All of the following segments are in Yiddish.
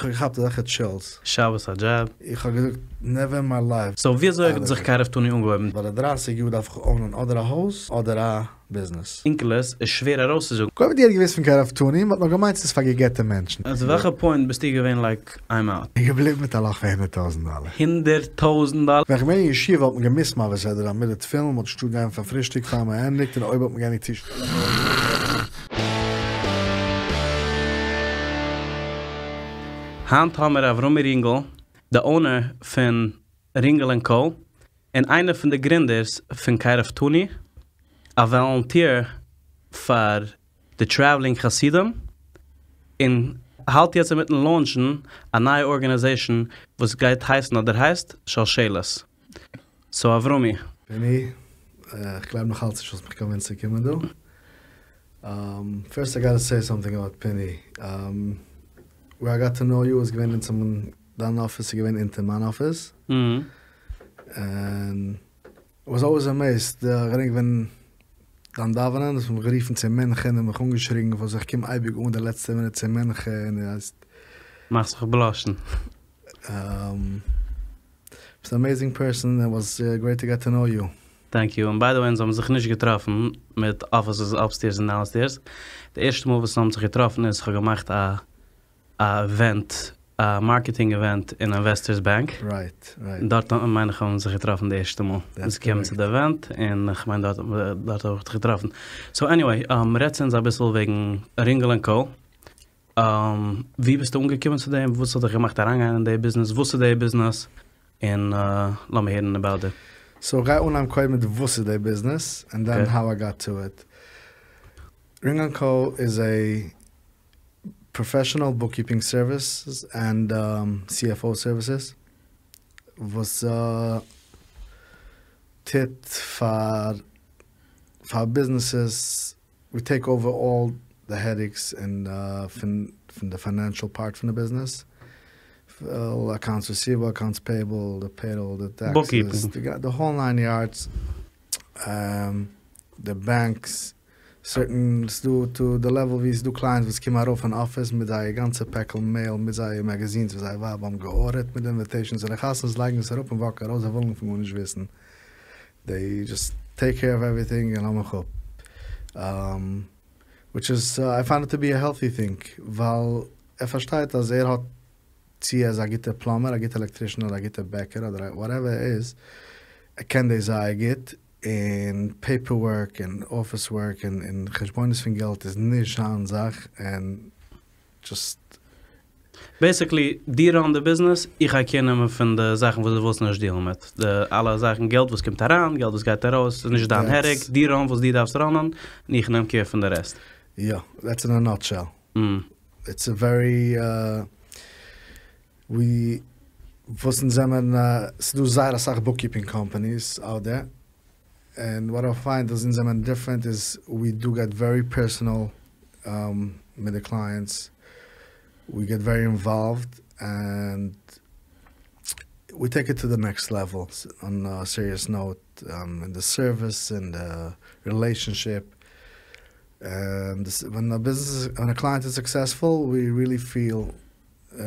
איך האב געכאפט אזעלכע טשילס. שבת א דזשאב. איך האב געזאגט נעווער אין מיי לייף. סאו וויאזוי האט זיך קרבתנו אנגעהויבן? ביי די דרייסיג יאר דארף איך אונען אדער א הויז אדער א ביזנעס. אונקלוס איז שווער ארויסצוזאגן. קודם האט יעדער געוואוסט פון קרבתנו, מ'האט נאר געמיינט ס'איז פאר גע'גט'ע מענטשן. אט וועלכע פוינט ביסטו געווען לייק איים אוט? און געבליבן מיט א לאך פון הונדערט טויזענט דאלער. הונדערט טויזענט דאלער? ווען כ'בין אין ישיבה האט מען געמוזט מעביר סדרה זיין מיט די תפילין, מ'האט נישט געטארט גיין פאר פרישטאג פאר מ'ענדיגט און אויב האט מען געענדיגט צו היינט האמיר אברומי רינגל, די אונער פון רינגל ענד קאו, און איינער פון די גרינדערס פון קרבתנו, א וואלונטיר פאר די טרעוולינג חסידים, און האלט יעצט אינמיטן לאונטשן א נייע ארגענעזעישן וואס גייט הייסן אדער הייסט שלשלת. סאו אברומי. פיני, איך גלייב נאך אלץ נישט האסט מיך קאנווינסט צו קומען דא. פירסט איי גאטע סעי סאמטינג אבאוט פיני. ווער איי גאט טו נאו יו איז געווען אין דיין אפיס איז געווען אונטער מיין אפיס. און איי וואס אלוועיס עמעיזד, כ'געדענק ווען דיין דאווענען האסט מיך גערופן צו מנחה און מיך אנגעשריגן פארוואס איך קום אייביג אן די לעצטע מינוט צו מנחה און דו הייסט. מאכסט מיך בלאשן. ביסט אן עמעיזינג פערסאן, איט וואס גרעיט טו געט טו נאו יו. טענק יו, און ביי די וועי אונז האבן זיך נישט געטראפן מיט אפיסעס אפסטעירס און דאונסטעירס, די ערשטע מאל וואס אונז האבן זיך געטראפן איז כ'האב געמאכט א א איווענט, א מארקעטינג איווענט אין אינוועסטערס באנק, רייט רייט. דארט מיין איך האבן זיך געטראפן די ערשטע מאל, ביסט געקומען צו די איווענט און כ'מיין דארט דארט האב איך דיך געטראפן, סאו עניוועי, רעד צו אונז אביסל וועגן רינגל ענד קאו. ווי ביסטו אנגעקומען צו דעם? וואס האט דיך געמאכט אריינגיין אין די ביזנעס? וואס איז די ביזנעס? און לאמיר הערן אבאוט איט. סאו כ'גיי אנהייבן קודם מיט וואס איז די ביזנעס, און דען האו איי גאט טו איט. רינגל ענד קאו איז א פראפעשענעל בוקקיפינג סערוויסעס ענד סי עף או סערוויסעס וואס טוט פאר פאר ביזנעסעס ווי טעיק אווער אלל די העדעיקס און פון פון די פיינענשעל פארט פון די ביזנעס, אקאונטס ריסיוועבל, אקאונטס פעיעבל, די פעיראל, די טעקסעס, די האול ניין יארדס, די בענקס, סערטען, ס'דא טו די לעוועל ווי ס'דא קלייענטס וואס קומען ארויף אין אפיס מיט זייער גאנצע פעקל מעיל מיט זייער מעגעזינס וואס זייער ווייב האבן געארדערט מיט די אינוויטעישאנס צו די חתונות לייגן עס אראפ און וואקן ארויס זיי ווילן דערפון גארנישט וויסן. דעי דזשאסט טעיק קעיר אוו עווריטינג און לאז מיך אפ. וויטש איז איי פיינד איט טו בי א העלטי טינג ווייל ער פארשטייט אז ער האט צו ער איז א גוטע פלאמער א גוטע עלעקטרישן אדער א גוטע בעקער אדער וואטעווער ער איז ער קען דאס זייער גוט און פעיפער ווארק און אפיס ווארק און חשבונות פון געלט איז נישט זיין זאך און דזשאסט. בעסיקלי, דו ראן די ביזנעס, איך גיי קעיר נעמען פון די זאכן וואס דו ווילסט נישט דיעלן מיט, די אלע זאכן, געלט וואס קומט אריין, געלט וואס גייט ארויס, איז נישט דיין העדעיק, דו ראן וואס דו דארפסט ראנען, און איך נעם קעיר פון די רעסט. יא, דעטס אין א נאטשעל. איטס א ווערי ווי וואס אונז זעמען, ס'דא זייער אסאך בוקקיפינג קאמפאניס אוט דער, און וואט איי פיינד אז אונז זעמען דיפרענט איז ווי דו געט ווערי פערסענעל מיט די קלייענטס, ווי געט ווערי אינוואלווד ענד ווי טעיק איט טו די נעקסט לעוועל אן א סיריעס נאוט אין די סערוויס און די רילעישאנשיפ, און ווען א ביזנעס ווען א קלייענט איז סוקסעספול ווי ריעלי פיל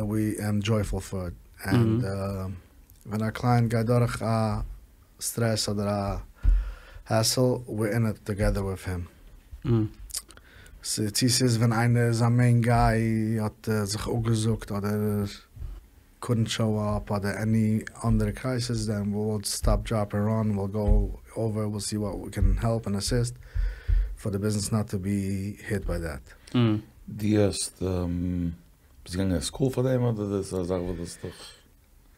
ווי דזשויפול פאר איט, ענד ווען א קלייענט גייט דורך א סטרעס אדער א העסל, וויר אין איט טאגעדער וויט הים. צו ס'איז ווען איינער זיין מעין גיי האט זיך אפגעזאגט אדער קודנט שאו אפ אדער עני אנדערע קרייסיס דען וויל סטאפ דראפ ענד ראן וויל גאו אווער וויל סי וואט ווי קען העלפ ענד אסיסט פאר די ביזנעס נאט טו בי היט ביי דעט. דו האסט ביסט געגאנגען אין סקול פאר דעם אדער דאס איז א זאך וואס דו האסט דיך.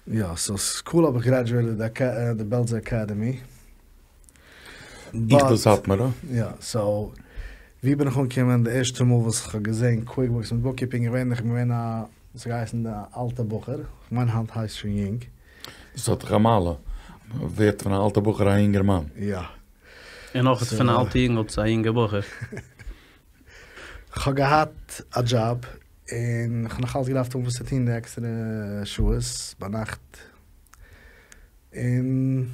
יא, סאו סקול האב איך גרעדזשועיטעד די בעלזע אקעדעמי. איך די סאטמארע. יא, סאו ווי בין איך אנגעקומען די ערשטע מאל וואס איך האב געזען קוויקבוקס מיט בוקקיפינג איך בין איך בין געווען א וואס האט געהייסן די אלטע בחור, כ'מיין היינט הייסט שוין יונג. דאס האט דאך א מעלה, מ'ווערט פון א אלטע בחור א יונגערמאן. יא. און אויך פון א אלטע יונגל צו א יונגע בחור. כ'האב געהאט א דזשאב און כ'האב נאך אלץ געדארפט האבן וואס צו טון די עקסטערע שעות ביינאכט, און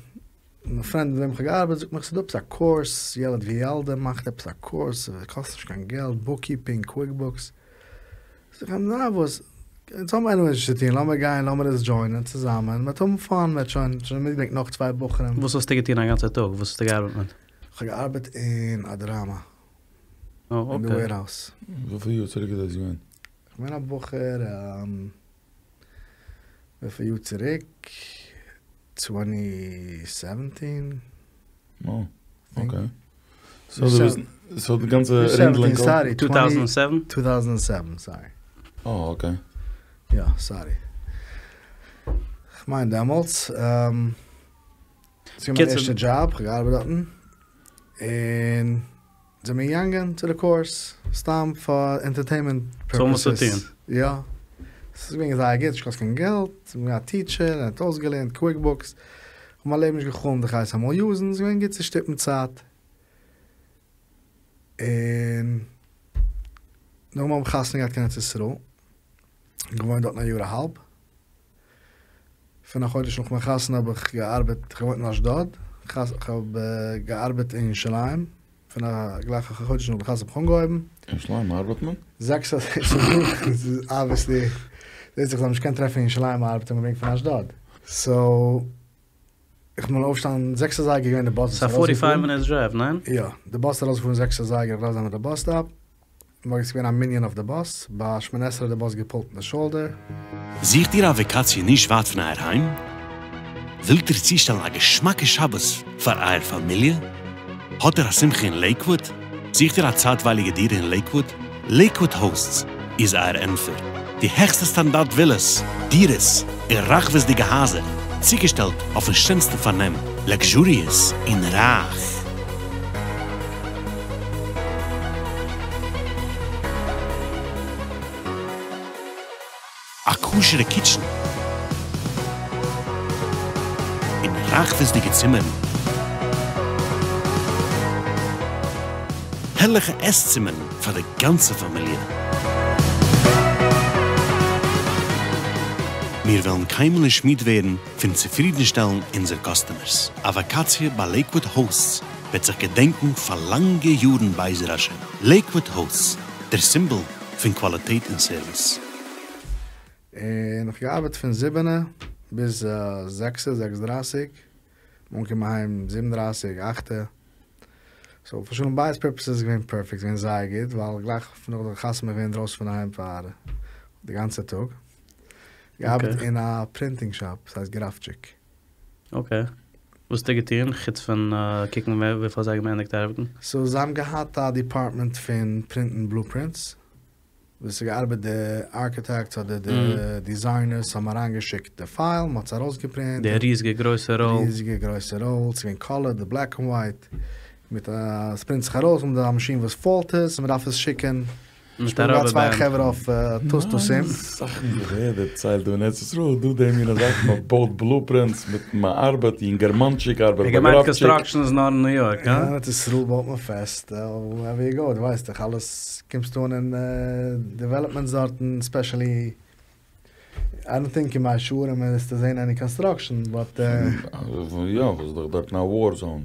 מיין פרענד מיט וועם כ'האב געארבעט זאגט מיך ס'איז דא עפעס א קורס, ילד וילדה מאכט עפעס א קורס, ס'קאסט נישט קיין געלט, בוקקיפינג, קוויקבוקס, זאג איך אים נאר וואס. אונז האבן עניוועי נישט צו טון, לאמיר גיין, לאמיר עס דזשוינען צוזאמען, מ'וועט האבן פאן, מ'וועט שוין, שוין מיטגעברענגט נאך צוויי בחורים. וואס האסטו געטון א גאנצע טאג? וואס האסטו געארבעט מיט? כ'האב געארבעט אין אדרמה, אין די וועירהאוז. וויפיל יאר צוריק איז דאס געווען? כ'בין א בחור, וויפיל יאר צוריק? טווענטי סעווענטין? אה, אקעי. סאו די גאנצע רינגל און סארי, טו טאוזענד סעווען? טו טאוזענד סעווען, סארי. אה, אקעי. יא, סארי. כ'מיין דעמאלטס. ס'איז געווען מיין ערשטע דזשאב, כ'האב געארבעט דארטן. און זעמיר געגאנגען צו די קורס, סתם פאר ענטערטעינמענט פערפעסעס. ס'האט וואס צו טון. יא. ס'איז געווען זייער גוט, נישט געקאסט קיין געלט, מ'האט געהאט א טיטשער, ער האט אויסגעלערנט קוויק בוקס. כ'האב מיין לעבן נישט גע'חלומ'ט איך גיי עס אמאל יוזן, ס'איז געווען גוט צו שטופן צייט. און נאכדעם האב איך חתונה געהאט קיין ארץ ישראל, געוואוינט דארטן א יאר א האלב. פון א חודש נאך מיין חתונה האב איך געארבעט, איך האב געוואוינט אין אשדוד, כ'האב געארבעט אין ירושלים, פון א גלייך א חודש נאך די חתונה האב איך אנגעהויבן. אין ירושלים ארבעט מען? זעקס אבוויעסלי, זעהט זיך זיי האבן נישט געקענט טרעפן אין ירושלים ארבעט האט מען געברענגט פון אשדוד. סאו איך בין אויפגעשטאנען זעקס אזייגער געווען די באס ס'איז א פארטי פייוו מינוטס דרייוו, ניין? יא, די באס איז ארויסגעפארן זעקס אזייגער איך דארף זיין ביי די באס סטאפ. מארגן איז געווען א מנין אויף די באס, ביי שמונה עשרה האט די באס געפולט אין די שאלדער. זוכט איר א וואקאציע נישט ווייט פון אייער היים? ווילט איר צושטעלן א געשמאקע שבת פאר אייער פאמיליע? האט איר א שמחה אין לעיקוואוד? זוכט איר א צייטווייליגע דירה אין לעיקוואוד? לעיקוואוד האוסטס איז אייער ענטפער. די העכסטע סטאנדארט ווילאס, דירות, און רחבות'דיגע הייזער, צוגעשטעלט אויפן שענסטן פארנעם, לעקזשוריעס און רייך. א כשר'ע קיטשן און רחבות'דיגע צימערן, הערליכע עס-צימערן פאר די גאנצע פאמיליע. מיר וועלן קיינמאל נישט מיד ווערן פון צופרידנשטעלן אונזער קאסטומערס. א וואקאציע ביי לעיקוואד האוסטס וועט זיך געדענקן פאר לאנגע יארן בעזר השם. לעיקוואד האוסטס, דער סימבאל פון קוואליטעט און סערוויס. און איך געארבעט פון זיבענע ביז זעקסע, זעקס דרייסיג, אנגעקומען אהיים זיבן דרייסיג, אכטע. סאו פאר שלום בית פערפעסעס איז געווען פערפעקט, איז געווען זייער גוט, ווייל גלייך נאך די חתונה געווען אינדרויסן פון דערהיים פאר די גאנצע טאג. געארבעט אין א פרינטינג שאפ, ס'הייסט גראפטשיק. אקעי. וואס האסטו געטון חוץ פון קוקן וויפיל אזייגער מ'ענדיגט ארבעטן? סאו זיי האבן געהאט א דיפארטמענט פון פרינטן בלופרינטס, וואס איז געארבעט די ארקיטעקטס אדער די דיזיינערס האבן אריינגעשיקט די פייל, מ'האט עס ארויסגעפרינט. די ריזיגע גרויסע ראול. ריזיגע גרויסע ראול, ס'איז געווען קאלער, די בלעק און ווייט, מיט א, ס'פרינט זיך ארויס, מ'האט א מאשין וואס פאלדט עס, און מ'דארף עס שיקען מיט א ראבער צוויי חברה אויף טוסטוסים. זאכן וואס ער דערציילט דא אין ארץ ישראל דא די מינע זאכן מען בויט בלופרינטס מיט מען ארבעט יונגערמאנטשיק ארבעט ביי גראפטשיק. קאנסטראקשען איז נאר אין ניו יארק, הא? אין ארץ ישראל בויט מען פעסט, ווערעווער יו גאו, דו ווייסט דאך אלעס קומסט אן אין דעוועלאפמענטס דארטן ספעשעלי איי דאנט טינק אין מאה שערים וועסטו זעהן עני קאנסטראקשען באט. יא, ס'איז דאך דארטן א וואר זאון.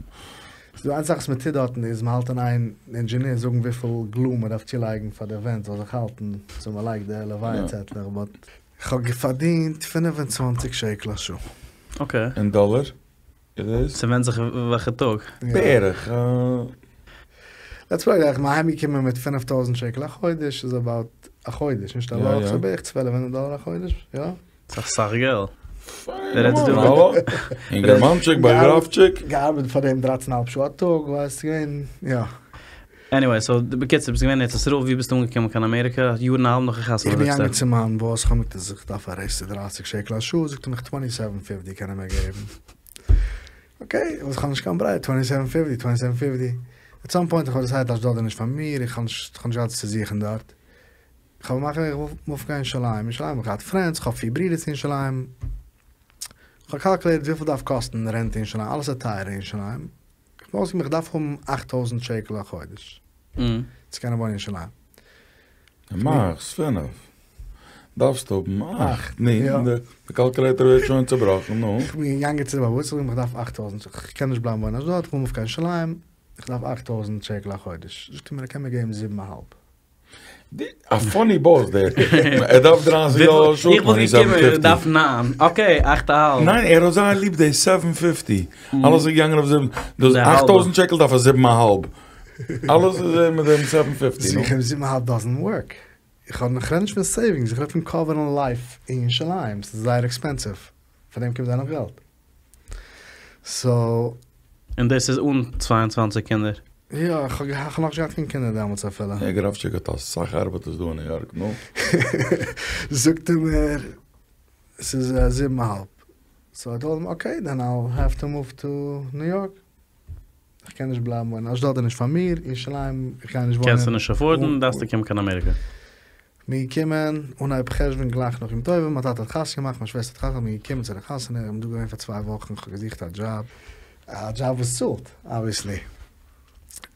ס'דא איין זאך וואס מ'טוט דארטן איז מ'האלט אין איין אינדזשעניר זאגן וויפיל גלו מ'דארף צולייגן פאר די ווענט זאל זיך האלטן, סאו מ'לייגט די לוויה צעטלעך באט. כ'האב פארדינט 25 שקל א שעה. אקעי. אין דאלער איז דאס? ס'ווענדט זיך וועלכע טאג. בערך. לעטס פוט איט, איך בין אהיימגעקומען מיט 5000 שקל א חודש איז אבאוט א חודש נישט א וואך סאו בערך צוועלף הונדערט דאלער א חודש יא. ס'איז אסאך געלט. אינגערמאנטשיק ביי גראפטשיק. געארבעט פאר דעם דרייצן אהאלב שעה א טאג ווייסט ס'געווען יא. עניוועי סאו בקיצור ביסט געווען אין ארץ ישראל ווי ביסטו אנגעקומען קיין אמעריקא יאר און א האלב נאך די חתונה איך בין געגאנגען צו מיין באס כ'האב אים געזאגט אז איך דארף א רעיז צו דרייסיג שקל א שעה זאגט ער מיך טווענטי סעווען פיפטי קען ער מיר געבן אקעי וואס כ'האב נישט קיין ברירה טווענטי סעווען פיפטי טווענטי סעווען פיפטי עט סאם פוינט איך האב דיסיידעט אשדוד איז נישט פאר מיר איך האב נישט כ'האב נישט געהאט וואס צו זוכן דארט כ'האב געמאכט איך וויל מופן קיין ירושלים ירושלים האב איך געהאט פרענדס כ'האב פיר ברידערס אין ירושלים כ'האב קאלקולעיטעד וויפיל דארף קאסטן רענט אין ירושלים אלעס איז טייער אין ירושלים כ'בין אויסגעקומען איך דארף האבן 8000 שקל א חודש צו קענען וואוינען אין ירושלים. מאכסט פינף. דארפסט האבן אכט. נו, די קאלקולעיטער ווערט שוין צובראכן, נו. כ'בין געגאנגען צו די בעל הבית, איך זאג אים איך דארף 8000, כ'קען נישט בלייבן וואוינען אשדוד, כ'וויל מופן קיין ירושלים, איך דארף 8000 שקל א חודש. זאגט ער מיר ער קען מיר געבן זיבן אהאלב. א פאני באס דער. ער דארף דרייסיג דאלער א שעה, איך וואלט געקומען ער דארף ניין, אקעי אכט א האלב. ניין ער האט זייער ליב די סעווען פיפטי, אלעס איז געגאנגען אויף זיבן, דאס 8000 שקל דארף ער זיבן א האלב, אלעס איז ער מיט דעם סעווען פיפטי. זאג איך אים זיבן א האלב דאזענט ווארק, איך האב איך רעד נישט פון סעיווינגס, איך רעד פון קאווערן לייף אין ירושלים, ס'איז זייער עקספענסיוו, פאר דעם קומט זיי נאך געלט. סאו. און דאס איז אן 22 קינדער? יא, איך האב נאכנישט געהאט קיין קינדער דעמאלטס אפילו. הער גראפטשיק האט אסאך ארבעטערס דא אין ניו יארק, נו. זאגט ער מיר ס'איז זיבן א האלב. סאו איי טאלד הים אקעי דען איי'ל העוו טו מוו טו ניו יארק. איך קען נישט בלייבן וואוינען אשדוד איז נישט פאר מיר, ירושלים איך גיי נישט וואוינען. קענסטו נישט עפארדן, דארפסטו קומען קיין אמעריקע. מיר געקומען אנהייב חשוון גלייך נאך יום טובים, מיין טאטע האט חתונה געמאכט, מיין שוועסטער האט חתונה געהאט, מיר געקומען צו די חתונה, איך בין דא געווען פאר צוויי וואכן, איך האב געזוכט א דזשאב, א דזשאב וואס צאלט, אבוויעסלי,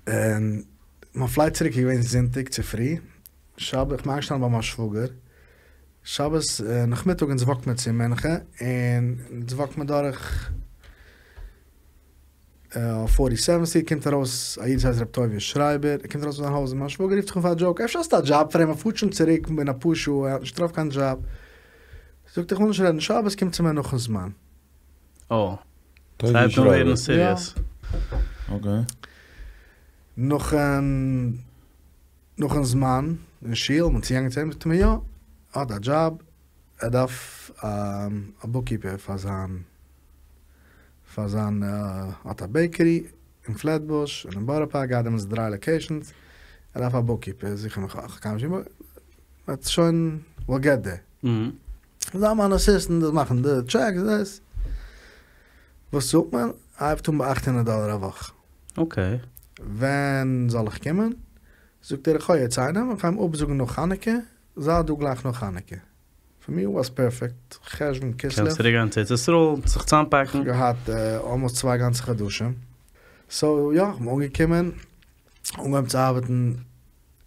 און מיין פלייט צוריק איז געווען זונטאג צופרי, שבת, איך בין איינגעשטאנען ביי מיין שוואגער, שבת נאכמיטאג אונז וואקט מיר צו מנחה, און אונז וואקט מיר דורך. אויף פארטי סעווען סטריט קומט ארויס א איד וואס הייסט ר' טוביה שרייבער, ער קומט ארויס פון זיין הויז און מיין שוואגער רופט זיך אן פאר א דזשאוק, אפשר האסטו א דזשאב פאר אים, ער פארט שוין צוריק אין אפאר שעה, ער האט נישט געטראפן קיין דזשאב. זאגט ער איך וויל נישט רעדן שבת, קום צו מיר נאכן זמן. אה. ס'הייבט אן ווערן סיריעס. אקעי. נאכן נאכן זמן אין שול, מ'איז צוגעגאנגען צו אים, זאגט ער מיר יא, ער האט א דזשאב, ער דארף א בוקקיפער פאר זיין פאר זיין האט א בעיקערי אין פלעטבוש און אין בארא פארק געהאט דעמאלטס דריי לאקעישאנס ער דארף א בוקקיפער זאג איך אים איך קען נישט באט שוין וויל געט דער זיי מיין אסיסטענט דאס מאכן די טשעקס דאס וואס צאלט מען הייבט אן ביי 800 דאלער א וואך אקעי ווען זאל איך קומען זאגט ער איך האב יעצט איינעם איך גיי אים אפזאגן נאך חנוכה זיי דא גלייך נאך חנוכה. פאר מיר וואס פערפעקט, חשוון כסלו. קענסט צוריק גיין צו ארץ ישראל, זיך צוזאמפאקן. כ'האב געהאט אלמאסט צוויי גאנצע חדשים. סאו יא, כ'בין אנגעקומען, אנגעהויבן צו ארבעטן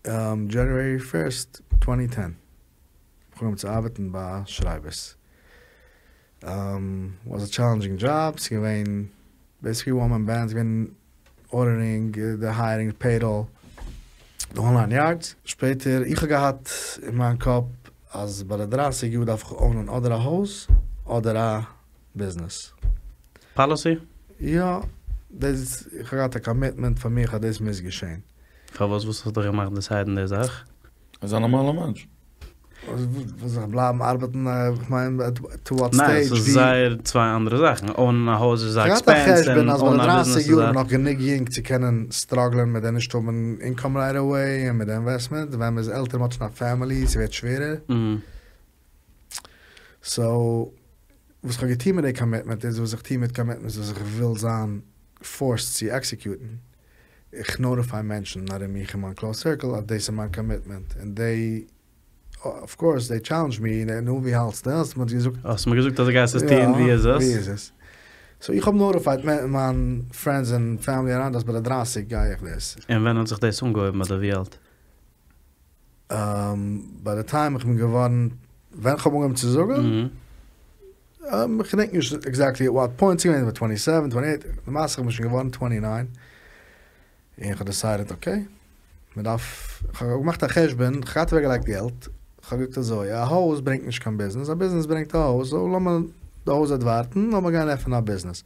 דזשעניוערי פירסט טווענטי טען. כ'האב אנגעהויבן צו ארבעטן ביי שרייבערס. וואס א טשעלענדזשינג דזשאב, ס'איז געווען בעיסיקלי וואן מען בענד, ס'איז געווען ארדערינג, די הייערינג, פעיראל, די האול ניין יארדס. שפעטער, איך האב געהאט אין מיין קאפ אז ביי די דרייסיג יאר דארף איך אונען אדער א הויז אדער א ביזנעס. פאליסי? יא, דאס, איך האב געהאט א קאמיטמענט פאר מיך אז דאס מוז געשען. פארוואס? וואס האט דיך געמאכט דיסיידן די זאך? ער איז א נארמאלער מענטש. וואס איך בלייבן ארבעטן איך מיין טו וואט סטעידזש ניין ס'איז זייער צוויי אנדערע זאכן אונען א הויז איז א עקספענס און אונען א ביזנעס איז א. נאך גענוג יונג צו קענען סטראגלען מיט די נישט האבן אינקאם רייט אוועי און מיט די אינוועסטמענט ווען מ'איז עלטער מ'האט שוין א פעמילי ס'ווערט שווערער סאו וואס כ'האב געטון מיט די קאמיטמענט איז וואס איך טו מיט קאמיטמענטס וואס איך וויל זיין פארסד צו עקסעקיוטן איך נאוטיפיי מענטשן ארום מיך אין מיין קלאוז סירקל אז דאס איז מיין קאמיטמענט און דעי אף קאורס דעי טשעלענדזש מי, נו ווי האלטסטו? האסט מיר געזאגט. האסט מיר געזאגט אז דו גייסט עס טון, ווי איז עס? ווי איז עס? סאו איך האב נאוטיפייד מיין פרענדס און פעמילי אראונד אז ביי די דרייסיג גיי איך דאס. און ווען האט זיך דאס אנגעהויבן אדער ווי אלט? ביי די טיים איך בין געווארן, ווען כ'האב אנגעהויבן צו זאגן? איך געדענק נישט עקזעקטלי עט וואט פוינט, ס'איז געווען ביי טווענטי סעווען, טווענטי עיט, למעשה איך בין שוין געווארן טווענטי ניין, און איך האב דעסיידעט אקעי, מען דארף, איך האב געמאכט א חשבון, איך האב געהאט אוועקגעלייגט געלט, איך האב געזאגט אזוי, א הויז ברענגט נישט קיין ביזנעס, א ביזנעס ברענגט א הויז, סאו לאמיר, די הויז וועט ווארטן, לאמיר גיין עפענען א ביזנעס.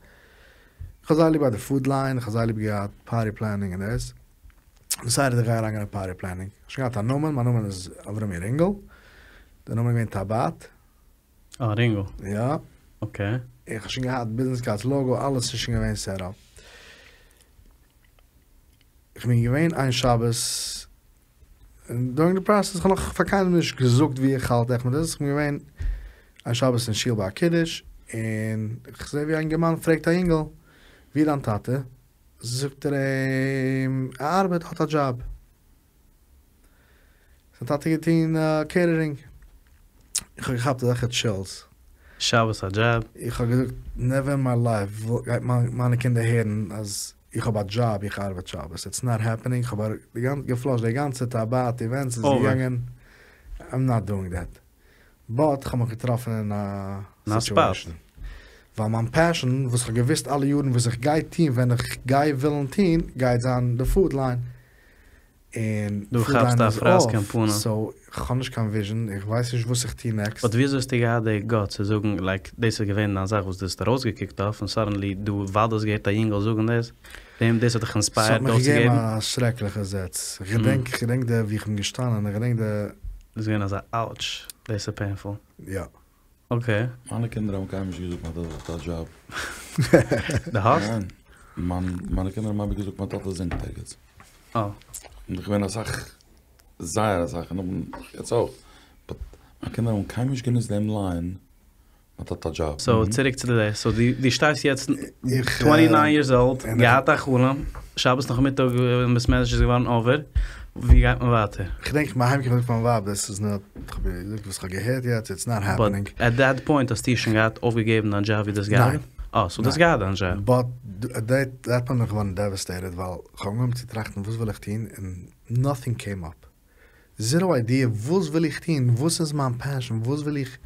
איך האב זייער ליב געהאט די פוד ליין, איך האב זייער ליב געהאט פארטי פלענינג און דאס, דעסיידעט איך גיי אריינגיין אין פארטי פלענינג, איך האב שוין געהאט א נאמען, מיין נאמען איז אברומי רינגל, די נאמען איז געווען טאבאט. אה, רינגל. יא. אקעי. איך האב שוין געהאט ביזנעס קארדס, לאגא, אלעס איז שוין געווען סעט אפ. איך בין געווען איין שבת, און דוירינג די פראסעס, איך האב נאך פאר קיינעם נישט געזאגט ווי איך האלט עכט מיט דאס, איך בין געווען איין שבת אין שול ביי א קידוש, און איך זע ווי א אינגערמאן פרעגט א יונגעל, ווי איז דיין טאטע? זאגט ער אים, ער ארבעט, האט א דזשאב. זיין טאטע האט געטון קעיטערינג. איך האב געכאפט אזעלכע טשילס. שבת א דזשאב. איך האב געזאגט נעווער אין מיי לייף גייט מיינע קינדער הערן אז איך האב א דזשאב איך ארבעט שבת איטס נאט העפענינג איך האב געפלאשט די גאנצע טאבאט איווענטס איז געגאנגען איים נאט דואינג דעט באט איך האב מיך געטראפן אין א סיטואשען ווייל מיין פעשען וואס איך האב געוויסט אלע יארן וואס איך גיי טון ווען איך גיי ווילן טון גייט זיין די פוד ליין. און דו פוד כאפסט ליין א איז פראסק אין אףף, פנים. סאו כ'האב נישט קיין וויזשען, איך ווייס נישט וואס איך טוה נעקסט. באט וויאזוי האסטו געהאט די גאטס צו זאגן לייק דאס איז געווען דיין זאך וואס דו האסט ארויסגעקוקט אויף און סאדענלי דו ווייל דו האסט געהערט א יונגעל זאגן דאס, דעם דאס האט דיך ס'האט אינספייערט מיך געגעבן אויפצוגעבן? א שרעקליכע זעץ, כ'געדענק כ'געדענק די ווי כ'בין געשטאנען, איך געדענק די. דאס איז געווען אזא אוטש, דאס איז פעינפול. יא. אקעי. מיינע קינדער האבן קיינמאל נישט געזאגט מיין טאטע האט א דזשאב. דו האסט? ניין. מיין מיינע קינדער האבן אייביג געזאגט מיין טאטע זינגט ערגעץ. אה. און איך געווען אסאך, זייער אסאך, און נאכדעם יעצט אויך. באט מיין קינדער האבן קיינמאל נישט גענוצט דעם ליין מיין טאטע האט א דזשאב. סאו צוריק צו די סאו דו שטייסט יעצט טווענטי ניין יערס אולד, געהאט א חלום, שבת נאכמיטאג אין בית מדרש איז געווארן אווער, ווי גייט מען ווייטער? כ'דענק כ'בין אהיימגעקומען געזאגט פאר מיין ווייב דאס איז נאט, כ'האב איר געזאגט וואס כ'האב געהערט יעצט, איטס נאט העפענינג. באט עט דעט פוינט האסטו שוין געהאט אויפגעגעבן דיין דזשאב ווי דו האסט געהאט? ניין. אה, סאו דו האסט געהאט דיין דזשאב. באט עט דעט פוינט בין איך געווארן דעוועסטעיטעד ווייל כ'האב אנגעהויבן צו טראכטן וואס וויל איך טון און נאטינג קעים אפ. זיראו איידיע וואס וויל איך טון, וואס איז מיין פעשען, וואס וויל איך,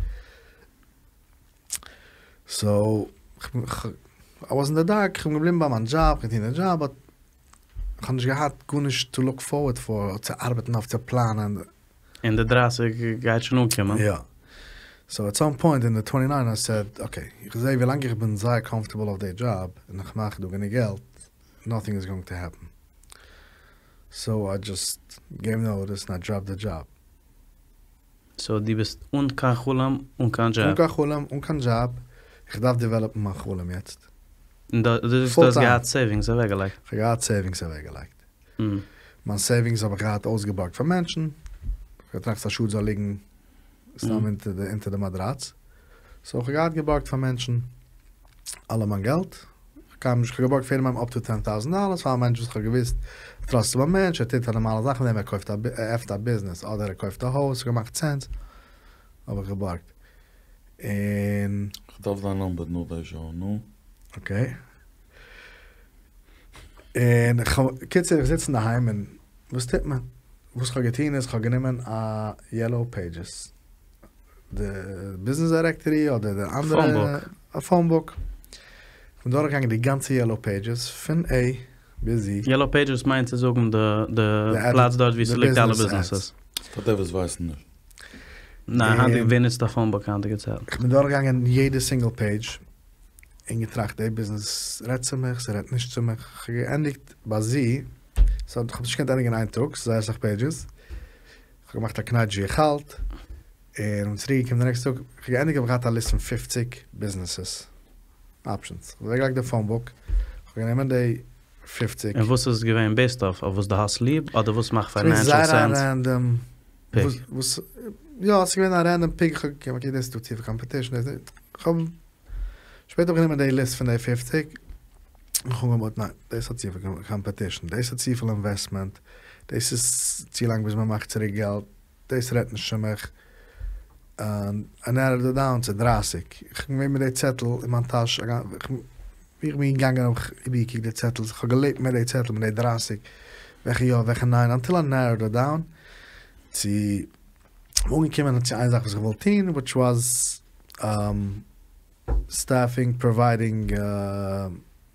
סאו איי וואס אין די דארק, כ'בין געבליבן ביי מיין דזשאב, כ'האב געטון די דזשאב באט כ'האב נישט געהאט גארנישט טו לוק פארווערד פאר, צו ארבעטן אויף, צו פלאנען. און די דרייסיג גייט שוין אנקומען. יא. סאו עט סאם פוינט אין די טווענטי ניין איי סעד אקעי, איך זעה ווילאנג איך בין זייער קאמפארטעבל אויף די דזשאב און איך מאך דא גענוג געלט, נאטינג איז גאוינג טו העפען. סאו איי דזשאסט געיוו נאוטיס און איי דראפד די דזשאב. סאו דו ביסט אן קיין חלום, אן קיין דזשאב. אן קיין חלום, אן קיין דזשאב, איך דארף דעוועלאפן מיין חלום יעצט. און דו זאגסט דו האסט געהאט סעיווינגס אוועקגעלייגט. כ'האב געהאט סעיווינגס אוועקגעלייגט. מיין סעיווינגס האב איך געהאט אויסגעבארגט פאר מענטשן. כ'האב געטראכט ס'איז א שאד זאל ליגן סתם אונטער די מאדראץ. סאו כ'האב געהאט געבארגט פאר מענטשן אלע מיין געלט. כ'האב נישט, כ'האב געבארגט פאר יעדעם אפ טו טען טאוזענט דאלערס פאר א מענטש וואס כ'האב געוואוסט טראסטעבל מענטש, ער טוט א נארמאלע זאך מיט דעם, ער קויפט א, ער עפנט א ביזנעס אדער ער קויפט א הויז, ס'האט געמאכט סענס, האב איך געבארגט. און. כ'דארף דיין נאמבער נאך די שאו, נו. אקעי. און כ'האב, קיצור איך זיץ אינדערהיים און וואס טוט מען? וואס כ'האב געטון איז כ'האב גענומען א יעלאו פעידזשעס, די ביזנעס דירעקטארי אדער די אנדערע, א פאון בוק, כ'בין דורכגעגאנגען די גאנצע יעלאו פעידזשעס פון עי ביז זי. יעלאו פעידזשעס מיינט צו זאגן די די פלאץ דארט ווי ס'ליגט אלע ביזנעסעס. פאר די וואס ווייסן נישט. ניין, היינט ווער נוצט א פאון בוק היינטיגע צייטן? כ'בין דורכגעגאנגען יעדע סינגל פעידזש און געטראכט די ביזנעס רעדט צו מיך, ס'רעדט נישט צו מיך, כ'האב געענדיגט ביי זי, סאו כ'האב נישט געקענט ענדיגן אין איין טאג, ס'איז זייער אסאך פעידזשעס, כ'האב געמאכט א קנייטש ווי איך האלט, און בין צוריק געקומען די נעקסטע טאג, כ'האב געענדיגט האב איך געהאט א ליסט פון פופציג ביזנעסעס אפשענס, כ'האב אוועקגעלייגט די פאון בוק, כ'האב גענומען די פופציג. און וואס איז געווען בעיסד אויף? אויף וואס דו האסט ליב? אדער וואס מאכט פיינענשעל ס'איז געווען סענס? זייער א רענדאם פיק. וואס, יא ס'איז געווען א רענדאם פיק, כ'האב געקוקט אקעי דאס איז דא צופיל קאמפעטישן, דאס נישט, כ'האב שפעטער האב איך גענומען די ליסט פון די פופציג, און כ'האב געמאכט ניין, דאס האט צופיל קאמפעטישן, דאס האט צופיל אינוועסטמענט, דאס איז צו לאנג ביז מ'מאכט צוריק געלט, דאס רעדט נישט צו מיך, און איי נעראוד איט דאון צו דרייסיג, איך בין געווען מיט די צעטל אין מיין טאש, ווי איך בין געגאנגען האב איך איבערגעקוקט די צעטלס, איך האב געלעבט מיט די צעטל מיט די דרייסיג, וועלכע יא וועלכע ניין, אנטיל איי נעראוד איט דאון צו, אנגעקומען צו איין זאך וואס איך וויל טון, וויטש וואס סטעפינג, פראוויידינג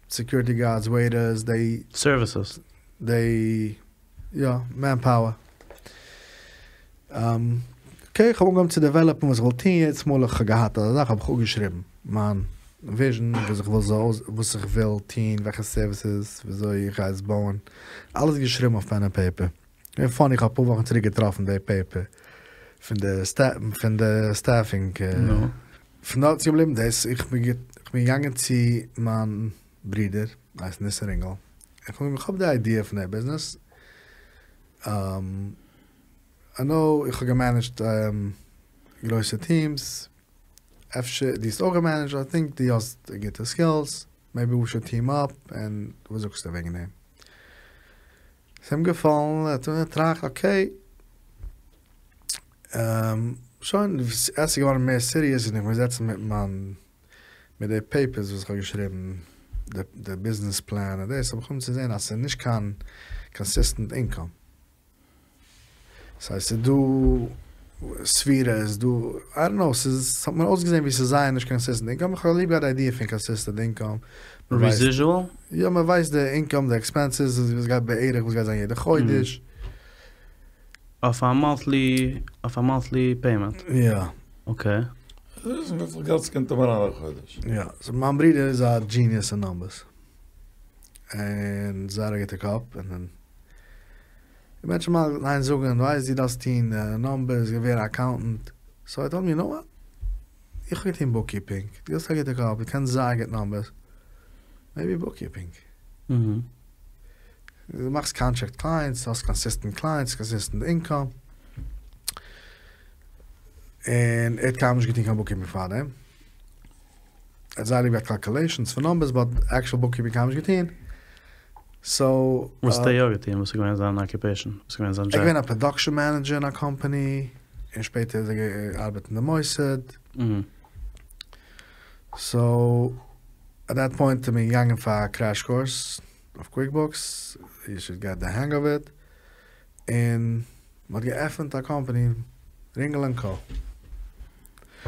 סעקיוריטי גארדס, וועיטערס, די. סערוויסעס. די. יא, מען פאוער. אקעי, איך האב אנגעהויבן צו דעוועלאפן וואס איך וויל טון, יעדעס מאל איך האב געהאט אזא זאך האב איך אפגעשריבן מיין וויזשן, וואס איך וויל זאל, וואס איך וויל טון, וועלכע סערוויסעס, וויאזוי איך גיי עס בויען, אלעס געשריבן אויף פען און פעיפער. געווען פאני, איך האב אפאר וואכן צוריק געטראפן די פעיפער פון די פון די סטעפינג. פון דארט איז געבליבן דאס, איך בין געגאנגען צו מיין ברודער, הייסט ניסן רינגל, איך האב אים איך האב די איידיע פון די ביזנעס, איי נאו איך האב געמענעדזשט גרויסע טיעמס, אפשר דו האסט אויך געמענעדזשט, איי טינק דו האסט גוטע סקילס, מעיבי ווי שוד טיעם אפ, און וואס זאגסטו וועגן דעם? ס'איז אים געפאלן, ער האט געטראכט אקעי, שוין, עס איז געווארן מער סיריעס און איך בין געזעצן מיט מיין מיט די פעיפערס וואס איך האב געשריבן, די ביזנעס פלאן און דאס, האב איך אנגעהויבן צו זען אז ס'איז נישט קיין קאנסיסטענט אינקאם. ס'הייסט ס'איז דא ספירה, איז דא, איי דאנט נאו, ס'איז, ס'האט מיר אויסגעזען ווי ס'איז זייער נישט קאנסיסטענט אינקאם, איך האב ליב געהאט די איידיע פון קאנסיסטענט אינקאם. רעזיזשועל? יא, מ'ווייסט די אינקאם, די עקספענסעס, וואס גייט בערך, וואס גייט זיין יעדע חודש. אויף א מאנטלי, אויף א מאנטלי פעימענט? יא. אקעי. וויסן וויפיל געלט ס'קומט אים אריין א חודש. יא. סאו מיין ברודער איז א דזשיניעס אין נאמבערס. און זייער א גוטע קאפ. און מענטשן האלטן אין איין זאגן, ווייסט דו דארפסט טון נאמבערס, גיי ווער א אקאונטענט. סאו איי טאלד הים, יו נאו וואט? איך האב געטון בוקקיפינג. דו האסט א גוטע קאפ, דו קענסט זייער גוט נאמבערס. מעיבי בוקקיפינג. דו מאכסט קאנטראקט קלייענטס, האסט קאנסיסטענט קלייענטס, קאנסיסטענט אינקאם. און ער האט קיינמאל נישט געטון קיין בוקקיפינג פארדעם. ער האט זייער ליב געהאט קאלקולעישאנס פון נאמבערס באט עקשועל בוקקיפינג קיינמאל נישט געטון. סאו. וואס האט ער יא געטון? וואס איז געווען זיין אקיופעישאן? וואס איז געווען זיין דזשאב? ער איז געווען א פראדאקשען מענעדזשער אין א קאמפאני, און שפעטער איז ער געארבעט אין די מוסד. סאו עט דעט פוינט איז מען געגאנגען פאר א קרעש קורס אויף קוויקבוקס, יו שוד געט די הענג אוו איט, און מען האט געעפענט א קאמפאני רינגל ענד קא.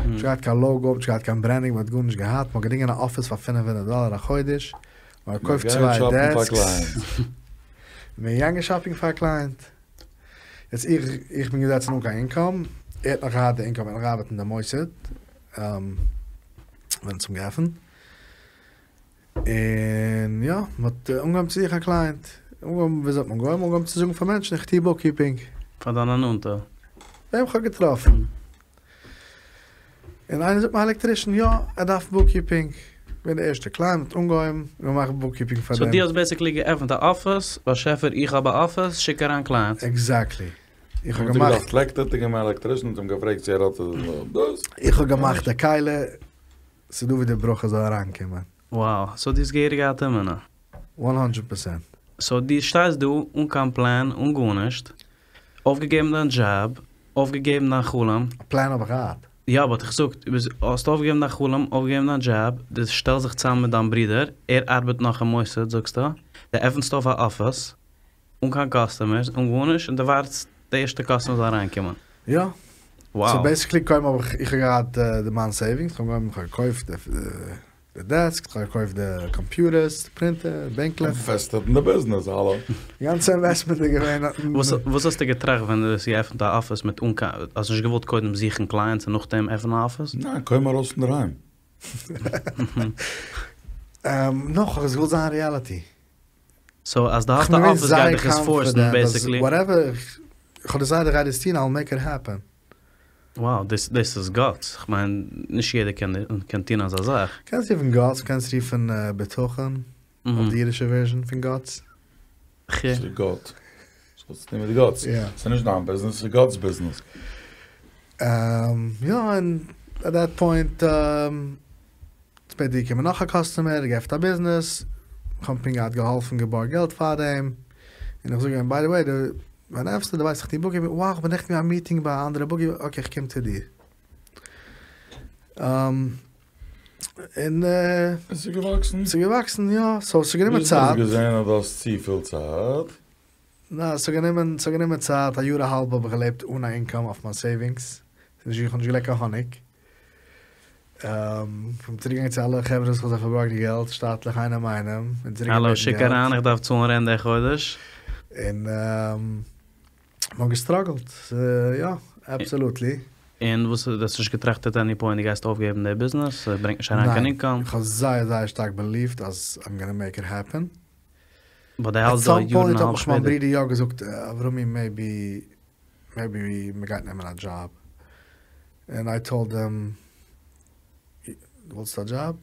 נישט געהאט קיין לאוגא, נישט געהאט קיין ברענדינג, מען האט גארנישט געהאט, מען האט געדינגען א אפיס פאר פינף הונדערט דאלער א חודש, מען האט געקויפט צוויי דעסקס, מען איז געגאנגען שאפינג פאר א קלייענט. יעצט איך איך בין געזעצן אן קיין אינקאם, ער האט נאך געהאט די אינקאם, ער האט נאך געארבעט אין די מוסד ווען אונז האבן געעפנט, און יא, מען האט אנגעהויבן צו זוכן א קלייענט, אנגעהויבן, וויאזוי האט מען אנגעהויבן? אנגעהויבן צו זאגן פאר מענטשן איך טוה בוקקיפינג. פאר דיינע נאנטע? וועם כ'האב געטראפן. און איינער זאגט מיר א עלעקטרישן, יא, ער דארף בוקקיפינג. געווען די ערשטע קלייענט, מ'האט אנגעהויבן, געמאכט בוקקיפינג פאר סאו דעם. דו האסט בעסיקלי געעפנט א אפיס, באשעפער איך האב א אפיס, שיק אריין קלייענטס. עקזעקטלי. איך האב האט געמאכט. געדארפט לעקטער, האט ער גענומען א עלעקטרישן, האט אים געפרעגט צו ער האט דאס. איך האב געמאכט די כלי, ס'דא ווי די ברכה זאל אריינקומען. Wow, סאו דו האסט געהעריג געהאט אמונה. וואן האנדרעט פערסענט. סאו דו שטייסט דא אן קיין פלאן, אן גארנישט, אויפגעגעבן דיין דזשאב, אויפגעגעבן דיין חלום. א פלאן האב איך געהאט. יא באט איך זאג, דו ביסט, האסט אויפגעגעבן דיין חלום, אויפגעגעבן דיין דזשאב, דו שטעלסט זיך צוזאם מיט דיין ברודער, ער ארבעט נאך אין מוסד זאגסטו, דו עפנסט אויף א אפיס, אן קיין קאסטומערס, אן גארנישט, און דו ווארטסט די ערשטע קאסטומער זאל אריינקומען. יא. Wow. סאו בעסיקלי קודם האב איך, איך האב געהאט די מיין סעיווינגס, כ'האב אנגעהויבן, כ'האב געקויפט די דעסק, כ'האב געקויפט די קאמפיוטערס, די פרינטער, בענקלעך. אינוועסטעד אין די ביזנעס, האלא. די גאנצע אינוועסטמענט איז געווען. וואס וואס האסטו געטראכט ווען דו האסט געעפנט א אפיס מיט אן קיין, האסט נישט געוואלט קודם זוכן קלייענטס און נאכדעם עפענען א אפיס? ניין, קודם ארויס פון דערהיים. נאך, כ'האב עס געוואלט זיין ריעליטי. סאו אז דו האסט א אפיס גייט דיך עס פארסן בעסיקלי. וואטעווער איך האב דיסיידעד איך גיי דאס טון, איי'ל מעיק איט העפען. Wow דאס דאס איז גאטס, כ'מיין נישט יעדער קען קען טון אזא זאך. קענסט רופן גאטס, קענסט רופן בטחון, אויף די אידישע ווערזשען פון גאטס. ס'איז גאט. ס'האט צו טון מיט די גאטס. ס'איז נישט דיין ביזנעס, ס'איז גאט'ס ביזנעס. יא, און עט דעט פוינט שפעטער געקומען נאך א קאסטומער, געעפנט א ביזנעס, כ'האב פונקט געהאט געהאלפן געבארגט געלט פאר דעם, און איך זאג אים ביי די וועי, דו ווען עפנסטו דו ווייסט איך טו בוקקיפינג, wow כ'בין נעכטן געווען א מיטינג ביי א אנדערע בוקקיפער, אקעי כ'קום צו דיר. און עס איז געוואקסן? ס'איז געוואקסן יא, סאו ס'איז גענומען צייט. ביז דו האסט געזען אז דו האסט צופיל צייט. ניין, ס'האט גענומען, ס'האט גענומען צייט, א יאר א האלב האב איך געלעבט אן א אינקאם אויף מיין סעיווינגס, ס'נישט איך האב נישט געלעקט קיין האניג. כ'בין צוריק געגאנגען צו אלע חברה וואס כ'האב זיי פארבארגט די געלט, שטאטלעך איינעם איינעם, און צוריק האלא, געבעטן שיק געלט. אריין, איך דארף צאלן רענט די חודש. און מ'האט געסטראגלט, יא, אבסאלוטלי. און וואס, דו האסט נישט געטראכט עט עני פוינט דו גייסט אויפגעבן די ביזנעס, ס'ברענגט נישט אריין קיין ניין, אינקאם? איך האב זייער זייער שטארק בעליווט אז איים גאנא מעיק איט העפען. באט דו עט האלטסט דא סאם א יאר און פוינט א האט האלב מיך מיין שפעטער. ברודער יא געזאגט, אברומי מעיבי, מעיבי מ'גייט נעמען א דזשאב. און איי טאלד הים, דו ווילסט א דזשאב?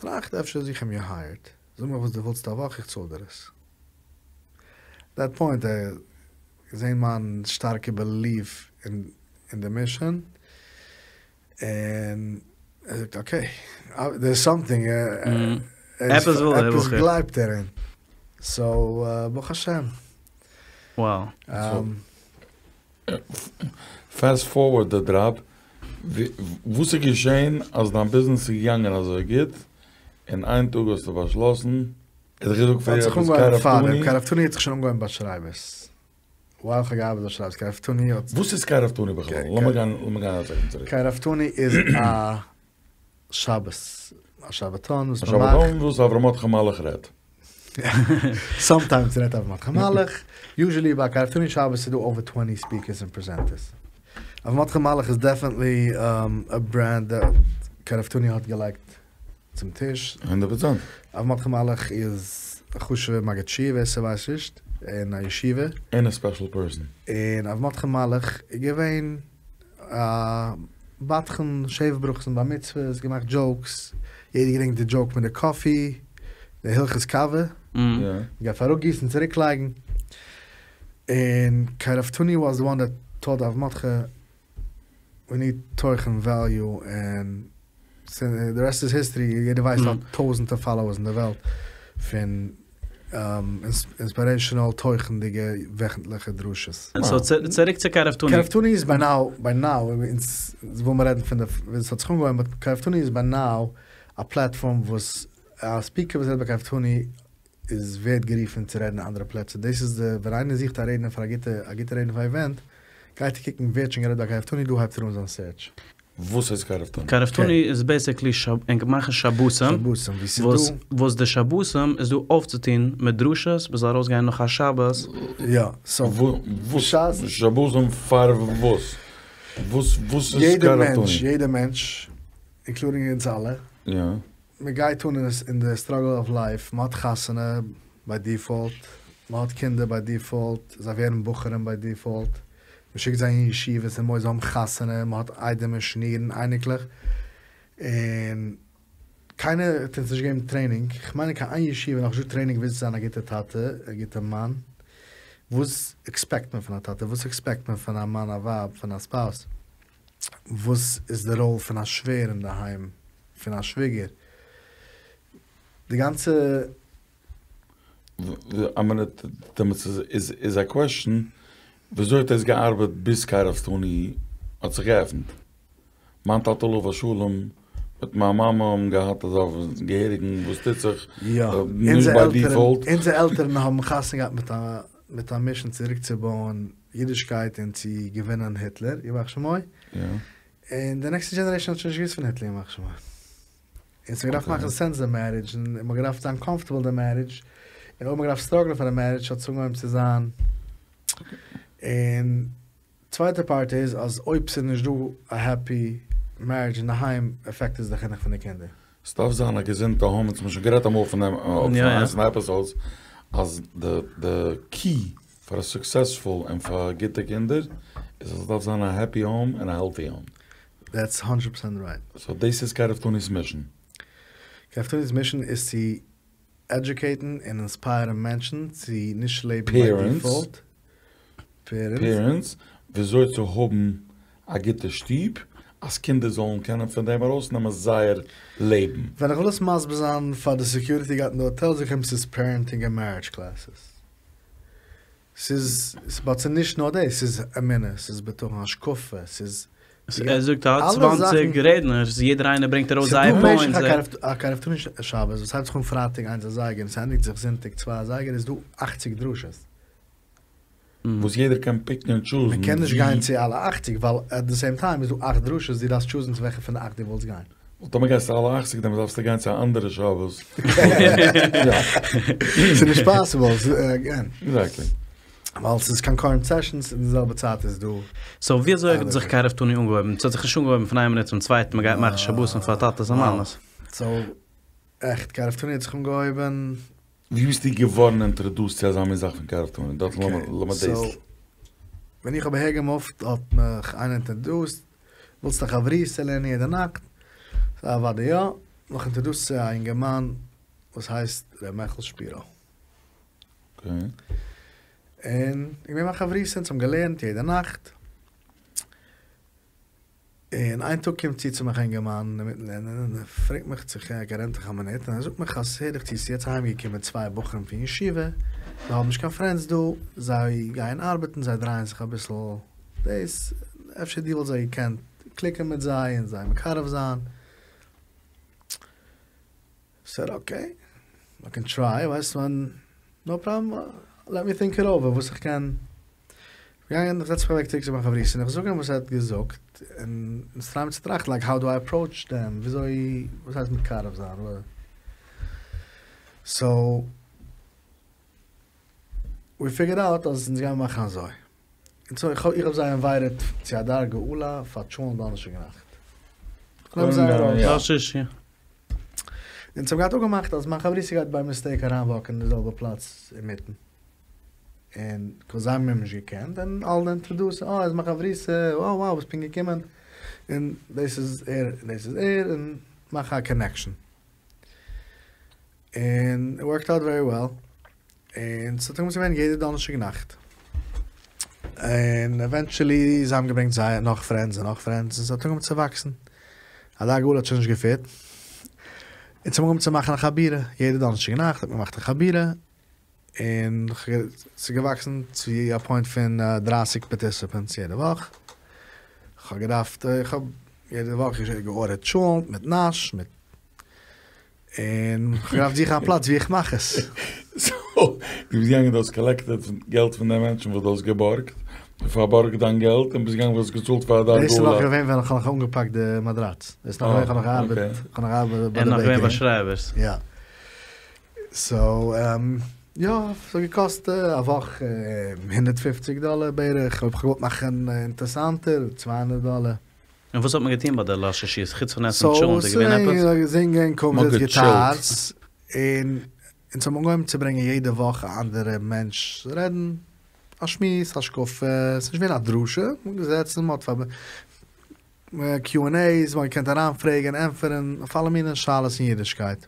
טראכט אפשר זוך איך מיר הייערד, זאג מיר וואס דו ווילסט א וואך איך צאל דיר עס. דעט פוינט ער האט געזען מיין שטארקע בעליף אין די מישען, און ער זאגט אקעי, דער איז סאמטינג, עפעס וויל דער עפעס בחור. גלייבט ער אין, סאו ברוך השם. Wow. פעסט פארווארד די דראפ, וואס איז געשען אז דיין ביזנעס איז געגאנגען אזוי גוט, און איין טאג האסטו באשלאסן, ער האט דיך געזאגט האט פריער זיך עפעס אנגעהויבן פאר דעם, קרבתנו? קרבתנו האט זיך שוין אנגעהויבן ביי שרייבערס, ווייל כ'האב געארבעט ביי שרייבערס, קרבתנו האט. וואס איז קרבתנו בכלל? לאמיר גיין לאמיר גיין א סעקונד צוריק. קרבתנו איז א שבת, א שבתון וואס א מ'מאכט. שבתון וואס אברהם מרדכי מלאך רעדט. סאמטיימס רעדט אברהם מרדכי מלאך, יוזשעלי ביי קרבתוני שבת איז דא אווער טווענטי ספיקערס און פרעזענטערס. אברהם מרדכי מלאך איז דעפענטלי א ברענד דעט קרבתוני האט געלייגט צום טיש. הונדערט פראצענט. אברהם מרדכי מלאך איז א חשוב'ער מגיד שיעור ווער ס'ווייסט נישט, אין א ישיבה. און א ספעשל פערסאן. און אברהם מרדכי מלאך איז געווען א בדחן, שבע ברכות און בר מצוות, געמאכט דזשאוקס, יעדער געדענקט די דזשאוק מיט די קאפי, די הלכות קאווע, מ'גייט אראפגיסן צוריק לייגן, און קרבתוני וואס די וואן דעט טאוט אברהם מרדכי ווי ניד תוכן וועליו און די רעסט איז היסטערי, יעדער ווייסט ער האט טויזענטער פאלאוערס אין די וועלט פון אינספירעישאנעל תוכנ'דיגע וועכנטליכע דרשות. סאו צוריק צו קרבתוני. קרבתוני איז ביי נאו, ביי נאו, אונז ווילן מיר רעדן פון די ווען ס'האט זיך אנגעהויבן, באט קרבתוני איז ביי נאו א פלעטפארם וואס א ספיקער וואס רעדט ביי קרבתוני איז ווערט גערופן צו רעדן אין אנדערע פלעצער, דאס איז די ווען איינער זוכט א רעדנער פאר א גוטע א גוטע רעדנער פאר א איווענט גייט ער קוקן ווער האט שוין גערעדט ביי קרבתוני דא הייבט ער אן זיין סערטש. וואס איז קרבתוני? קרבתוני איז בעסיקלי ענק מאכן שבתים, שבתים ווי ס'איז דא. וואס די שבתים איז דא אויפצוטון מיט דרשות, מ'זאל ארויסגיין נאך א שבת. יא, סאו וואס שבתים פאר וואס? וואס וואס איז יעדע קרבתוני? מענטש, יעדע מענטש, אינקלודינג אונז אלע, יא. מ'גייט אן אין די סטראגל אוו לייף, מ'האט חתונה ביי דיפאלט, מ'האט קינדער ביי דיפאלט, זיי ווערן בחורים ביי דיפאלט, מ'שיקט זיי אין ישיבות און מוסדות, זיי האבן חתונה, מ'האט איידעמער, שנירן, אייניקלעך, און קיינער האט אונז נישט געגעבן טרעינינג, כ'מיין אין קיין איין ישיבה איז נאכנישט דא טרעינינג וויאזוי צו זיין א גוטע טאטע, א גוטע מאן, וואס עקספעקט מען פון א טאטע, וואס עקספעקט מען פון א מאן, א ווייב, פון א ספאוס, וואס איז די ראול פון א שווער אינדערהיים, פון א שוויגער, די גאנצע. א מינוט, דעמאלטס איז איז א קוועשאן, וויאזוי האט דאס געארבעט ביז קרבתוני האט זיך געעפנט? מיין טאטע עליו השלום מיט מיין מאמע האבן געהאט אזא געהעריגן וואס טוט זיך, נישט ביי דיפאלט. אונזער עלטערן האבן חתונה געהאט מיט א מיט א מישן צוריקצובויען אידישקייט און צו געווינען היטלער ימח שמו, און די נעקסטע דזשענערעישאן האט שוין נישט געוואוסט פון היטלער ימח שמו. און ס'האט געדארפט מאכן סענס די מערידזש, און מ'האט געדארפט זיין קאמפארטעבל די מערידזש, און אויב מ'האט געדארפט סטראגלען פאר די מערידזש האט עס אנגעהויבן צו זיין, און צווייטע פארט איז אז אויב ס'איז נישט דא א העפי מערידזש אינדערהיים עפעקט עס די חינוך פון די קינדער. ס'דארף זיין א געזונטע האום, אונז האבן שוין גערעדט אמאל פון דעם אויף איינס פון די עפיסאודס, אז די די קי פאר א סוקסעספול און פאר גוטע קינדער איז אז ס'דארף זיין א העפי האום און א העלטי האום. דעטס האנדרעט פערסענט רייט. סאו דאס איז קרבתוני'ס מישן? קרבתוני'ס מישן איז צו עדיוקעיטן און אינספייערן מענטשן צו נישט לעבן ביי דיפאלט. פערענטס וויאזוי צו האבן א גוטע שטוב אז קינדער זאלן קענען פון דעם ארויסנעמען זייער לעבן. ווען איך וויל עס מסביר זיין פאר די סעקיוריטי גארד אין די האטעל זאג איך אים ס'איז פערענטינג און מערידזש קלעסעס. ס'איז, באט ס'איז נישט נאר דאס, ס'איז אמונה, ס'איז בטחון, השקפה, ס'איז. ער זאגט ער האט צוואנציג רעדנערס, יעדער איינער ברענגט ארויס זייער פוינטס. ס'איז דא במשך א קרבתוני שבת וואס הייבט זיך אן פרייטאג איינס אזייגער און ס'ענדיגט זיך זונטאג צוויי אזייגער איז דא אכציג דרשות. וואס יעדער קען פיקן און טשוזן. מ'קען נישט גיין צו אלע אכציג ווייל עט די סעים טיים איז דא אכט דרשות דו דארפסט טשוזן צו וועלכע פון די אכט דו ווילסט גיין. ווייל טאמער גייסטו אלע אכציג דעמאלטס דארפסטו גיין צו א אנדערע שבת. ס'איז נישט פאסיבל, אגעין. עקזעקטלי. ווייל ס'איז קאנקורענט סעשאנס אין די זעלבע צייט איז דא. סאו ווי אזוי האט זיך קרבתוני אנגעהויבן? ס'האט זיך נישט אנגעהויבן פון איין מינוט צום צווייטן מ'גייט מאכן שבתים פאר טאטעס און מאמעס. סאו עכט קרבתוני האט זיך אנגעהויבן. ווי ביסטו געווארן אינטראדוסט צו אזא מין זאך פון קרבתוני? דארט לאמיר דאס. סאו ווען איך האב אהער געמופט האט מיך איינער אינטראדוסט, ווילסט א חברותא לערנען יעדע נאכט? זאג אוודאי יא, מיך אינטראדוסט צו א אינגערמאן וואס הייסט ר' מעכל שפירא. אקעי. און איך געווען מיין חברותא אונז האבן געלערנט יעדע נאכט. און איין טאג קומט צו צו מיך א אינגערמאן אינמיטן לערנען און ער פרעגט מיך צו איך קען רענטן א מינוט און ער זאגט מיך אז הער דיך צו ס'איז יעצט אהיים געקומען צוויי בחורים פון ישיבה זיי האבן נישט קיין פרענדס דא זיי גייען ארבעטן זיי דרייען זיך אביסל דאס אפשר דו וואלסט זיי געקענט קליקען מיט זיי און זיי מקרב זיין. סעד אקעי, איי קען טריי, ווייסט ווען, נאו פראבלעם, לעט מי טינק איט אווער וואס איך קען, געגאנגען איך זעץ מיך אוועק צוריק צו מיין חברותא און איך זאג אים וואס ער האט געזאגט, און אונז טרייען מיר צו טראכטן לייק האו דו איי אפראוטש דעם, וויאזוי, וואס הייסט מקרב זיין, סאו. ווי פיגערד אוט אז אונז גיימער מאכן אזוי. און סאו איך האב זיי אינווייטעד צו הדר גאולה פאר טשולנט דאנערשטאג נאכט. כ'נעם זיי ארויס. ליל שישי. אונז האבן געהאט אפגעמאכט אז מיין חברותא גייט ביי מיסטעיק אריינוואקן אין די זעלבע פלאץ אינמיטן. און קויז זיי האבן אים נישט געקענט און איי'ל אינטראדוס, אה ער איז מיין חברותא, אה וואו ביסט פונקט געקומען. און דאס איז ער און דאס איז ער און מאכן א קאנעקשאן. און איט ווארקט אוט ווערי וועל. און ס'האט אנגעהויבן צו ווערן יעדע דאנערשטאג נאכט. און עווענטשעלי זיי האבן געברענגט זייער נאך פרענדס און נאך פרענדס און ס'האט אנגעהויבן צו וואקסן. הדר גאולה האט שוין נישט געפיט. אונז האבן אנגעהויבן צו מאכן א חבורה. יעדע דאנערשטאג נאכט האט מען געמאכט א חבורה. און ס'איז געוואקסן צו א פוינט פון דרייסיג פארטיסיפענטס יעדע וואך. כ'האב געדארפט, איך האב יעדע וואך געארדערט טשולנט מיט נאש מיט און כ'האב געדארפט זוכן א פלאץ ווי איך מאך עס. סאו, דו ביסט געגאנגען דו האסט קאלעקטעד געלט פון די מענטשן וואס דו האסט געבארגט, און פארבארגט דיין געלט, און ביסט געגאנגען וואס האסט געצאלט פאר הדר גאולה. דאס איז נאך געווען ווען כ'האב נאך אנגעפאקט די מאדראץ. דאס איז נאך געווען כ'האב נאך געארבעט, כ'האב נאך געארבעט ביי די און נאך געווען בעקערי. ביי שרייבערס. יא. סאו, יא, ס'האט געקאסט א וואך הונדערט פופציג דאלער בערך, אויב כ'האב געוואלט מאכן אינטערעסאנטער, צוויי הונדערט דאלער. און וואס האט מען געטון ביי די ליל שישי'ס חוץ פון עסן טשולנט איז געווען עפעס? סאו זינגען קומזיץ מ'האט גיטארס, און אונז האבן אנגעהויבן צו ברענגען יעדע וואך א אנדערע מענטש רעדן א שמועס, השקפה, ס'איז נישט געווען א דרשה, מ'האט געזעצן מ'האט פאר קיו ענד עי'ס, מ'האט געקענט אריינפרעגן ענטפערן אויף אלע מיני שאלות אין אידישקייט.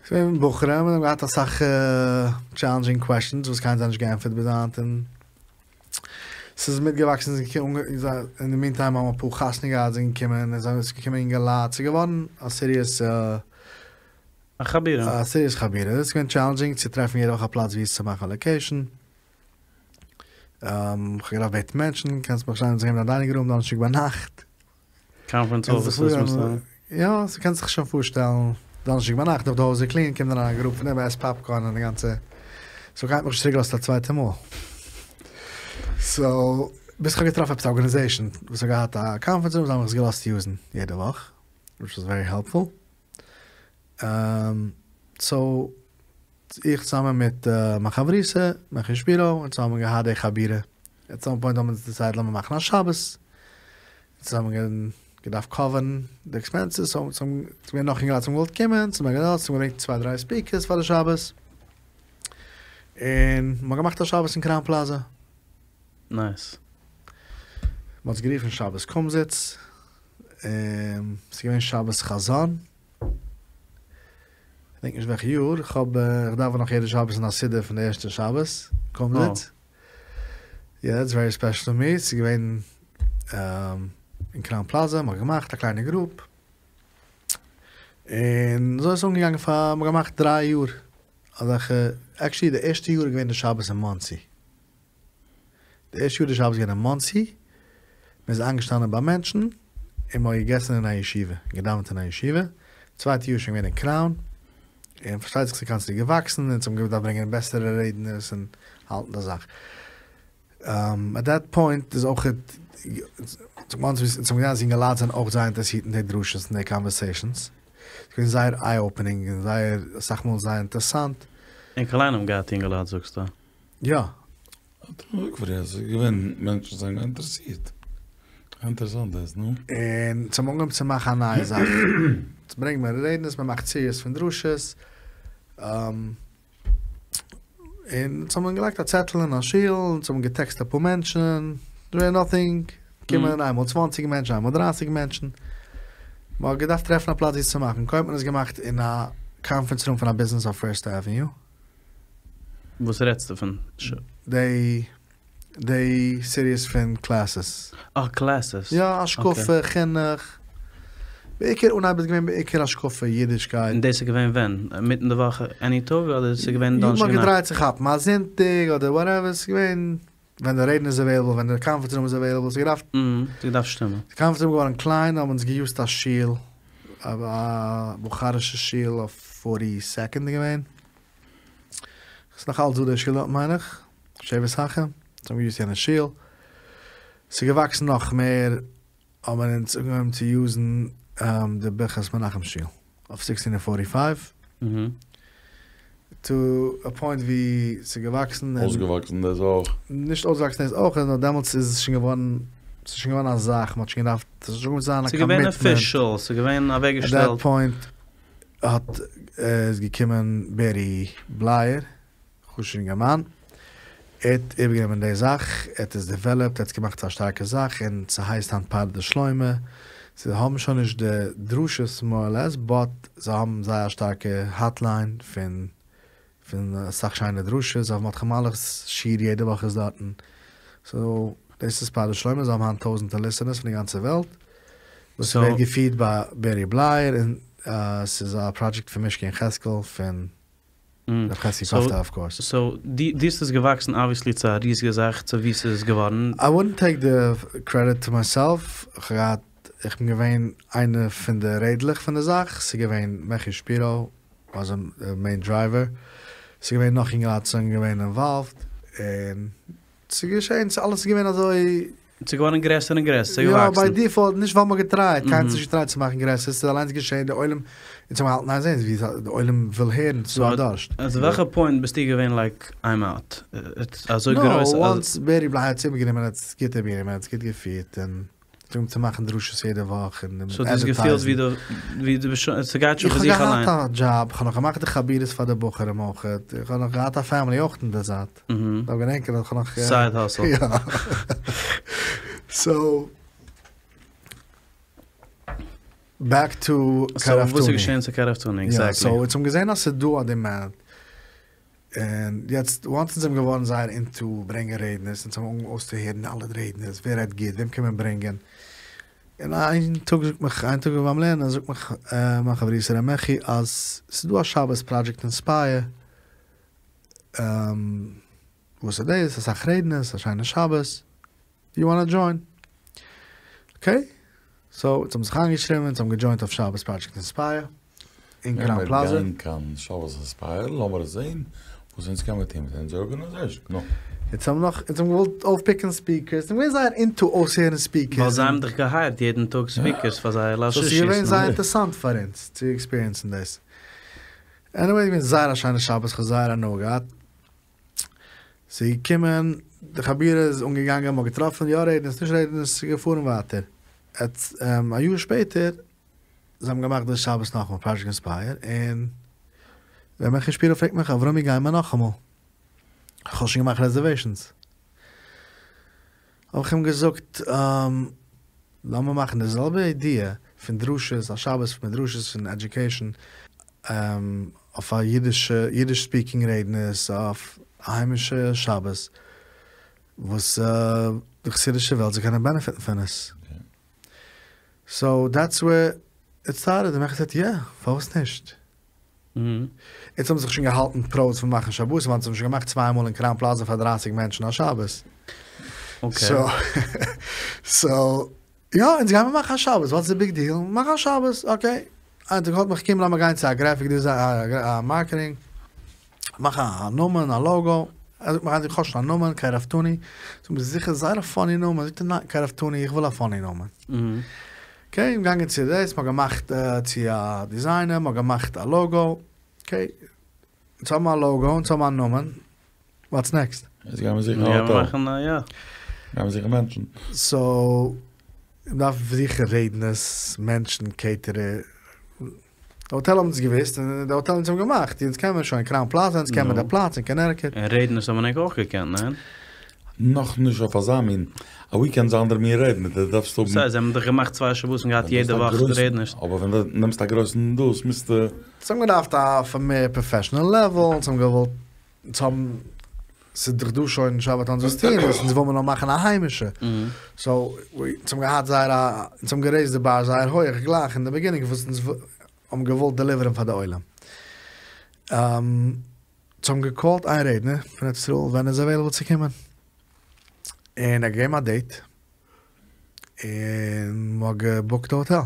ס'איז געווען בחורים און האבן געהאט אסאך טשעלענדזשינג קוועשאנס וואס קיינער האט זיי נישט געענטפערט ביז היינט און ס'איז מיטגעוואקסן, אין די מין טיים האבן אפאר חתונה געהאט זענען געקומען, און ס'איז געקומען אינגעלייט, ס'איז געווארן א סיריעס א חבורה. א סיריעס חבורה, ס'איז געווען טשעלענדזשינג צו טרעפן יעדע וואך א פלאץ וואו עס צו מאכן א לאקעישן, כ'האב געדארפט בעטן מענטשן, קענסט מיך שוין זען אין א דיינינג רום דאנערשטאג ביינאכט. קאנפרענס אפיסעס מסתם. יא, ס'קענסט זיך שוין פארשטעלן, דאנערשטאג ביינאכט נאך די הויז איז קלין קומט אריין א גרופ פון דעם מ'עסט פאפקארן און די גאנצע, סאו קיינער האט מיך נישט צוריק געלאזט א צווייטע מאל. סאו ביז כ'האב געטראפן עפעס א ארגאניזעישן וואס האט געהאט א קאנפרענס רום זיי האבן מיך עס געלאזט יוזן יעדע וואך, וויטש וואס ווערי העלפפול. סאו איך צוזאמען מיט מיין חברותא, מעכי שפירא, אונז האבן געהאט די חבורה, עט סאם פוינט האבן אונז דיסיידעד לאמיר מאכן א שבת, אונז האבן געדארפט קאווערן די עקספענסעס, סאו ס'איז געווען נאך אינגעלייט וואס האבן געוואלט קומען, אונז האבן געלאזט, אונז האבן געברענגט צוויי דריי ספיקערס פאר די שבת, און מ'האט געמאכט א שבת אין קראון פלאזא. נייס. מ'האט עס גערופן שבת קומזיץ, און ס'איז געווען שבת חזון. כ'דענק נישט וועלכע יאר, איך האב, איך דאווען נאך יעדע שבת אין א סידור פון די ערשטע שבת קומזיץ. יא, איטס ווערי ספעשל טו מי, ס'איז געווען אין קראון פלאזא, מ'האט געמאכט א קליינע גרופ, און אזוי איז עס אנגעגאנגען פאר, מ'האט געמאכט דריי יאר אזעלכע, עקשעלי די ערשטע יאר איז געווען די שבת אין מאנסי. די ערשטע יאר די שבת איז געווען אין מאנסי, מען איז איינגעשטאנען ביי מענטשן, און מען האט געגעסן אין א ישיבה, און געדאווענט אין א ישיבה, צווייטע יאר איז שוין געווען אין קראון, און פארשטייט זיך ס'איז קאנסטענטלי געוואקסן, און האבן געדארפט ברענגען בעסערע רעדנערס און האלטן די זאך. עט דעט פוינט איז אויך, אונז האבן געזען אז יונגעלייט זענען אויך זייער אינטערעסירט אין די דרשות און די קאנווערסעישאנס, ס'איז געווען זייער איי אפענינג און זייער אסאך מאל זייער אינטערעסאנט. ענק אליין האבן געהאט יונגעלייט זאגסטו? יא. האט ער געזאגט פאר ס'איז געווען מענטשן זענען געווען אינטערעסירט. אינטערעסאנט דאס, נו. און אונז האבן אנגעהויבן צו מאכן א נייע זאך. אונז ברענגט מען רעדנערס, מען מאכט סיריעס פון דרשות. און אונז האבן געלייגט א צעטל אין א שול, אונז האבן געטעקסט אפאר מענטשן, נאטינג, קומען איינמאל צוואנציג מענטשן, איינמאל דרייסיג מענטשן. מען האט געדארפט טרעפן א פלאץ ווי עס צו מאכן. קודם האט מען עס געמאכט אין א קאנפרענס רום פון א ביזנעס אויף פירסט עוועניו. וואס רעדסטו פון? די די סיריעס פון קלעסעס. אה קלעסעס. יא השקפה, חינוך. בעיקר אנהייב איז געווען בעיקר השקפה, אידישקייט. און דאס איז געווען ווען? אינמיטן די וואך עני טאג אדער ס'איז געווען דאנערשטאג נאכט? מ'האט געטרייט צו כאפן א זונטאג אדער וואטעווער, ס'איז געווען ווען די רעדנער איז עוועילעבל, ווען די קאנפערענס רום איז עוועילעבל, ס'איז געדארפט. ס'איז געדארפט שטימען. די קאנפערענס רום איז געווארן קליין, האבן אונז געיוזט א שול, א בוכארישע שול אויף פארטי סעקאנד איז געווען. ס'איז נאך אלץ דא די שול דארט מיין איך, שבת אחים, אונז האבן געיוזט יענע שול. ס'איז געוואקסן נאך מער, האבן אונז אנגעהויבן צו יוזן די ברכת מנחם שול אויף סיקסטין און פארטי פייוו. טו א פוינט ווי ס'איז געוואקסן און. אויסגעוואקסן דאס אויך. נישט אויסגעוואקסן דאס אויך, נאר דעמאלטס איז עס שוין געווארן, ס'איז שוין געווארן א זאך, מ'האט שוין געדארפט, ס'איז שוין געווארן זיין א ס'איז געווען קאמיטמענט. אפישעל, ס'איז געווען עט אוועקגעשטעלט. דעט פוינט האט איז געקומען בערי בלייער, חשוב'ער אינגערמאן, ער האט איבערגענומען די זאך, ער האט עס דעוועלאפט, ער האט עס געמאכט צו א שטארקע זאך, און ס'הייסט היינט פרדס שלמה, זיי האבן שוין נישט די דרשות מאר אר לעס, באט זיי האבן זייער א שטארקע האטליין פון פון אסאך שיינע דרשות, הרב מרדכי מלאך'ס שיעור יעדע וואך איז דארטן, סאו דאס איז פרדס שלמה, זיי האבן היינט טויזענטער ליסענערס פון די גאנצע וועלט, וואס ווערט געפירט ביי בערי בלייער, און ס'איז א פראדזשעקט פון משכי יחזקאל פון. רב חזקי קאפטע אוו קאורס. סאו דאס איז געוואקסן אבוויעסלי צו א ריזיגע זאך צו ווי ס'איז געווארן. איי וואודנט טעיק די קרעדיט טו מייסעלף, כ'האב געהאט, איך בין געווען איינע פון די רעדלעך פון די זאך, ס'איז געווען מעכי שפירא וואס די מעין דרייווער, ס'איז געווען נאך אינגעלייט וואס זענען געווען אינוואלווד, און ס'איז געשען, ס'איז אלעס איז געווען אזוי. ס'איז געווארן גרעסער און גרעסער, ס'איז געוואקסן. יא, ביי דיפאלט, נישט ווייל מ'האט געטרייט, קיינער האט נישט געטרייט צו מאכן גרעסער, ס'איז אליינס געשען, די עולם, אונז האבן געהאלטן אין איין זען ווי די עולם וויל הערן, ס'איז דא א דארשט. אט וועלכע פוינט ביסטו געווען לייק איים אוט? אזוי גרויס אז. נאו, וואנס בערי בלייער האט עס איבערגענומען, האט עס גוט איבערגענומען, האט עס גוט געפירט, און. אנגעהויבן צו מאכן דרשות יעדע וואך און סאו דו האסט געפילט ווי דו ווי דו ביסט שוין ס'גייט שוין פון זיך אליין. איך האב געהאט א דזשאב, כ'האב נאך געמאכט די חבורות פאר די בחורים אויך, איך האב נאך געהאט א פעמילי אויך אין די זייט, דארף געדענקען אז כ'האב נאך. סייד האסל. יא. סאו בעק טו קרבתנו. סאו וואס איז געשען צו קרבתנו עקזעקטלי? יא, סאו אונז האבן געזען אז ס'איז דא א דימענד, און יעצט וואנס אונז זענען געווארן זייער אינטו ברענגען רעדנערס, אונז האבן אנגעהויבן אויסצוהערן אלע רעדנערס, ווער רעדט גוט, וועם קען מען ברענגען, און איין טאג זאגט מיך, איין טאג ביים לערנען זאגט מיך מיין חברותא ר' מעכי אז ס'איז דא א שבת פראדזשעקט אינספייער, וואס איז דאס, אסאך רעדנערס, א שיינע שבת. יו וואנא דזשוין? אקעי, סאו אונז האבן זיך איינגעשריבן, אונז האבן געדזשוינט אויף שבת פראדזשעקט אינספייער אין קראון פלאזא. לאמיר גיין קיין שבת אינספייער, לאמיר זעהן וואס אונז קען מיר טוהן מיט אונזער ארגאניזעישן, נו. אונז האבן נאך, אונז האבן געוואלט אויפפיקן ספיקערס, אונז זענען געווען זייער אינטו אויסהערן ספיקערס. ווייל זיי האבן דאך געהייערט יעדן טאג ספיקערס פאר זייער ליל סאו ס'איז שישי'ס, געווען נו. זייער אינטערסאנט פאר אונז צו עקספיריענסן דאס. עניוועי, ס'איז געווען זייער א שיינע שבת, כ'האב זייער הנאה געהאט. ס'איז געקומען, די חבורה איז אנגעגאנגען, מ'האט געטראפן יא רעדנערס, נישט רעדנערס, ס'איז געפארן ווייטער. עט א יאר שפעטער, זיי האבן געמאכט די שבת נאכאמאל, פראדזשעקט אינספייער, און ר' מעכי שפירא פרעגט מיך, אברומי גיימער נאכאמאל? כ'האב שוין געמאכט רעזערוועישאנס. האב איך אים געזאגט, לאמיר מאכן די זעלבע איידיע פון דרשות, א שבת מיט דרשות פון עדיוקעישאן, אויף א אידישע, אידיש ספיקינג רעדנערס, אויף א היימישע שבת, וואס די חסידישע וועלט זאל קענען בענעפיטן פון עס. סאו דעטס ווער איט סטארטעד, און מעכי סעד יא, פארוואס נישט? אונז האבן זיך שוין געהאלטן פראוד פון מאכן שבתים, ווייל אונז האבן שוין געמאכט צוויי מאל אין קראון פלאזא פאר דרייסיג מענטשן א שבת. סאו, יא, אונז גיימער מאכן א שבת, וואטס די ביג דיעל? מאך א שבת, אקעי. איין טאג האט מיך קום לאמיר גיין צו א גרעפיק דיזיין, א מארקעטינג, מאך א נאמען, א לאגא. ער זאגט מיך איך האב שוין א נאמען, קרבתנו. זאג ביסט זיכער? זייער א פאני נאמען. זאגט ער ניין, קרבתנו, איך וויל א פאני נאמען. אקעי, געגאנגען צו דאס, מ'האט געמאכט צו א דיזיינער, מ'האט געמאכט א לאגא, אקעי, אונז האבן א לאגא, אונז האבן א נאמען, וואטס נעקסט? יעצט גיימער זוכן א האטעל. גיימער זוכן מענטשן. סאו, מ'דארף זוכן רעדנערס, מענטשן, קעיטערער, די האטעל האבן אונז געוואוסט, און די האטעל אונז האבן געמאכט, אונז קען מען שוין קראון פלאזא, אונז קען מען די פלאץ אין קאנעטיקעט. און רעדנערס האבן ענק אויך געקענט, ניין? נאכנישט אויף אזא מין, א וויקענד איז אנדערע מין רעדנער, דו דארפסט האבן. סא זיי האבן דאך געמאכט צוויי שבתים געהאט יעדע וואך רעדנערס. אבער ווען דו נעמסט א גרויסן דאס מוזטו. אונז האבן געדארפט אויף א מער פראפעשענעל לעוועל, אונז האבן געוואלט, אונז האבן, ס'איז דאך דא שוין שבתון'ס וואס טוען דאס, אונז וויל מיר נאר מאכן א היימישע, סאו אונז האבן געהאט זייער א, אונז האבן גערעיזד די באר זייער הויעך גלייך אין די ביגינינג וואס אונז האבן געוואלט דעליווערן פאר די עולם. אונז האבן געקאלט איין רעדנער פון ארץ ישראל ווען ער איז עוועילעבל צו קומען, און ער האט געגעבן א דעיט, און מ'האט געבוקט די האטעל.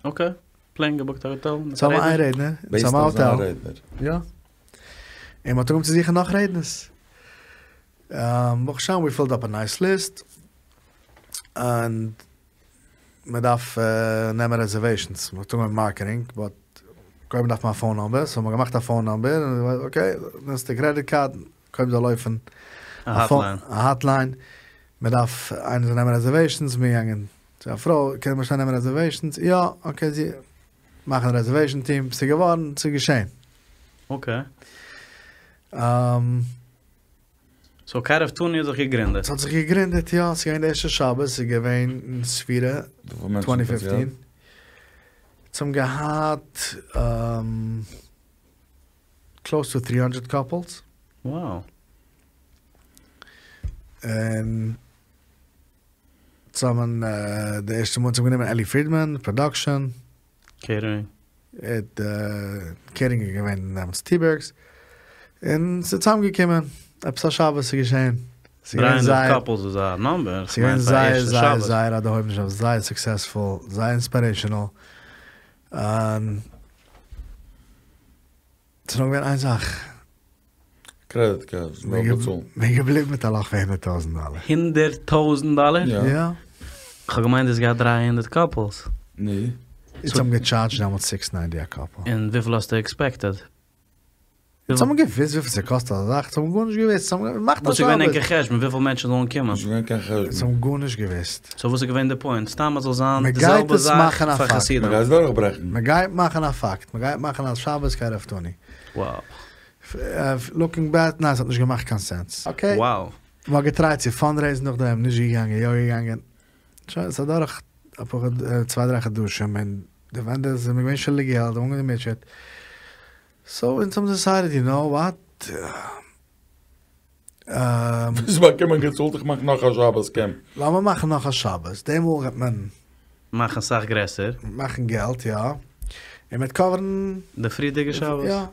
אקעי, פלעין געבוקט א האטעל מיט א רעדנער? אונז האבן איין רעדנער, אונז האבן א האטעל. יא. און מ'האט אנגעהויבן צו זוכן נאך רעדנערס. ברוך השם ווי פילד אפ א נייס ליסט, און מ'דארף נעמען רעזערוועישאנס, מ'האט אנגעהויבן מארקעטינג, באט. קודם דארף מען א פאון נאמבער, סאו האט מען געמאכט א פאון נאמבער, און אקעי, נעמסט די קרעדיט קארד, קודם זאל לויפן א האטליין. א האטליין, מען דארף איינער זאל נעמען רעזערוועישאנס, מיר געגאנגען צו א פרוי, קען מען שוין נעמען רעזערוועישאנס, יא, אקעי, זי מאכן רעזערוועישאן טיעם, ס'איז געווארן, ס'איז געשען. אקעי. סאו קרבתנו האט זיך געגרינדעט. ס'האט זיך געגרינדעט יא, ס'איז געווען די ערשטע שבת, ס'איז געווען אין ספירה טווענטי פיפטין, אונז האבן געהאט קלאוס טו טרי האנדרעט קאפלס. Wow. און אונז האבן די ערשטע מאל אונז האבן גענומען אלי פרידמאן פראדאקשען. קעיטערינג. קעיטערינג איז געווען דעמאלטס טיבערגס, און ס'איז צוזאמגעקומען, עפעס א שבת איז געשען, ס'איז געווען זייער, דרײַ הונדערט קאפלס איז א נאמבער, ס'איז געווען זייער זייער זייער א דערהויבענע שבת, זייער סוקסעספול, זייער אינספיירעישאנעל, און ס'איז נאר געווען איין זאך. קרעדיט קארדס, מ'דארף באצאלן. מ'איז געבליבן מיט א לאך פון הונדערט טויזנט דאלער. הונדערט טויזנט דאלער? יא. כ'האב געמיינט דו האסט געהאט דרײַ הונדערט קאפלס. נו. אונז האבן געטשארדזשט דעמאלטס סיקס ניינטי א קאפל. און וויפיל האסטו עקספעקטעד? אונז האבן געוואוסט וויפיל ס'קאסט אזא זאך? אונז האבן גארנישט געוואוסט. אונז האבן געמאכט א וואס איז געווען שבת. ענקער חשבון וויפיל מענטשן זאלן קומען? נישט געווען קיין חשבון. אונז האבן גארנישט געוואוסט. סאו וואס איז געווען די פוינט? סתם אז זאל זיין די מ'גייט זעלבע עס זאך מאכן א פאר פאקט. חסידים. מ'גייט עס דורכברעכן. מ'גייט מאכן א פאקט. מ'גייט מאכן א שבת קרבתנו. Wow. לוקינג בעק, ניין ס'האט נישט געמאכט קיין סענס. אקעי. Wow. מ'האט געטרייט צו פאנדרעיזן נאכדעם, נישט געגאנגען, יא געגאנגען. שוין, ס'איז אדורך אפאר צוויי דריי חדשים און די ווענדארס זענען געווען שולדיג געלט, זיי האבן געמוטשעט. סאו אונז האבן דעסיידעד יו נאו וואט. וועסט באקומען געצאלט איך מאך נאך א שבת קום. לאמיר מאכן נאך א שבת, די מאל וועט מען. מאכן סאך גרעסער. מאכן געלט יא. און מ'וועט קאווערן. די פריערדיגע שבת. יא.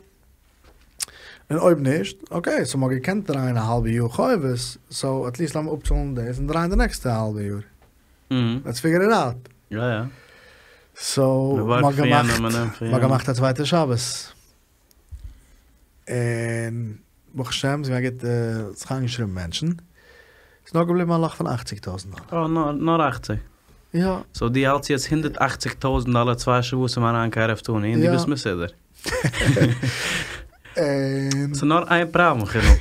און אויב נישט, אקעי, סאו מ'האט געקענט דרייען א האלבע יאר חובות, סאו עטליעסט לאמיר אפצאלן דאס און דרייען די נעקסטע האלבע יאר. לעטס פיגער איט אוט. יא יא. סאו מ'האט געמאכט, מ'האט געמאכט א צווייטע שבת. און ברוך השם ס'איז געווען גוט, ס'האט זיך איינגעשריבן מענטשן. ס'איז נאר געבליבן א לאך פון אכציג טויזנט דאלער. אה, נאר נאר אכציג? יא. סאו דו האלטסט יעצט הונדערט אכציג טויזנט דאלער צוויי שבתים אריין קרבתנו און דו ביסט מסודר. ס'איז נאר איין פראבלעם חינוך.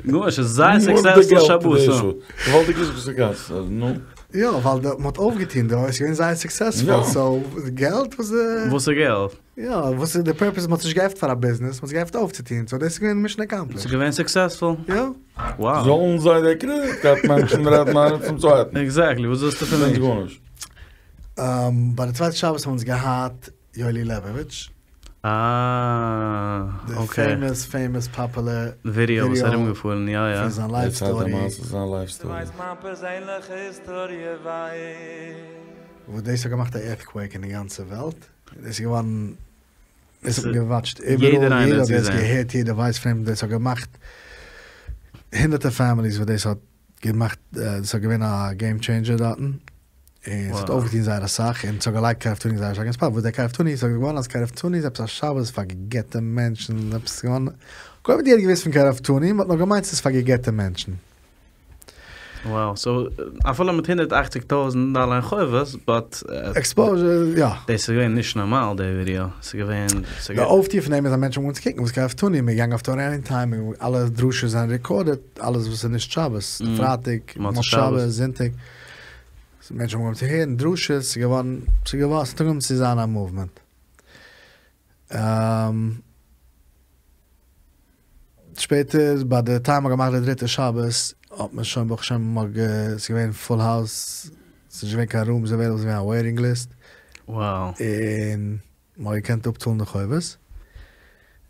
גארנישט, ס'איז זייער סוקסעספול שבתים. געוואלדיג איז וואס גאס, נו. יא, ווייל די מ'האט אויפגעטון דא, איז געווען זייער סוקסעספול, סאו געלט וואס די. וואס איז געלט? יא, וואס איז די פורפעס, מ'האט עס נישט געעפנט פאר א ביזנעס, מ'האט עס געעפנט אויפצוטון, סאו דאס איז געווען מישן אקאמפלישד. ס'איז געווען סוקסעספול? יא. וואו. זאלן זיי די קרעדיט קארד מענטשן רעדן איינער צום צווייטן. עקזעקטלי, וואס ווילסטו פון מיר? גארנישט. ביי די צווייטע שבת האבן אונז געהאט יואלי לעבאוויטש. אה, אקעי. די פעימאס פעימאס פאפולער ווידעא וואס איז ארומגעפארן, יא יא. פון זיין לייף סטארי. וואס דאס האט געמאכט א ערטקוועיק אין די גאנצע וועלט. דאס איז געווארן, דאס האט מען געוואטשט איבעראל, יעדער האט דאס געהערט, יעדער ווייסט פון דעם, דאס האט געמאכט הונדערטער פעמיליס וואס דאס האט געמאכט, דאס האט געווען א געים טשעינדזשער דארטן, און ס'האט אויפגעטון זייער אסאך, און ס'האט געלייגט קרבתנו זייער שטארק אין ספאט, וואס דער קרבתנו, ס'האט געווארן אז קרבתנו איז עפעס א שבת פאר גע'גט'ע מענטשן, עפעס געווארן, קודם האט יעדער געוואוסט פון קרבתנו, מ'האט נאר געמיינט ס'איז פאר גע'גט'ע מענטשן. וואו, סאו אפילו מיט הונדערט אכציג טויזענט דאלער אין חובות, באט. עקספאוזשער, יא. דאס איז געווען נישט נארמאל די ווידעא, ס'איז געווען. די אויפטו פון דעם איז אז מענטשן האבן אנגעהויבן צו קוקן וואס קרבתנו, מ'איז געגאנגען אויף תורה עניטיים, און אלע דרשות זענען רעקארדעד, אלעס וואס איז נישט שבת, פרייטאג, מוצאי שבת, זונטאג, מענטשן האבן אנגעהויבן צו הערן דרשות, ס'איז געווארן, ס'איז געווארן, ס'האט אנגעהויבן צו זיין א מאוומענט. שפעטער ביי די טיים מ'האט געמאכט די דריטע שבת האט מען שוין ברוך השם מ'האט גע ס'איז געווען פול האוז ס'איז נישט געווען קיין רומס עוועילעבל ס'איז געווען א וועיטינג ליסט און מ'האט געקענט אפצאלן די חובות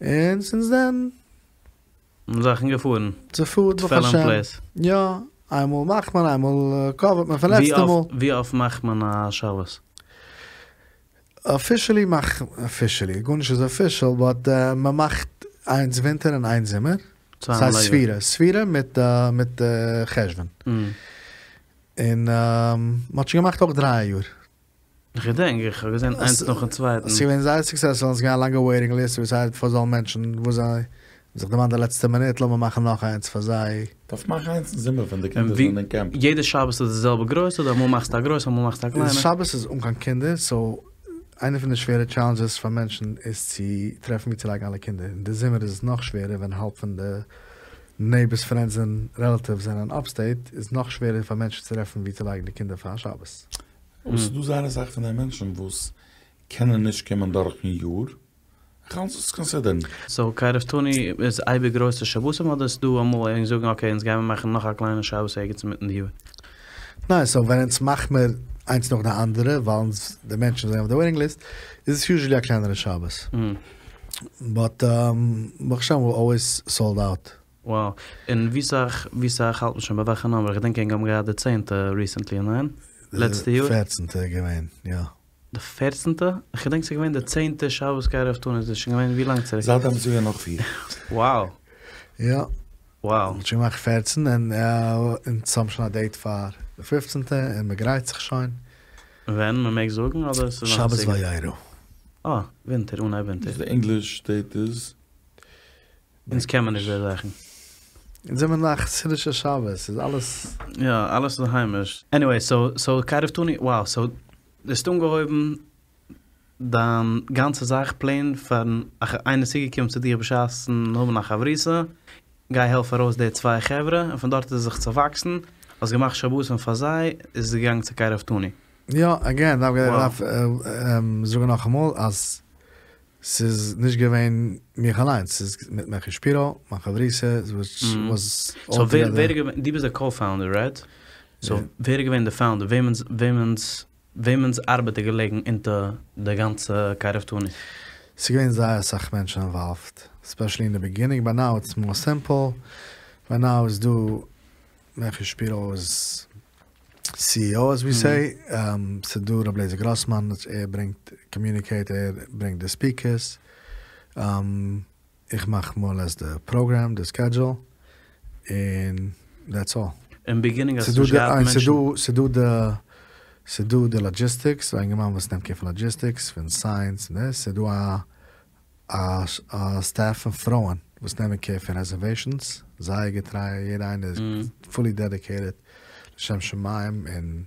און סינס דען זאכן געפארן. ס'פארט ברוך השם יא איינמאל מאכט מען איינמאל קאווערט מען פון לעצטע מאל. ווי אפט מאכט מען א שבת? אפישעלי מאכט, אפישעלי, גארנישט איז אפישעל, באט מען מאכט איינס ווינטער און איינס זומער, ס'הייסט ספירה, ספירה מיט מיט חשוון, און מ'האט שוין געמאכט אויך דריי א יאר. איך געדענק איך האב געזען איינס נאכן צווייטן. ס'איז געווען זייער סוקסעספול און ס'איז געווען א לאנגע וועיטינג ליסט, וואס הייסט פאר זאלן מענטשן וואס זיי זיך דערמאנט די לעצטע מינוט לאמיר מאכן נאך איינס פאר זיי. דארף מאכן איינס אין זומער ווען די קינדער זענען אין קעמפ. יעדע שבת איז די זעלבע גרויס אדער אמאל מאכסטו א גרויסע אמאל מאכסטו א קליינע? שבת איז אן קיין קינדער סאו. איינע פון די שווערע טשעלענדזשעס פאר מענטשן איז צו טרעפן וואו צו לייגן אלע קינדער. אין די זומער איז עס נאך שווערער ווען האלב פון די נעיבערס פרענדס און רעלאטיווס זענען אפסטעיט איז נאך שווערער פאר מענטשן צו טרעפן וואו צו לייגן די קינדער פאר שבת. אבער ס'איז דא זייער אסאך פון די מענטשן וואס קענען נישט קומען דורכן יאר, איך האלט זאלסט קאנסידערן. סאו קרבתנו איז אייביג גרויסע שבתים אדער איז דא אמאל ענק זאגן אקעי אונז גיימער מאכן נאך א קליינע שבת ערגעץ אינמיטן די יאר? ניין סאו ווען אונז מאך מיר איינס נאך די אנדערע ווייל אונז די מענטשן זענען אויף די וועיטינג ליסט איז עס יוזשעלי א קלענערע שבת באט ברוך השם ווער אלוועיס סאלד אוט. Wow און ווי סאך ווי סאך האלט מען שוין ביי וועלכע נומבער? איך געדענק ענק האבן געהאט די צענטע ריסענטלי ניין? לעצטע יאר? די פערצענטע איז געווען יא. די פערצנטע? איך געדענק ס'איז געווען די צענטע שבת קרבתנו איז שוין געווען ווי לאנג צוריק? זייט דעם איז געווען נאך פיר. Wow. יא. Wow. מ'האט שוין געמאכט פערצן און אונז האבן שוין א דעיט פאר די פופצנטע און מ'גרייט זיך שוין. ווען? מ'מעג זאגן אדער ס'איז נאך א סיקרעט? שבת וירא. אה, ווינטער, אנהייב ווינטער. די ענגליש דעיט איז? אונז קען מען נישט די זאכן. אונז זעמיר נאך חסידישע שבת, ס'איז אלעס. יא, אלעס איז היימיש. עניוועי, סאו סאו קרבתנו, wow, סאו דו האסט אנגעהויבן דיין גאנצע זאך פלעין פארן איינער איז צוגעקומען צו דיר בשעת'ן האבן א חברותא, גיי העלף ארויס די צוויי חברה, און פון דארט איז עס זיך צעוואקסן, האסט געמאכט שבתים פאר זיי, איז עס געגאנגען צו קרבתנו. יא, אגעין, דארף זאגן נאכאמאל אז ס'איז נישט געווען מיך אליינס, ס'איז מיט מעכי שפירא, מיין חברותא, וויטש וואס סאו ווער ווער איז געווען, דו ביסט די קאו-פאונדער רייט? סאו ווער איז געווען די פאונדער, וועמענס וועמענס וועמענס ארבעט איז געלעגן אונטער די גאנצע קרבתנו? ס'איז געווען זייער אסאך מענטשן אינוואלווד, ספעשעלי אין די ביגינינג, ביי נאו איטס מאר סימפל, ביי נאו איז דא מעכי שפירא איז CEO as we say, ס'דא ר' לייזער גראסמאן ער ברענגט קאמיוניקעיט ער ברענגט די ספיקערס, איך מאך מאר אר לעס די פראגרעם די סקעדזשול און דעטס אלל. אין ביגינינג האסטו נישט געהאט מענטשן? ס'דא די ס'דא די לאגיסטיקס, א אינגערמאן וואס נעמט קער פון לאגיסטיקס, פון סיינס און דאס, ס'דא א א סטעף פון פרויען וואס נעמען קער פון רעזערוועישאנס, זייער געטריי, יעדע איינע איז פולי דעדיקעיטעד לשם שמים, און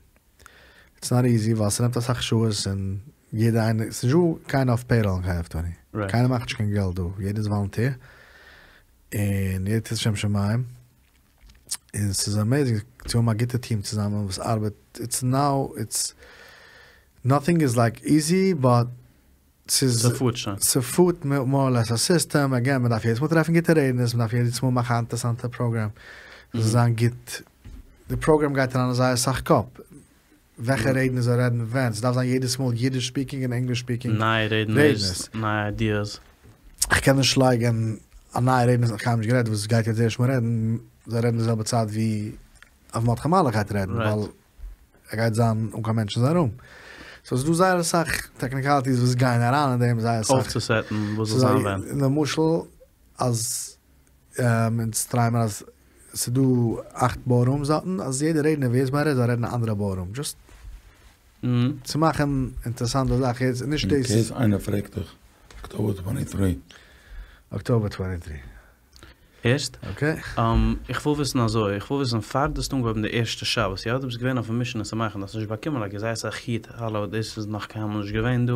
איטס נאט איזי ווייל ס'נעמט אסאך שעות און יעדע איינע, ס'נישט דא קיינער אויף פעיראל אין קרבתנו, קיינער מאכט נישט קיין געלט דא, יעדער איז וואלונטיר, און יעדער טוט לשם שמים, און ס'איז אמעיזינג צו האבן א גוטע טיעם צוזאמען וואס ארבעט, איטס נאו איטס נאטינג איז לייק איזי באט ס'איז ס'פארט שוין. ס'פארט מאר אר לעס א סיסטעם, אגעין מ'דארף יעדעס מאל טרעפן גוטע רעדנערס, מ'דארף יעדעס מאל מאכן א אינטערסאנטע פראגרעם, ס'זאל זיין גוט, די פראגרעם גייט אריין אין זייער אסאך קאפ, וועלכע רעדנער זאל רעדן ווען, ס'דארף זיין יעדעס מאל אידיש ספיקינג און ענגליש ספיקינג נייע רעדנערס, נייע איידיעס. כ'קען נישט לייגן א נייע רעדנער וואס האט קיינמאל נישט גערעדט וואס גייט יעצט ערשט מאל רעדן, זאל רעדן די זעלבע צייט ווי אברהם מרדכי מלאך גייט רעדן, ווייל ער גייט זיין אן קיין מענטשן אין זיין רום. סאו ס'איז דא זייער אסאך טעקניקאליטיס וואס גייען אריין אין דעם זייער אסאך. אויפצוסעטן וואס זאל זיין ווען. למשל אז אונז טרייען מיר אז ס'איז דא אכט באלרומס דארטן אז יעדע רעדנער ווער עס רעדט זאל רעדן אין א אנדערע באלרום דזשאסט צו מאכן אינטערעסאנט די זאך יעצט נישט דאס. אין קעיס איינער פרעגט דיך, אקטאבער טווענטי טרי. אקטאבער טווענטי טרי. הערסט? אקעי. איך וויל וויסן אזוי, איך וויל וויסן פאר דו האסט אנגעהויבן די ערשטע שבת, יא? דו ביסט געווען אויפן מישן עס צו מאכן, דו האסט נישט באקומען לייק אזא סאך היט, האלא דאס איז נאך קיינמאל נישט געווען דא,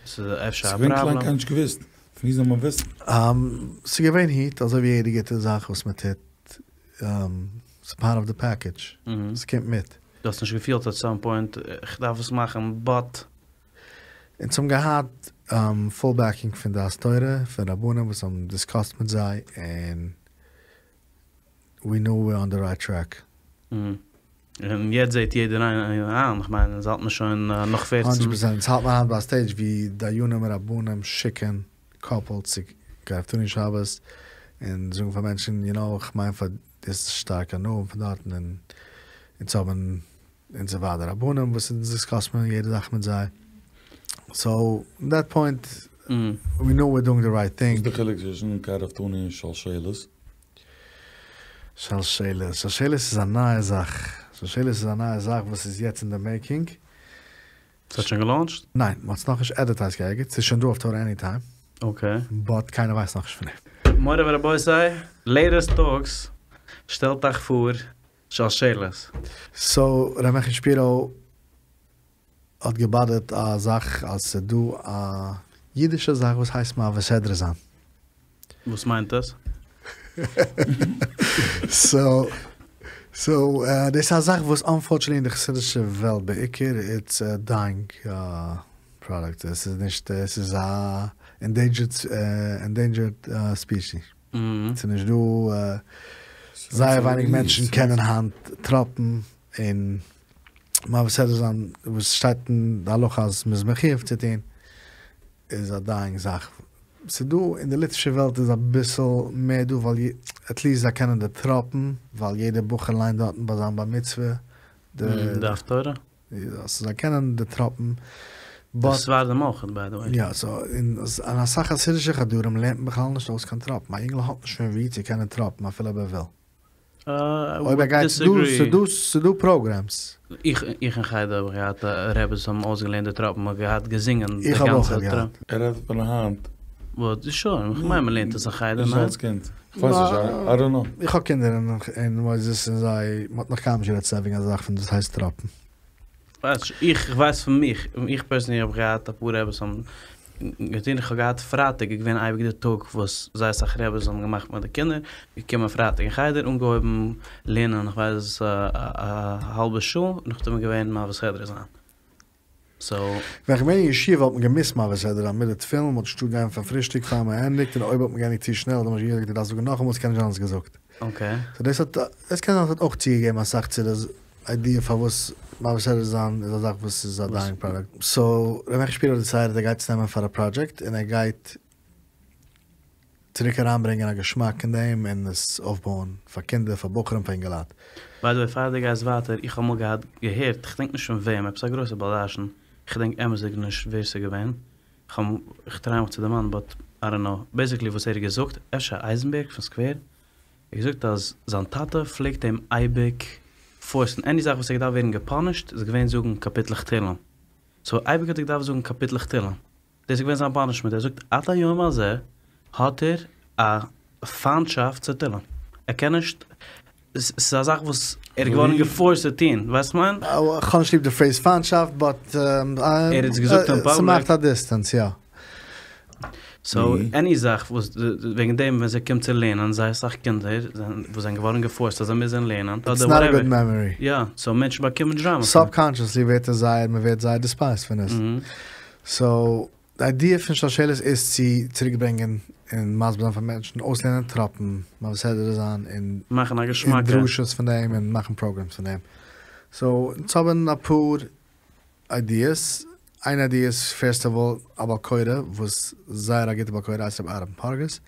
ס'איז אפשר א ס'געווען פראבלעם. קליין קיינער נישט געוואוסט, פון ווי זאל מען וויסן? ס'איז געווען היט, אזוי ווי יעדע גוטע זאך וואס מען טוט, ס'איז פארט אוו די פעקעדזש, ס'קומט מיט. דו האסט נישט געפילט עט סאם פוינט איך דארף עס מאכן באט. אונז האבן געהאט פול בעקינג פון דעת תורה, פון רבנים וואס האבן דיסקאסט מיט זיי, און ווי ניו ווער אן די רייט טרעק. און יעצט זעט יעדער איין, איך מיין אונז האלט מען שוין נאך פערצן. הונדרעט פראצענט, אונז האלט מען היינט ביי א סטעידזש ווי דיינים און רבנים שיקן קאפלס צו קרבתנו שבת, און זאגן פאר מענטשן, יו נאו, איך מיין פאר דאס איז שטארק הנאה פון דארטן, און אונז האבן אונזער ועד הרבנים וואס אונז דיסקאסט מען יעדע זאך מיט זיי, סאו אין דעט פוינט ווי נאו ווער דואינג די רייט טינג. וואס איז די חילוק צווישן קרבתנו און שלשלת? שלשלת, שלשלת איז א נייע זאך, שלשלת איז א נייע זאך וואס איז יעצט אין די מעקינג. ס'האט שוין געלאונטשט? ניין, מ'האט עס נאכנישט עדווערטייזט ערגעץ, ס'איז שוין דא אויף תורה עני טיים. אקעי. באט קיינער ווייסט נאכנישט פון דעם. מורי ורבותי, לעיטעסט טאלקס שטעלט אייך פאר שלשלת. סאו ר' מעכי שפירא. האט געבאדערט א זאך אז ס'איז דא א אידישע זאך וואס הייסט מעביר סדרה זיין. וואס מיינט דאס? סאו סאו דאס איז א זאך וואס אנפארטשענעטלי אין די חסידישע וועלט בעיקר איטס א דייאינג פראדוקט עס איז נישט עס איז א ענדעינדזשערד ספישי ס'איז נישט דא זייער ווייניג מענטשן קענען היינט טראפן און מעביר סדרה זיין וואס שטייט אין די הלכה אז מ'איז מחיוב צו טון איז א דייאינג זאך. ס'דא אין די ליטווישע וועלט איז אביסל מער דא ווייל עטליעסט זיי קענען די טראפן ווייל יעדע בחור ליינט דארטן ביי זיין בר מצוה די די הפטורה. יא סאו זיי קענען די טראפן די ספרדים אויך ביי די וועי. יא סאו אין אסאך חסידישע חדרים לערנט מען בכלל נישט אויס קיין טראפן א יונגל האט נישט פון ווי צו קענען טראפן אפילו אויב ער וויל. אויב ער גייט ס'דא ס'דא פראגרעמס. איך איך אין חדר האב איך געהאט רעבעס האבן אויסגעלערנט די טראפן מ'האט געהאט געזינגען די גאנצע טראפ. ער רעדט פון היינט. וואט? שוין, איך מיין מ'לערנט עס אין חדר, ניין? נישט אלס קינד. כ'ווייס נישט, איי דאנט נאו. איך האב קינדער אין מוסדות און זיי, מ'האט נאך קיינמאל נישט גערעדט צו זיי וועגן א זאך פון וואס הייסט טראפן. איך ווייס פון מיך, איך פערסענלי האב געהאט אפאר רעבעס האבן געטון, איך האב געהאט פרייטאג איז געווען אייביג די טאג וואס זייער אסאך רעבעס האבן געמאכט מיט די קינדער, געקומען פרייטאג אין חדר אנגעהויבן לערנען איך ווייס א האלבע שעה, נאכדעם איז געווען מעביר סדרה זיין. סאו. ווען כ'בין אין ישיבה האט מען געמוזט מעביר סדרה זיין מיט די תפילין, מ'האט נישט געטארט גיין פאר פרישטאג פאר מ'ענדיגט, און אויב האט מען געענדיגט צו שנעל האט דער משגיח געזאגט דו דארפסט זאגן נאכאמאל ס'קען נישט זיין האסט געזאגט. אקעי. סאו דאס האט, דאס קען זיין עס האט אויך צוגעגעבן אסאך צו די איידיע פארוואס מעביר סדרה זיין איז א זאך וואס איז א דייאינג פראדוקט. סאו ר' מעכי שפירא האט דיסיידעד ער גייט עס נעמען פאר א פראדזשעקט און ער גייט צוריק אריינברענגען א געשמאק אין דעם און עס אויפבויען פאר קינדער, פאר בחורים, פאר אינגעלייט. ביי די וועי פאר דו גייסט ווייטער, איך האב אמאל געהאט געהערט, כ'דענק נישט פון וועם, עפעס א גרויסע בעל דרשן, כ'דענק אמת'דיג נישט ווער ס'איז געווען, כ'האב, כ'טריי מיך צו דערמאנען באט איי דאנט נאו, בעיסיקלי וואס ער האט געזאגט, אפשר אייזענבערג פון סקווער, ער האט געזאגט אז זיין טאטע פלעגט אים אייביג פארסן, עני זאך וואס ער האט געדארפט ווערן געפאנישט איז געווען זאגן קאפיטלעך תהלים, סאו אייביג האט ער געדארפט זאגן קאפיטלעך תהלים. דאס איז געווען זיין פאנישמענט, ער זאגט עד היום הזה האט ער א פיינטשאפט צו תהלים, ער קען נישט, ס'איז א זאך וואס ער איז געווארן געפארסט צו טון, ווייסט וואס כ'מיין? כ'האב נישט ליב די פרעיז פיינטשאפט באט ער האט עס געזאגט אין פאבליק. ס'מאכט א דיסטענס יא. סאו עני זאך וואס וועגן דעם ווען ס'קומט צו לערנען זייער אסאך קינדער וואס זענען געווארן געפארסט אז זיי מוזען לערנען איטס נאט א גוד מעמארי. יא, סאו מענטשן באקומען טראומא. סאבקאנשעסלי ווערט עס זייער, מ'ווערט זייער דיספייזד פון עס. סאו די איידיע פון שלשלת איז צו צוריק ברענגען און מסביר זיין פאר מענטשן, אויסלערנען טראפן, מעביר סדרה זיין און מאכן א געשמאקע. דרשות פון דעם און מאכן פראגרעמס פון דעם. סאו אונז האבן אפאר איידיעס, איין איידיע איז פירסט אוו אלל א בעל קורא וואס זייער א גוטע בעל קורא הייסט רבי אהרן פארגעס,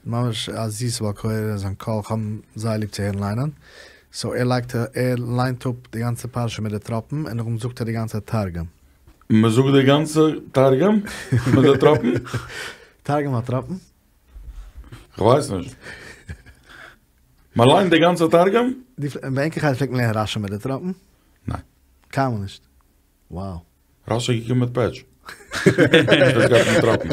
ממש א זיסע בעל קורא זיין קול כ'האב אים זייער ליב צו הערן ליינען, סאו ער לייגט ער ליינט אפ די גאנצע פרשה מיט די טראפן און נאכדעם זאגט ער די גאנצע תרגום. מען זאגט די גאנצע תרגום מיט די טראפן? תרגום האט טראפן? כ'ווייס נישט. מען ליינט די גאנצע תרגום? ביי ענק אין חדר פלעגט מען לערנען רשי מיט די טראפן? ניין. קיינמאל נישט? Wow. רשי איז געקומען מיט פעטש. דאס גייט מיט טראפן.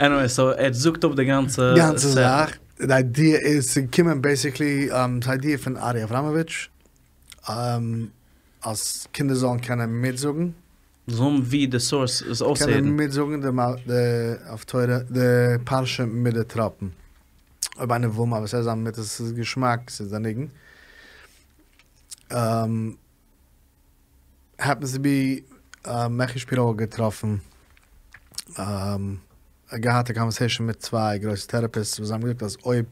עניוועי, סאו ער זאגט אפ די גאנצע גאנצע זאך. די איידיע איז צו קומען בעיסיקלי, די איידיע פון ארי אבראמאוויטש, אז קינדער זאלן קענען מיטזאגן. זאלן האבן ווי די סאורס עס אויסהערן. קענען מיטזאגן די הפטורה, די פרשה מיט די טראפן. אויב איינער וויל מעביר סדרה זיין מיט עס איז געשמאק, ס'איז א ניגון. העפענס טו בי מעכי שפירא האט געטראפן געהאט א קאנווערסעישאן מיט צוויי גרויסע טעראפיסטס וואס זיי האבן געזאגט אז אויב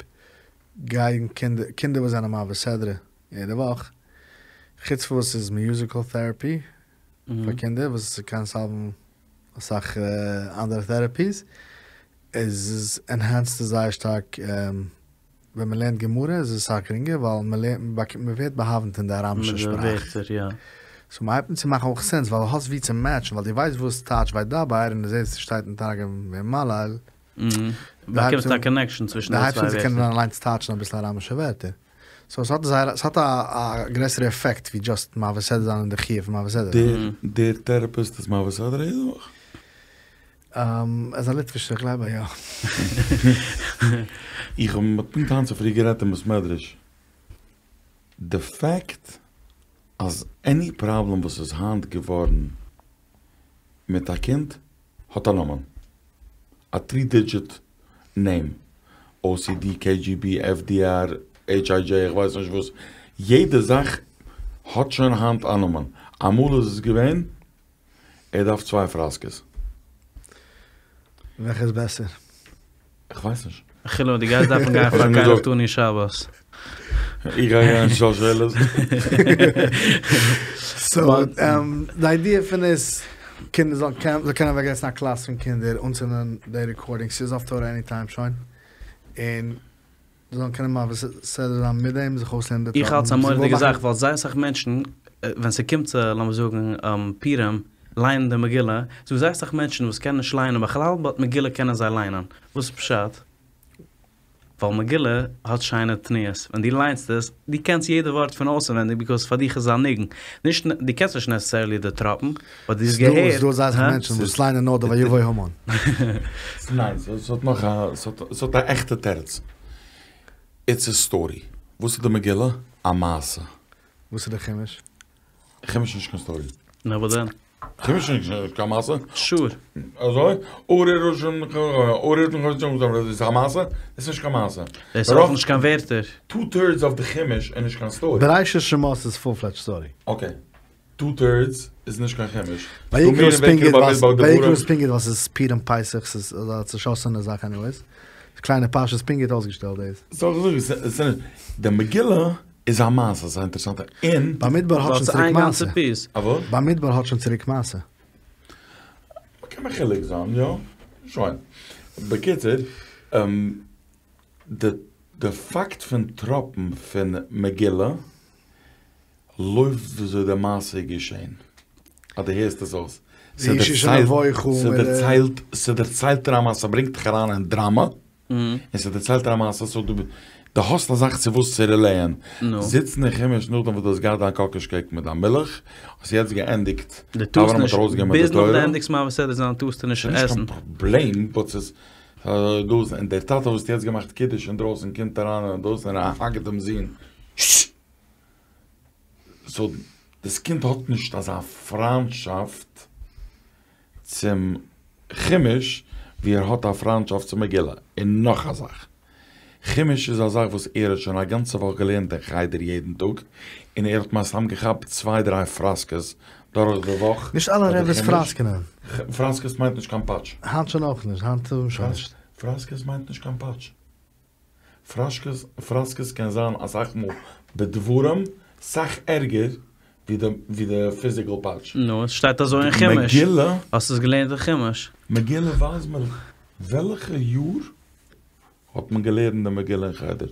גייען קינדער קינדער וואס זענען מעביר סדרה יעדע וואך, חוץ פון וואס ס'איז מיוזיקעל טעראפי פאר קינדער וואס ס'קען סאלוון אסאך אנדערע טעראפיס, איז עס ענהענסט עס זייער שטארק ווען מען לערנט גמרא איז עס אסאך גרינגער ווייל מען לערנט מען ווערט באהאווענט אין די אראמישע שפראך. סאו מען הייבט אן צו מאכן אויך סענס ווייל האסט ווי צו מעטשן ווייל דו ווייסט וואס טייטש וידבר און דו זעסט ס'שטייט אין תרגום וימליל. באקומסט א קאנעקשאן צווישן די צוויי ווערטער. דו הייבסט אן צו קענען אליינס טייטשן אביסל אראמישע ווערטער. סאו עס האט זייער עס האט א גרעסערע עפעקט ווי דזשאסט מעביר סדרה זיין און די חיוב פון מעביר סדרה זיין. דער טעראפיסט איז מעביר סדרה יעדע וואך? ער איז א ליטווישער, איך גלייב אז יא. איך האב פונקט היינט צופרי גערעדט אין בית מדרש, די פעקט. אז עני פראבלעם וואס איז היינט געווארן מיט א קינד האט א נאמען, א טרי דידזשיט נעים, OCD, KGB, FDR, HIJ, איך ווייס נישט וואס, יעדע זאך האט שוין היינט א נאמען, אמאל איז עס געווען ער דארף צוויי פראסקעס. וועלכע איז בעסער? איך ווייס נישט. חילו, דו גייסט דארפן גיין פאר קרבתנו שבת. איך גיי גיין שלשלת. סאו, די איידיע פון איז, קינדער זאלן קענען, זאל קענען אוועקזעצן א קלאס פון קינדער אנצינדן די רעקארדינג, ס'איז אויף תורה עני טיים שוין, און זיי זאלן קענען מעביר סדרה זיין מיט דעם, זיך אויסלערנען די איך האלט ס'איז א מורא'דיגע זאך, ווייל זייער אסאך מענטשן, ווען ס'קומט צו, לאמיר זאגן, פורים, לייענען די מגילה, ס'דא זייער אסאך מענטשן וואס קענען נישט לייענען בכלל, באט מגילה קענען זיי לייענען. וואס איז פשט? ווייל מגילה האט שיינע תנועות, ווען דו ליינסט עס, דו קענסט יעדע ווארט פון אויסענווענדיג ביקאוז פאר דיך איז עס א ניגון, נישט, דו קענסט נישט נעסעסערלי די טראפן, באט דו האסט געהערט. ס'דא אזא סאך מענטשן וואס ליינען נאר די ויבוא המן. ניין, ס'האט נאך א, ס'האט א עכטע תירוץ. איטס א סטארי. וואס איז די מגילה? א מעשה. וואס איז די חומש? חומש איז נישט קיין סטארי. נו וואס דען? חומש איז נישט קיין מעשה. שור. אזוי? ארור ראשון ארור איז א מעשה? עס איז נישט קיין מעשה. דאס איז אויך נישט קיין ווערטער. טו טערדס אוו די חומש איז נישט קיין סטארי. בראשית שמות איז פול פלעדזש סטארי. אקעי. טו טערדס איז נישט קיין חומש. ויקרא איז פונקט ויקרא איז פונקט ווייל ס'איז פורים פסח ס'איז אזא צושאסענע זאך עניוועיס. קליינע פרשה איז פונקט גוט אויסגעשטעלט דאס. סאו איך זאג עס איז נישט. די מגילה איז א מעשה, ס'איז א אינטערעסאנטע און. במדבר האט שוין צוריק מעשה. א וואס? במדבר האט שוין צוריק מעשה. מ'קען מחולק זיין, יא. שוין. בקיצור, די די פאקט פון טראפן פון מגילה לויפט וויאזוי די מעשה איז געשען. אז דו הערסט עס אויס. ס'דערציילט ס'דערציילט דיר א מעשה, ס'ברענגט דיך אריין אין דראמא. און ס'דערציילט דיר א מעשה, סאו דו דו האסט א זאך צו וואס צו רילעיען. זיצן אין חומש נאכדעם וואס דו האסט געהאט דיין קאקאש קעיק מיט דיין מילך, האסט יעצט געענדיגט, דו טארסט אברהם האט נישט, ארויסגעגעבן די ביז נאך תורה. דו ענדיגסט מעביר סדרה זיין טארסטו נישט ס'איז נישט עסן. קיין פראבלעם, באט ס'איז דאס, און דער טאטע וואס האט יעצט געמאכט קידוש אינדרויסן קומט אריין און דאס און ער האקט דעם זון, ששש! סאו דאס קינד האט נישט אזא פריינטשאפט צום חומש ווי ער האט א פריינטשאפט צום מגילה. און נאך א זאך, חומש איז א זאך וואס ער האט שוין א גאנצע וואך געלערנט אין חדר יעדן טאג, און ער האט מסתם געכאפט צוויי דריי פראסקעס דורך די וואך. נישט אלע רעבעס פראסקענען. פראסקעס מיינט נישט קיין פאטש. היינט שוין אויך נישט, היינט שוין נישט. פראסקעס מיינט נישט קיין פאטש. פראשקעס, פראסקעס קען זיין אסאך מאל בדברים סאך ערגער ווי די ווי די פיזיקעל פאטש. נו, עס שטייט אזוי אין חומש. מגילה. האסט עס געלערנט אין חומש? מגילה ווייז מיר וועלכע יאר האט מען געלערנט די מגילה אין חדר?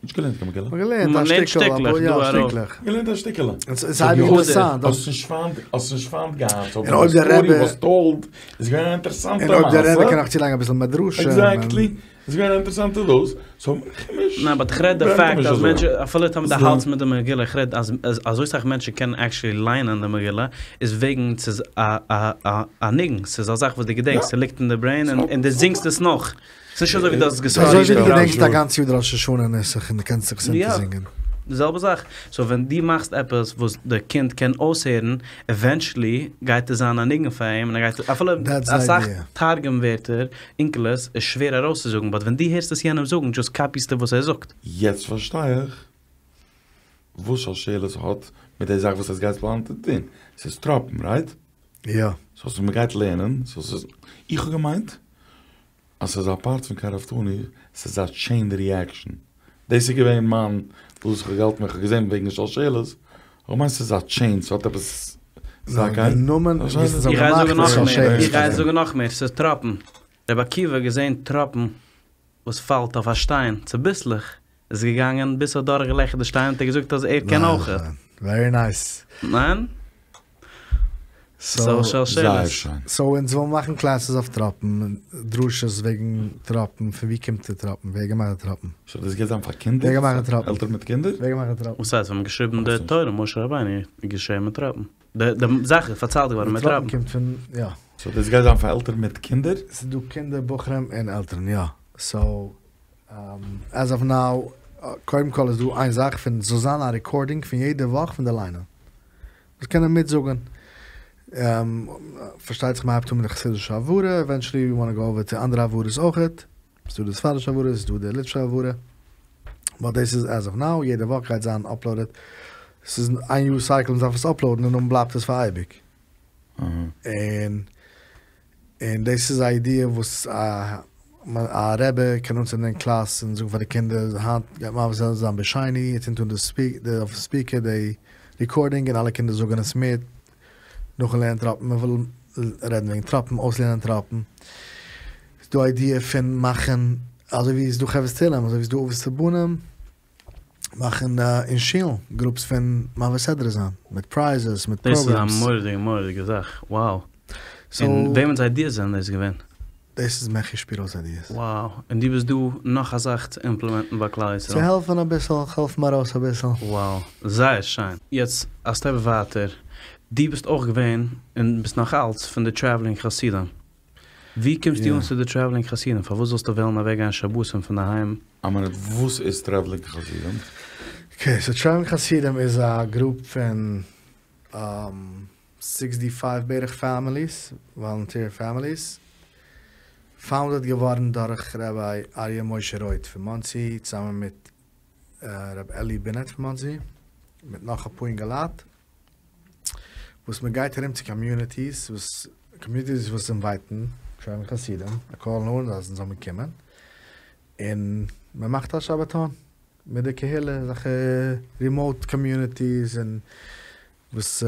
נישט געלערנט קיין מגילה. מ'האט געלערנט א מ'לערנט שטיקל, שטיקלעך, אפאר דא יא ארויף. שטיקלעך. געלערנט א שטיקעלע. עס איז אייביג אינטערעסאנט. האסט נישט פיינט, האסט נישט פיינט געהאט, סאו און אויב די דער סטארי רבי וואס טאלד איז געווען א אינטערעסאנטע און אויב דער רבי מעשה. קען נאך צולייגן אביסל מדרשים. עקזעקטלי. איז געווען א אינטערעסאנטע דאס. סאו חומש. ניין באט איך רעד די ברענט פאקט נישט אז אזוי. מענטשן אפילו טאמער דו האלטסט מיט די מגילה איך רעד אז אזוי סאך מענטשן קענען עקשעלי ליינען די מגילה איז וועגן ס'איז א א א א ניגון ס'איז א זאך וואס דו געדענקסט ס'ליגט אין די ברעין און דו זינגסט עס נאך. ס'איז נישט אזוי ווי דו האסט ס'איז אזוי געסטאדיט ווי דו געדענקסט א גאנץ יאר די ראש השנה נוסח און דו קענסט זיך עס אונטערזינגען. די זעלבע זאך. סאו ווען דו מאכסט עפעס וואס די קינד קען אויסהערן, עווענטשעלי גייט עס זיין א ניגון פאר אים און ער גייט אפילו אסאך תרגום ווערטער, אונקלוס, איז שווער ארויסצוזאגן, באט ווען דו הערסט עס יענעם זאגן, דזשאסט קאפיסטו וואס ער זאגט. יעצט פארשטיי איך וואס שלשלת האט מיט די זאך וואס עס גייט פלאנען צו טון. ס'איז טראפן, רייט? יא. סאו ס'איז מ'גייט לערנען, סאו ס'איז, איך האב געמיינט אז ס'איז א פארט פון קרבתנו, ס'איז א טשעין ריעקשאן. דאס איז געווען מיין, וואס איך האב געהאלטן ווען איך האב געזען וועגן שלשלת, איך האב געמיינט ס'איז א טשעין, ס'האט עפעס, ס'איז א די נאמען וואס אונז האבן איך גיי געמאכט זאגן איז נאך מער, שלשלת. איך גיי זאגן נאך מער, ס'איז טראפן. רבי עקיבא האט געזען טראפן וואס פאלט אויף א שטיין, צוביסלעך איז געגאנגען ביז ס'האט דורכגעלעכערט די שטיין האט ער געזאגט אז ער קען אויכעט. ווערי נייס. ניין? סאו זייער שיין. סאו אונז ווילן מאכן קלעסעס אויף טראפן, דרשות וועגן טראפן, פון ווי קומט די טראפן, ווער געמאכט די טראפן. סאו דאס גייט זיין פאר קינדער? ווער געמאכט די טראפן? עלטערן מיט קינדער? ווער געמאכט די טראפן? וואס הייסט ווען מ'האט געשריבן די תורה משה רבינו איז געשען מיט טראפן. די זאך איז פארציילט געווארן מיט די טראפן טראפן. קומט פון יא. סאו דאס גייט זיין פאר עלטערן מיט קינדער? ס'איז דא קינדער, בחורים און עלטערן יא. סאו עז אוו נאו. קודם כל איז דא איין זאך פון ס'זאל זיין א רעקארדינג פון יעדע וואך פון די ליינען. מ'זאל קענען מיטזאגן. פארשטייט זיך מ'הייבט אן מיט די חסידישע הברה, עווענטשעלי ווי וואנט גאו אווער צו אנדערע הברות אויכעט. ס'דא די ספרדישע הברה, ס'דא די ליטווישע הברה. באט דאס איז עז אוו נאו, יעדע וואך גייט זיין אפלאודעד. ס'איז איין יאר סייקל מ'דארף עס אפלאודן און דאן בלייבט עס פאר אייביג. און און דאס איז א איידיע וואס א א רבי קען אנצינדן אין קלאס און זאגן פאר די קינדער היינט גייט מען מעביר זיין בשני, ער צינדט אן די אויפן ספיקער די ריקארדינג און אלע קינדער זאגן עס מיט נאכן לערנען טראפן, מען וויל רעדן וועגן טראפן, אויסלערנען טראפן. ס'איז דא איידיע פון מאכן אזוי ווי ס'איז דא חברת תהלים אזוי ווי ס'איז דא אבות ובנים. מאכן אין שולן גרופס פון מעביר סדרה זיין, מיט פרייזעס, מיט דאס איז א פראגרעמס. מורא'דיגע מורא'דיגע זאך, wow. און וועמענס איידיעס זענען דאס געווען? דאס איז מעכי שפירא'ס איידיעס. Wow, און דו ביסט דא נאך א זאך צו אימפלעמענטן ביי כלל ישראל. צו העלפן אביסל, כ'העלף מיר ארויס אביסל. Wow, זייער שיין. יעצט א סטעפ ווייטער, דו ביסט אויך געווען, און ביסט נאך אלץ, פון די טרעוולינג חסידים. ווי קומסטו אן צו די טרעוולינג חסידים? פארוואס זאלסטו וועלן אוועקגיין שבתים פון דערהיים? א מינוט, וואס איז טרעוולינג חסידים? אקעי, סאו טרעוולינג חסידים איז א גרופ פון סיקסטי פייוו בערך פעמיליס, וואלונטיר פעמיליס, פאונדעד געווארן דורך ראביי אריה משה רויט פון מאנסי צוזאמען מיט ר' אלי בינעט פון מאנסי, מיט נאך אפאר אינגעלייט. וואס מען גייט ארום צו קאמיוניטיס וואס קאמיוניטיס וואס אינווייטן טרעוולינג חסידים זיי קאלן אן אז אונז זאל מען קומען און מען מאכט א שבתון מיט די קהילה אזעלכע רימאוט קאמיוניטיס און וואס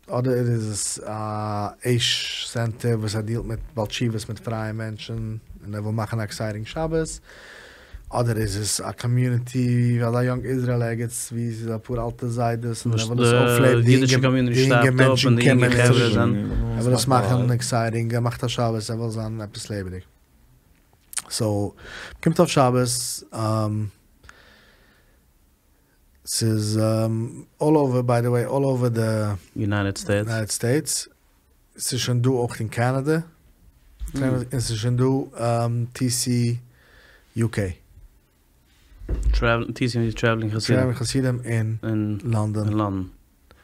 אדער איז עס א אש סענטער וואס ער דיעלט מיט בעל תשובות מיט פרייע מענטשן און ער וויל מאכן א עקסייטינג שבת. אדער איז עס א קאמיוניטי ווי אזא יונג איזרעל ערגעץ ווי ס'איז אפאר אלטע זיידעס און ער וויל עס אויפלעבן די אינגע מענטשן קומען ער וויל עס מאכן עקסייטינג ער מאכט א שבת ער וויל זיין עפעס לעבעדיג סאו מ'קומט אויף שבת ס'איז אלל אווער ביי די וועי אלל אווער די יונייטעד סטעיטס. ס'איז שוין דא אויך אין קאנאדע, און ס'איז שוין דא TC UK. TC איז טרעוולינג חסידים. טרעוולינג חסידים אין לאנדאן. אין לאנדאן.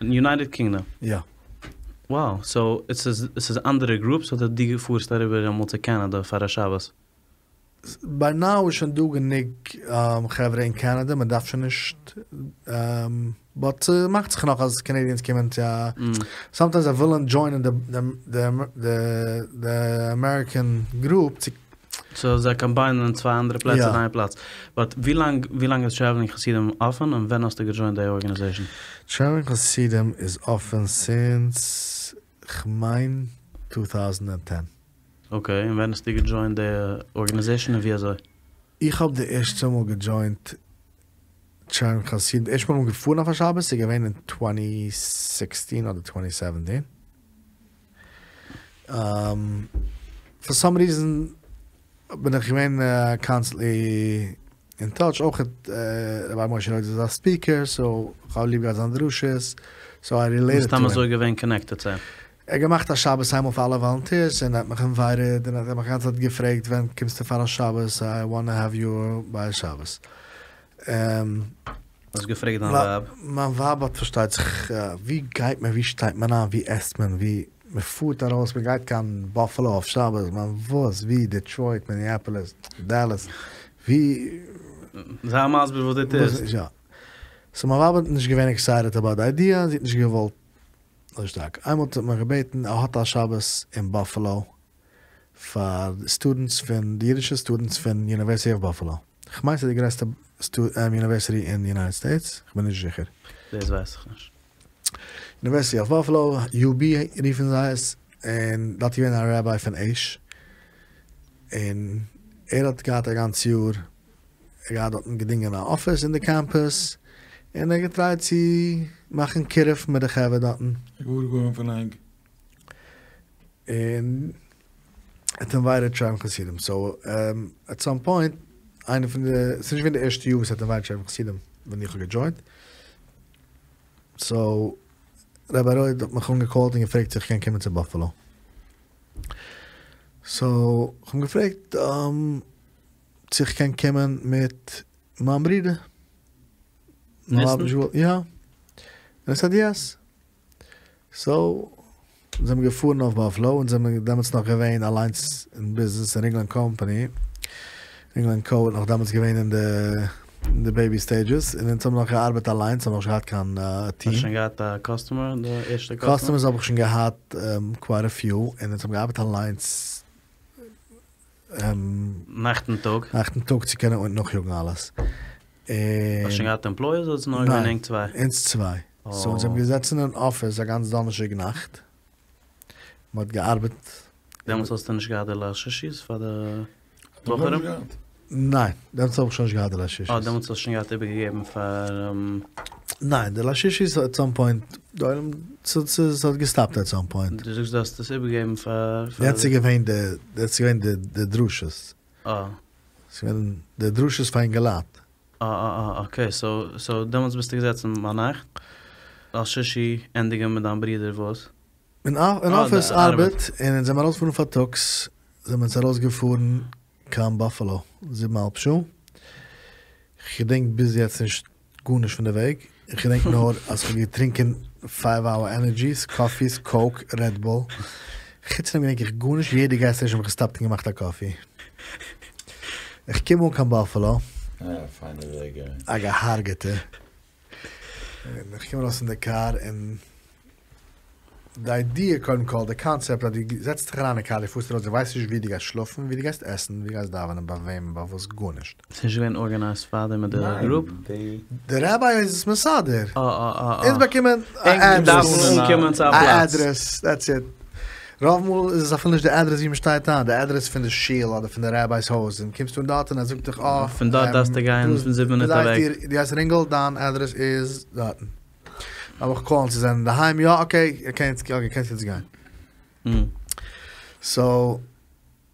אין יונייטעד קינגדאם. יא. Wow, סאו עס איז אנדערע גרופס אדער דו פארסט אריבער אמאל צו קאנאדע פאר א שבת? ביי נאו איז שוין דא גענוג חברה אין קאנאדע מען דארף שוין נישט, באט ס'מאכט זיך נאך אז קאנעדיענס קומען צו א, סאמטיימס זיי ווילן דזשוינען די אמעריקען גרופ צו. סאו זיי קאמביינען צוויי אנדערע פלעצער אין איין פלאץ. באט ווי לאנג ווי לאנג איז טרעוולינג חסידים אפען און ווען האסטו געדזשוינט די ארגענעזעישאן? טרעוולינג חסידים איז אפען סינס כ'מיין טו טאוזענד ענד טען. אקעי, און ווען האסטו געדזשוינט די ארגאניזעישאן און ווי אזוי? איך האב די ערשטע מאל געדזשוינט טרעוולינג חסידים, די ערשטע מאל כ'בין געפארן אויף א שבת איז געווען אין טווענטי סיקסטין אדער טווענטי סעווענטין, פאר סאם ריזען בין איך געווען קאנסטענטלי אין טאטש, אויך רבי משה רויט איז א ספיקער סאו כ'האב ליב געהאט זיין דרשות, סאו איי רילעיטעד טו הים. מסתם אזוי געווען קאנעקטעד צו אים. ער האט געמאכט א שבת איינמאל פאר אלע וואלונטירס און ער האט מיך אינווייטעד און ער האט מיך גאנצע צייט געפרעגט ווען קומסטו פאר א שבת איי וואנט טו העוו יו ביי א שבת. האסט געפרעגט דיין ווייב? מיין ווייב האט פארשטייט זיך ווי גייט מען ווי שטייט מען איין ווי עסט מען ווי מען פארט ארויס מען גייט קיין באפעלא אויף שבת מען וואס ווי דעטרויט מיניאפאליס דאלאס ווי. זיי מסביר וואס דו טוסט. יא. סאו מיין ווייב האט נישט געווען עקסייטעד אבאוט די איידיע זי האט נישט געוואלט אזוי שטארק. איינמאל האט ער מיך געבעטן, ער האט א שבת אין באפעלא פאר סטודענטס פון, די אידישע סטודענטס פון יוניווערסיטי אוו באפעלא. כ'מיין ס'איז די גרעסטע יוניווערסיטי אין יונייטעד סטעיטס, כ'בין נישט זיכער. דאס ווייס איך נישט. יוניווערסיטי אוו באפעלא, UB רופן זיי עס, און דארט איז געווען א ראביי פון אש, און ער האט געהאט א גאנץ יאר ער געהאט דארטן געדינגען א אפיס אין די קעמפוס, און ער האט געטרייט צו מאכן קירוב מיט די חברה דארטן. געוואר געווארן פון ענק. און ער האט אינווייטעד טרעוולינג חסידים, סאו עט סאם פוינט, איינע פון די, ס'איז נישט געווען די ערשטע יאר וואס ער האט אינווייטעד טרעוולינג חסידים ווען איך האב געדזשוינט, סאו ראביי רויט האט מיך אנגעקאלט און געפרעגט צו איך קען קומען צו באפעלא, סאו כ'האב אים געפרעגט. צו איך קען קומען מיט מיין ברודער. ניסן? יא. און ער סעד יעס. סאו זעמיר געפארן אויף באפלא, אונז זעמיר דעמאלטס נאך געווען אליינס אין ביזנעס אין רינגל ענד קאמפאני, רינגל ענד קאו איז נאך דעמאלטס געווען אין די אין די בעיבי סטעידזשעס, און אונז האבן נאך געארבעט אליינס, האבן נאך נישט געהאט קיין טיעם. האסט שוין געהאט א קאסטומער, די ערשטע קאסטומער? קאסטומערס האב איך שוין געהאט קווייט א פיו, און אונז האבן געארבעט אליינס. נאכט און טאג? נאכט און טאג צו קענען נאכיאגן אלעס. האסט שוין געהאט עמפלויעס אדער איז נאר געווען ענק צוויי? ניין, אונז צוויי. סאו אונז זעמיר געזעצן אין אפיס א גאנץ דאנערשטאג נאכט, מען האט געארבעט. דעמאלטס האסטו נישט געהאט די ליל שישי'ס פאר די בחורים? ניין, דעמאלטס האב איך שוין נישט געהאט די ליל שישי'ס. אה, דעמאלטס האסטו שוין געהאט איבערגעגעבן פאר. ניין, די ליל שישי'ס עט סאם פוינט, די עולם, ס'האט געסטאפט עט סאם פוינט. דו זאגסט דו האסט עס איבערגעגעבן פאר. יעצט איז געווען די, יעצט איז געווען די דרשות. אה. ס'איז געווען די דרשות פאר אינגעלייט. אה אה אה אקעי, סאו סאו דעמאלטס ביסטו געזעצן ביינאכט ליל שישי ענדיגן מיט דיין ברודער וואס? אין אפיס ארבעט, און אונז זעמער ארויסגעפארן פארטאגס, זעמער אונז ארויסגעפארן קיין באפעלא, זיבן אהאלב שעה, כ'געדענק ביז יעצט נישט גארנישט פון די וועג, איך געדענק נאר אז כ'האב געטרינקען פייוו האוער ענערדזשיס, קאפיס, קאוק, רעד בול, חוץ פון דעם געדענק איך גארנישט, יעדע געז סטעישאן האב איך געסטאפט און געמאכט א קאפי. איך קום אן קיין באפעלא, א געהארגעטע, און איך קום ארויס פון די קאר און די איידיע קודם כל די קאנצעפט אז דו זעצט דיך אריין אין קאר דו פארסט ארויס דו ווייסט נישט ווי דו גייסט שלאפן ווי דו גייסט עסן ווי דו גייסט דאווענען ביי וועם און ביי וואס גארנישט. ס'איז נישט געווען ארגענייזט פארדעם מיט די גרופ? די ראביי איז עס מסדר. אה אה אה אה. אונז באקומען א ענק דארפן אנקומען צו א פלאץ. א אדרעס, דעטס איט. רוב מאל איז עס אפילו נישט די אדרעס ווי מ'שטייט איין, די אדרעס פון די שול אדער פון די ראביי'ס הויז, און קומסט אן דארט און ער זאגט דיך אה. פון דארט דארפסטו גיין זיבן מינוט אוועק. דו הייסט רינגל, דיין אדרעס איז דארטן. לאמיך קאלן צו זענען אינדערהיים, יא אקעי, קענסט יעצט גיין. סאו.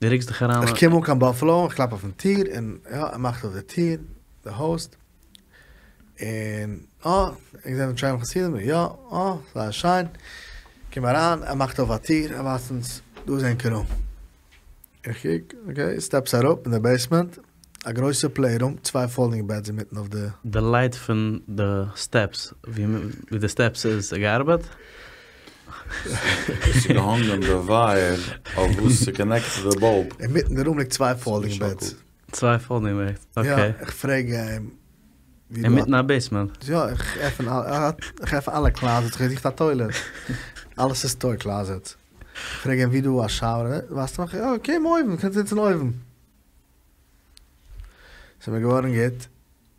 דו ריקסט דיך אריין. איך קום אן קיין באפעלא, איך קלאפ אויפן טיר, און יא, ער מאכט אויף די טיר, די האוסט, און אה, ענק זענען טרעוולינג חסידים, יא, אה, זייער שיין, קום אריין, ער מאכט אויף א טיר, ער ווייזט אונז, דא איז ענקער רום. איך קוק, אקעי, סטעפס אראפ אין די בעיסמענט, א גרויסע פלעי רום, צוויי פאלדינג בעדס אינמיטן אויף די. די לייט פון די סטעפס, ווי די סטעפס איז געארבעט. עס איז געהאנגען די ווייער אויף וואס ס'קאנעקט צו די באלב. אינמיטן די רום ליגט צוויי פאלדינג בעדס. צוויי פאלדינג בעדס, אקעי. יא, איך פרעג אים. אינמיטן א בעיסמענט? יא, איך עפן איך עפן אלע קלאזעטס, איך זוך א טוילעט. אלעס איז סטאר קלאזעטס. איך פרעג אים ווי דא א שאוער, ווייזט ער מיך, יא קום אויבן, קענסט זיצן אויבן. ס'איז מיר געווארן גוט,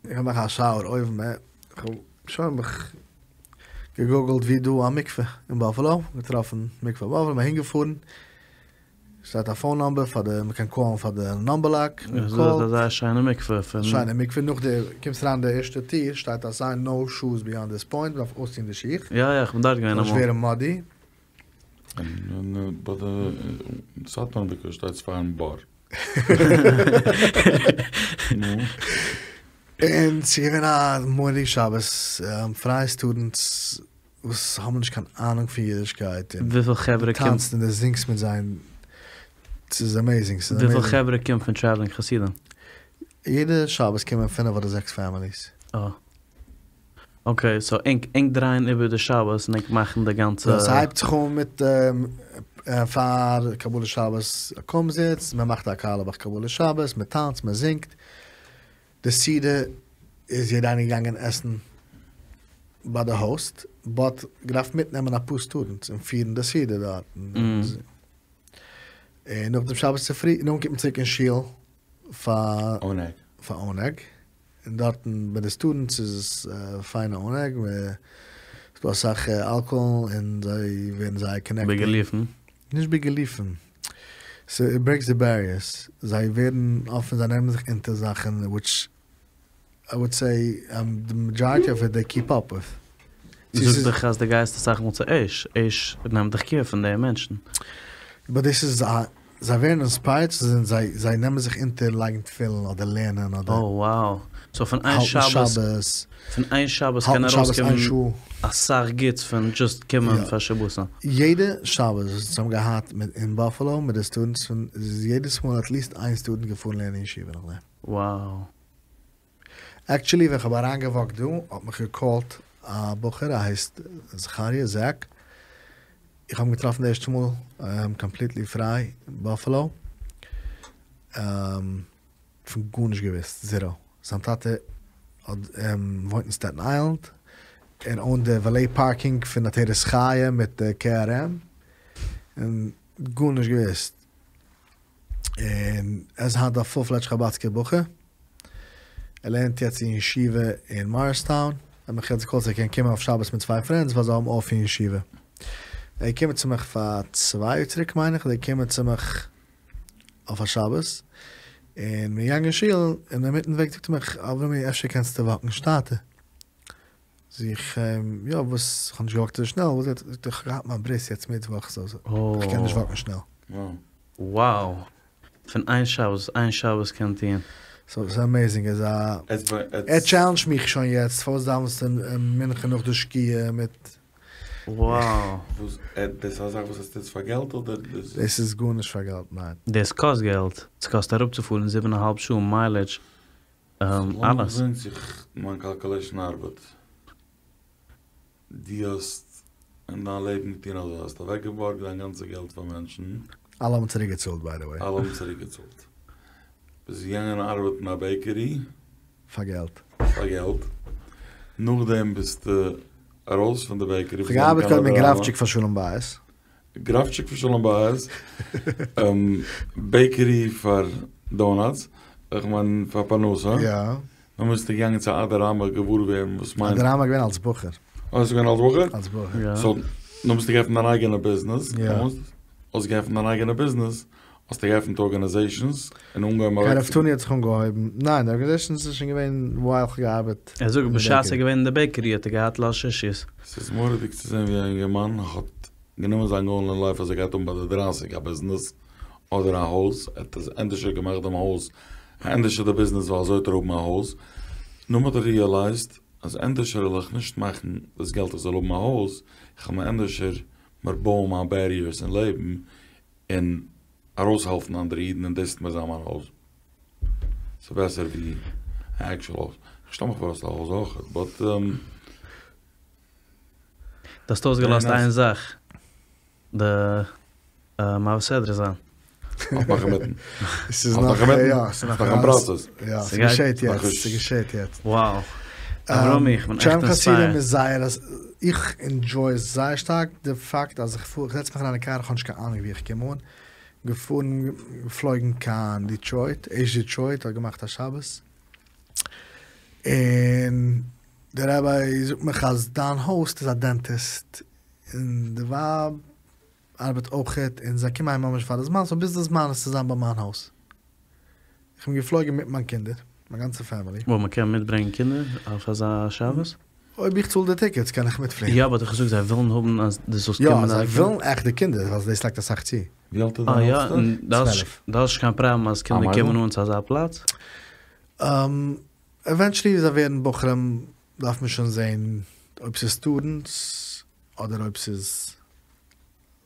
איך מאך א שאוער אויבן, איך האב שוין מיך געגוגלט ווי דא א מקווה אין באפעלא, געטראפן מקווה באפעלא, בין אהינגעפארן, שטייט א פאון נאמבער פאר די, מ'קען קאלן פאר די נאמבער לאק, איז דאס אזא שיינע מקווה פון. שיינע מקווה, נאך די קומסט אריין די ערשטע טיר שטייט א סיין נאו שוז ביאנד דיס פוינט, מ'דארף אויסטון די שיך. יא יא, כ'בין דארט געווען אמאל. ס'זאל נישט ווערן מאדי. און ביי די סאטמאר מקווה שטייט ס'פארן בור. נו. און ס'איז געווען א מורא'דיגע שבת, פרייע סטודענטס וואס האבן נישט קיין אהנונג פון אידישקייט, און וויפיל חברה דו טאנצט און דו זינגסט מיט זיי, ס'איז עמעזינג, ס'איז וויפיל חברה קומט פון טרעוולינג חסידים? יעדע שבת קומען פינף אדער זעקס פעמיליס. אה. אקעי, סאו ענק ענק דרייען איבער די שבת און ענק מאכן די גאנצע. ס'הייבט זיך אן מיט פאר קבלת שבת א קומזיץ, מען מאכט א קארליבאך קבלת שבת, מען טאנצט, מען זינגט, די סעודה איז יעדער איינער געגאנגען עסן ביי די האוסט, באט געדארפט מיטנעמען אפאר סטודענטס און פירן די סעודה דארטן, און נאכדעם שבת צופרי, נאכדעם קומט מען צוריק אין שול פאר עונג. און דארטן ביי די סטודענטס איז עס פיינע עונג, ס'איז דא אסאך אלקאהאל און זיי ווערן זייער קאנעקטעד. בגילופין? נישט בגילופין, ס'איט ברעיקס די בעריערס, זיי ווערן אפען, זיי נעמען זיך אונטער זאכן וויטש איי וואלד סעי די מעדזשאריטי אוו איט דעי קיפ אפ וויט. זאגט דיך אז דו גייסט אסאך מאל צו אש, אש נעמט דיך קעיר פון די מענטשן. באט דאס איז א זיי ווערן אינספייערט צו זיין זיי זיי נעמען זיך אונטער לייגן תפילין אדער לערנען אדער Oh wow. סאו פון איין האלטן שבת שבת פון איין שבת קען האלטן שבת איין ארויסקומען שעה. אסאך גוטס פון דזשאסט קומען יא. פאר שבתים. יעדע שבת וואס אונז האבן געהאט מיט אין באפעלא מיט די סטודענטס פון איז יעדעס מאל עטליעסט איין סטודענט געפארן לערנען אין ישיבה נאכדעם. Wow. עקטשולי ווען כ'האב אריינגעוואקט דא האט מיך געקאלט א בחור ער הייסט זכריה זעק, איך האב אים געטראפן די ערשטע מאל קאמפליטלי פריי אין באפעלאו, פון גארנישט געוואוסט, זירא, זיין טאטע האט וואוינט אין סטעטן איילענד, ער אוינט די וועלעי פארקינג פון עטרת חיים מיט די KRM, און גארנישט געוואוסט. און ער איז היינט א פול פלעדזש חבדסקער בחור, ער לערנט יעצט אין ישיבה אין מאריסטאון, ער האט מיך יעצט געקאלט צו ער קען קומען אויף שבת מיט צוויי פרענדס ווייל זיי האבן אףף פון ישיבה. ער איז געקומען צו מיך פאר צוויי יאר צוריק מיין איך, איז ער געקומען צו מיך אויף א שבת, און מיר געגאנגען אין שול, און אינמיטן וועג זאגט ער מיך, אברומי אפשר קענסטו וואקן שטאטער? זאג איך אים, יא וואס, כ'האב נישט געוואקט אזוי שנעל, וואס זאגט ער, כ'האב געהאט מיין ברית יעצט מיטוואך, סאו כ'קען נישט וואקן שנעל. Wow! פון איין שבת, איין שבת קען טוען. סאו ס'איז אמעיזינג, ער איז א, ער טשעלענדזשט מיך שוין יעצט, פארוואס דאווענסטו מנחה נאך די שקיעה מיט. Wow! וואס, דאס איז א זאך וואס עס טוט פאר געלט אדער דאס. דאס איז גארנישט פאר געלט, ניין. דאס קאסט געלט, ס'קאסט אראפצופארן זיבן א האלב שעה מיילעדזש, לאמיר זען צו מיין קאלקולעישן ארבעט. דו האסט אין דיין לעבן געטון אזוי, האסט אוועקגעבארגט דיין גאנצע געלט פאר מענטשן. אלע האבן צוריק געצאלט ביי די וועי. אלע האבן צוריק געצאלט. ביסט געגאנגען ארבעטן אין א בעיקערי. פאר געלט. פאר געלט. נאכדעם ביסטו ארויס פון די בעיקערי. כ'האב געארבעט קודם אין גראפטשיק פאר שלום בית. גראפטשיק פאר שלום בית, בעיקערי פאר דאנאטס, איך מיין פאר פרנסה. יא. נאכדעם ביסטו געגאנגען צו אדרמה געוואר ווערן וואס מיינט. אדרמה איז געווען אלס בחור. אה, ס'איז געווען אלס בחור? אלס בחור. יא. סאו, נאכדעם האסטו געעפנט דיין אייגענע ביזנעס. יא. האסט געעפנט דיין אייגענע ביזנעס, האסטו געעפנט ארגאניזעישאנס און אנגעהויבן אוועק. קרבתנו האט זיך אנגעהויבן, ניין די ארגאניזעישאנס איז שוין געווען ווייל כ'האב געארבעט. ער זאגט בשעת ער איז געווען אין די בעיקערי האט ער געהאט ליל שישי'ס. ס'איז מורא'דיג צו זען ווי א אינגערמאן האט גענומען זיין גאול אין לייף אז ער גייט האבן ביי די דרייסיג א ביזנעס אדער א הויז, ער האט עס ענדערשער געמאכט דעם הויז ענדערשער די ביזנעס ווייל אזוי וועט ער האבן א הויז, נאכדעם האט ער ריעלייזט אז ענדערשער וועל איך נישט מאכן דאס געלט איך זאל האבן א הויז, איך וועל מיר ענדערשער מיר בויען מיין בעריערס אין לעבן און ארויסהעלפן אנדערע אידן און דאס וועט מיר זיין מיין הויז. ס'איז בעסער ווי א עקשול הויז. איך שטעל מיך פאר האסט א הויז אויכעט באט. דו האסט אויסגעלאזט איין זאך, די מעביר סדרה זיין. האלט נאך אינמיטן. ס'איז האלט נאך, נאך אינמיטן. יא, ס'איז נאך אין פראסעס. יא, ס'געשעט יעצט, ס'געשעט יעצט. Wow. אברומי, איך בין עכט טשערן חסידים אינספייערד. איז זייער, איך ענדזשוי עס זייער שטארק, די פאקט אז איך פאר, איך זעץ מיך אריין אין קאר, איך האב נישט קיין אהנונג ווי איך קום אן, געפארן, געפלויגן קיין דיטרויט, עיש דיטרויט האט געמאכט א שבת, און דער רבי זאגט מיך אז דיין האוסט איז א דענטיסט, און די ווייב ארבעט אויכעט, און זיי קומען אהיים ממש פאר די זמן, סאו ביז די זמן וועסטו זיין ביי מיין הויז. איך בין געפלויגן מיט מיין קינדער, מיין גאנצע פעמילי. וואו, מ'קען מיטברענגען קינדער אויף אזא שבת? אויב איך צאל די טיקעטס קען איך מיטפליען. יא באט איך זאג זיי ווילן האבן אז דו זאלסט יא קומען מיט זיי דיינע קינדער. ווילן עכט די קינדער ווייל דאס לייגט אסאך צו. ווי אלט איז אה דיין יא, עלטסטע? און דו האסט דו האסט נישט קיין פראבלעם אז קינדער קומען אן צו אזא פלאץ? עווענטשעלי ווי זיי ווערן בחורים דארף מען שוין זעהן אויב ס'איז סטודענטס אדער אויב ס'איז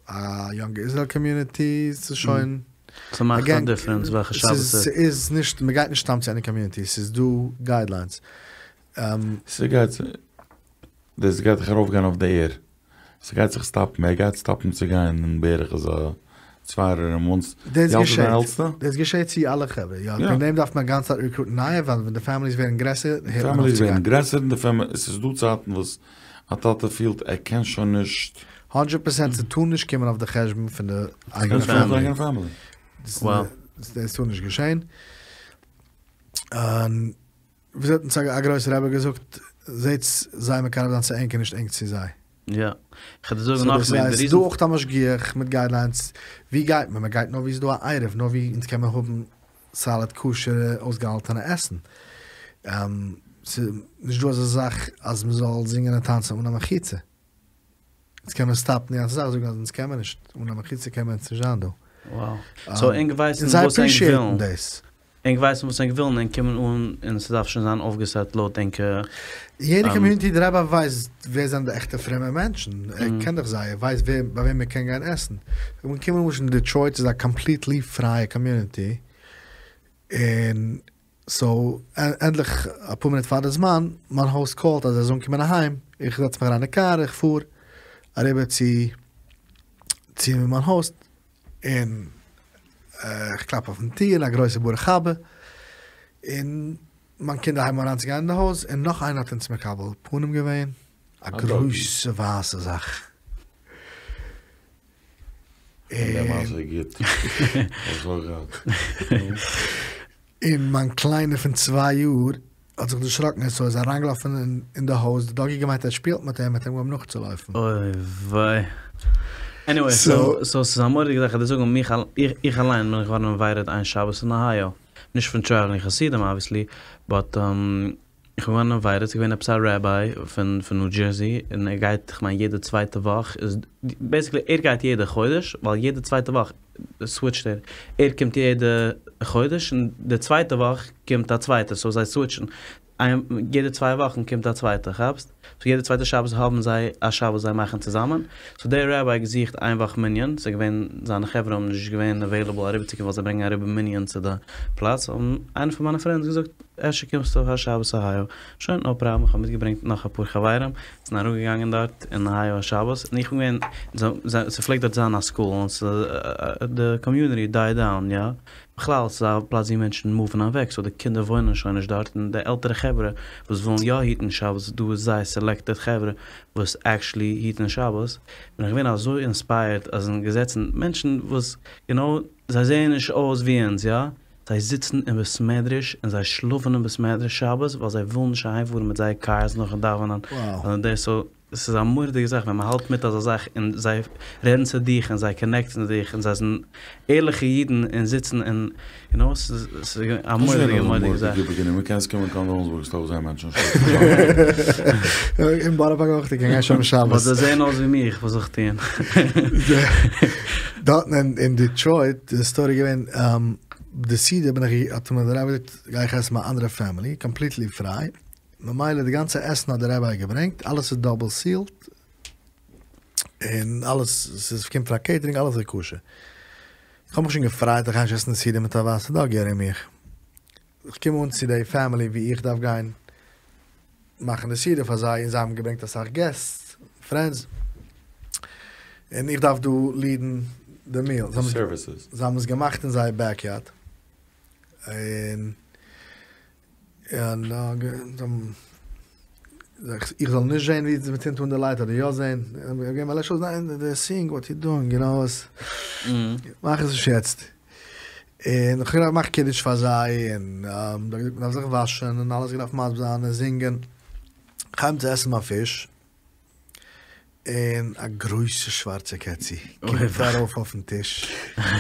א יונג איזראעל קאמיוניטי, ס'איז שוין. ס'מאכט א דיפרענס וועלכע שבת ס'איז. ס'איז נישט, מ'גייט נישט סתם צו עני קאמיוניטי, ס'איז דא גיידליינס. ס'גייט, דאס גייט דאך ארויפגיין אויף די עיר. ס'גייט זיך סטאפן, ער גייט סטאפן צו גיין אין בערך אזא צוויי יאר ארום וואנס. דאס ווי אלט איז דיין געשעט, עלטסטע? דאס געשעט צו אלע חברה, יא, יא. וועגן דעם דארף מען גאנץ צייט רעקרוטן נייע, ווייל ווען די פעמיליס ווערן גרעסער הערט מען אויף פעמיליס צו ווערן גיין. גרעסער און די פעמ. עס איז דא צייטן וואס א טאטע פילט ער קען שוין נישט. הונדרעט פערסענט ס'טאר נישט קומען אויף די חשבון פון די אייגענע פעמילי. דאס טאר נישט געשען. און וויאזוי האט אונז א גרויסע רבי געזאגט, זעטס זיי מקרב זיין צו ענק און נישט ענק צו זיי. יא. כ'על דיר זאגן נאך מער, די ס'איז דא אויך א משגיח מיט גיידליינס, ווי גייט מען? מען גייט נאר ווי ס'איז דא א עירוב, נאר ווי אונז קען מען האבן סאליד כשר'ע אויסגעהאלטענע עסן. ס'איז נישט דא אזא זאך אז מ'זאל זינגען און טאנצן אן א מחיצה. אונז קען מען סטאפן די גאנצע זאך, זאגן אז אונז קען מען נישט, אן א מחיצה קען מען אונז נישט זיין דא. Wow. סאו ענק ווייסן און זיי וואס ענק אפרישיעטן ווילן. דאס. ענק ווייסן וואס ענק ווילן, ענק קומען אן און ס'דארף שוין זיין אויפגעסעט לויט ענקע. יעדע קאמיוניטי די רבי ווייסט ווער זענען די עכטע פרומע מענטשן, ער קען דאך זיי, ער ווייסט ווער ביי וועם מען קען גיין עסן. איך בין געקומען למשל אין דעטרויט איז א קאמפליטלי פרייע קאמיוניטי, און. סאו ענדליך אפאר מינוט פאר די זמן, מיין האוסט קאלט אז ער איז אנגעקומען אהיים, איך זעץ מיך אריין אין קאר איך פאר אריבער צו צו מיין האוסט, און איך קלאפ אויפן טיר, א גרויסע ברוך הבא, און מיין קינדער הייבן אן אריינצוגיין אין די הויז, און נאך איינער האט אונז מקבל פנים געווען, א גרויסע ווייסע זאך. און מיין קליינער פון צוויי יאר האט זיך דערשראקן און סאו איז אריינגעלאפן אין די הויז, די דאגי געמיינט ער שפילט מיט אים, האט אים אנגעהויבן נאכצולויפן. אוי וויי. עניוועי, סאו ס'איז א מורא'דיגע זאך, כ'וועל דיר זאגן, מיך, איך אליין בין געווארן אינווייטעד איין שבת אין אהייאו, נישט פון טרעוולינג חסידים אבוויעסלי, באט איך בין געווארן אינווייטעד, ס'איז געווען עפעס א ראביי פון פון ניו דזשערסי, און ער גייט כ'מיין יעדע צווייטע וואך, איז בעיסיקלי ער גייט יעדע חודש, ווייל יעדע צווייטע וואך סוויטשט ער, ער קומט יעדע חודש און די צווייטע וואך קומט א צווייטער, סאו זיי סוויטשן, יעדע צוויי וואכן קומט א צווייטער, כאפסט? סאו יעדע צווייטע שבת האבן זיי א שבת זיי מאכן צוזאמען, סאו דער ראביי האט געזוכט איין וואך מנין, ס'איז געווען זיינע חברה האבן נישט געווען עוועילעבל אריבערצוקומען ווייל זיי ברענגען אריבער מנין צו די פלאץ, האבן איינער פון מיינע פרענדס געזאגט אפשר קומסטו אויף א שבת אהייאו, שוין נאו פראבלעם, איך האב מיטגעברענגט נאך אפאר חברים, זענען אראפגעגאנגען דארט אין אהייאו א שבת, און איך בין געווען, ס'פלעגט דארט זיין א סקול, און די קאמיוניטי דייד דאון, יא, בכלל ס'איז א פלאץ ווי מענטשן מופן אוועק, סאו די קינדער וואוינען שוין נישט דארט, און די עלטערע חברה וואס ווילן יא היטן שבת, דא איז זייער סעלעקטעד חברה וואס עקטשעלי היטן שבת, בין איך געווען אזוי אינספייערט אז זענען געזעצן מענטשן וואס יו נאו זיי זעען נישט אויס ווי אונז יא, זיי זיצן אין בית מדרש און זיי שלאפן אין בית מדרש שבת ווייל זיי ווילן נישט אהיימפארן מיט זייער קארס נאכן דאווענען, סאו ס'איז א מורא'דיגע זאך ווען מ'האלט מיט אזא זאך און זיי רעדן צו דיך און זיי קאנעקטן צו דיך און זיי זענען ערליכע אידן און זיצן און יו נאו ס'איז א מורא'דיגע מורא'דיגע זאך. קענסט קומען קיין וויליאמסבורג ס'דא זען מענטשן אין בארא פארק אויך, קען גיין שומר שבת. באט זיי זעען אויס ווי מיך, וואס זאל איך טוען? דארטן אין דיטרויט די סטארי געווען די סעודה בין איך האט מיר די רבי געזאגט גיי איך עסן ביי א אנדערע פעמילי קאמפליטלי פריי ממילא די גאנצע עסן האט די רבי געברענגט אלעס איז דאבל סיעלד און אלעס ס'איז קומט פון א קעיטערינג אלעס איז כשר איך האב מיך שוין געפרייט איך גיי נישט עסן די סעודה מיט א ווייסע דאגי ארום מיך איך קום אן צו די פעמילי ווי איך דארף גיין מאכן די סעודה פאר זיי און זיי האבן געברענגט אסאך געסטס פרענדס און איך דארף דא ליעדן די מיעל זיי האבן עס געמאכט אין זייער בעקיארד און און איך זאל נישט זען ווי מען צינדט אן די לייט אדער יא זען, געבן א לעש אויס, ניין, דעי סיאינג וואט יו דואינג, יו נאו, מאך עס נישט יעצט. און איך האב געמאכט קידוש פאר זיי, און זיי האבן געזאגט מען דארף זיך וואשן, און אלעס געדארפט מסביר זיין און זינגען. כ'הייב אן צו עסן מיין פיש, און א גרויסע שווארצע קעצי קומט ארויף אויפן טיש.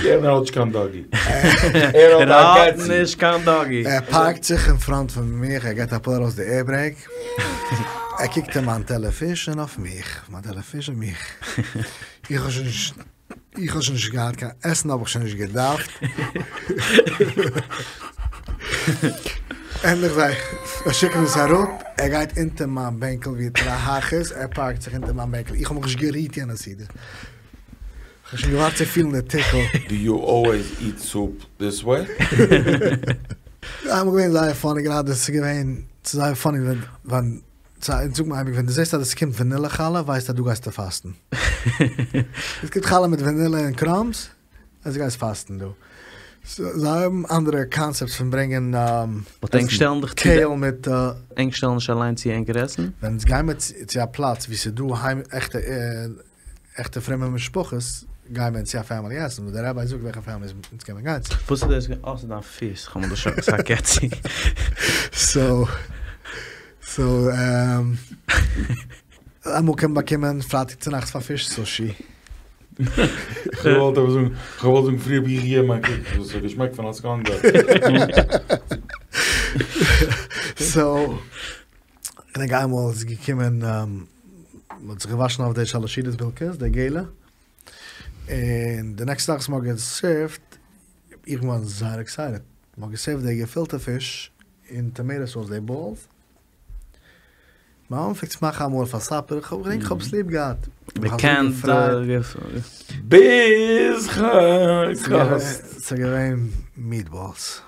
יענער האט נישט קיין דאגי. ער האט נישט קיין דאגי. ער פארקט זיך אין פראנט פון מיך, ער געט א פול ארויס די עיר ברעיק, ער קוקט אין מיין טעלער פיש און אויף מיך, מיין טעלער פיש און מיך. איך האב שוין נישט. איך האב שוין נישט געהאט קיין עסן האב איך שוין נישט געדארפט. ענדליך זיי שיקן עס אראפ, ער גייט אונטער מיין בענקל ווי דער איז, ער פארקט זיך אונטער מיין בענקל, איך האב מיך נישט גערירט יענע סעודה. איך האב שוין געווארט צו פילן די טיקל. דו יו אלוועיס איט סופ דיס וועי? איינמאל געווען זייער פאני גראדע, ס'איז געווען זייער פאני ווען אונז זאגט מען אייביג ווען דו זעסט אז עס קומט ווענילע חלה ווייסטו אז דו גייסטו פאסטן. עס קומט חלה מיט ווענילע און קראמס אז דו גייסט פאסטן דא. זיי האבן אנדערע קאנסעפטס פון ברענגען באט ענק שטעלן דיך צו קעיל מיט. ענק שטעלן נישט אליין צו ענקער עסן? ווען אונז גיימער צו א פלאץ ווי ס'איז דא עכטע עכטע פרומע משפחות גייען מיר צו א פעמילי עסן וואס דער רבי זאגט וועלכע פעמיליס אונז קען מען גיין צו. וואס איז דאס? אה ס'איז דיין פיס, כ'האב מיר דערשראקן ס'איז א קעצי. סאו סאו אמאל קען מען באקומען פרייטאג צונאכטס פאר פיש סושי. כ'האב געוואלט עפעס זאגן, כ'האב געוואלט זאגן פריער האב איך געגעבן א קוק, ס'האט געשמעקט פון א סקאנדאל. סאו. כ'דענק איינמאל איז געקומען, מ'האט זיך געוואשן אויף די שאלעשידעס בילקעס, די געלע, און די נעקסטע זאך וואס מ'האט געסערווט, איך בין געווארן זייער עקסייטעד, מ'האט געסערווט די געפילטע פיש אין טאמעיטא סאוס, די באלס, מיין מאמע פלעגט עס מאכן אמאל פאר סאפער, איך געדענק איך האב עס ליב געהאט, די קענד ביז כ'קאסט. ס'איז געווען מיעט באלס.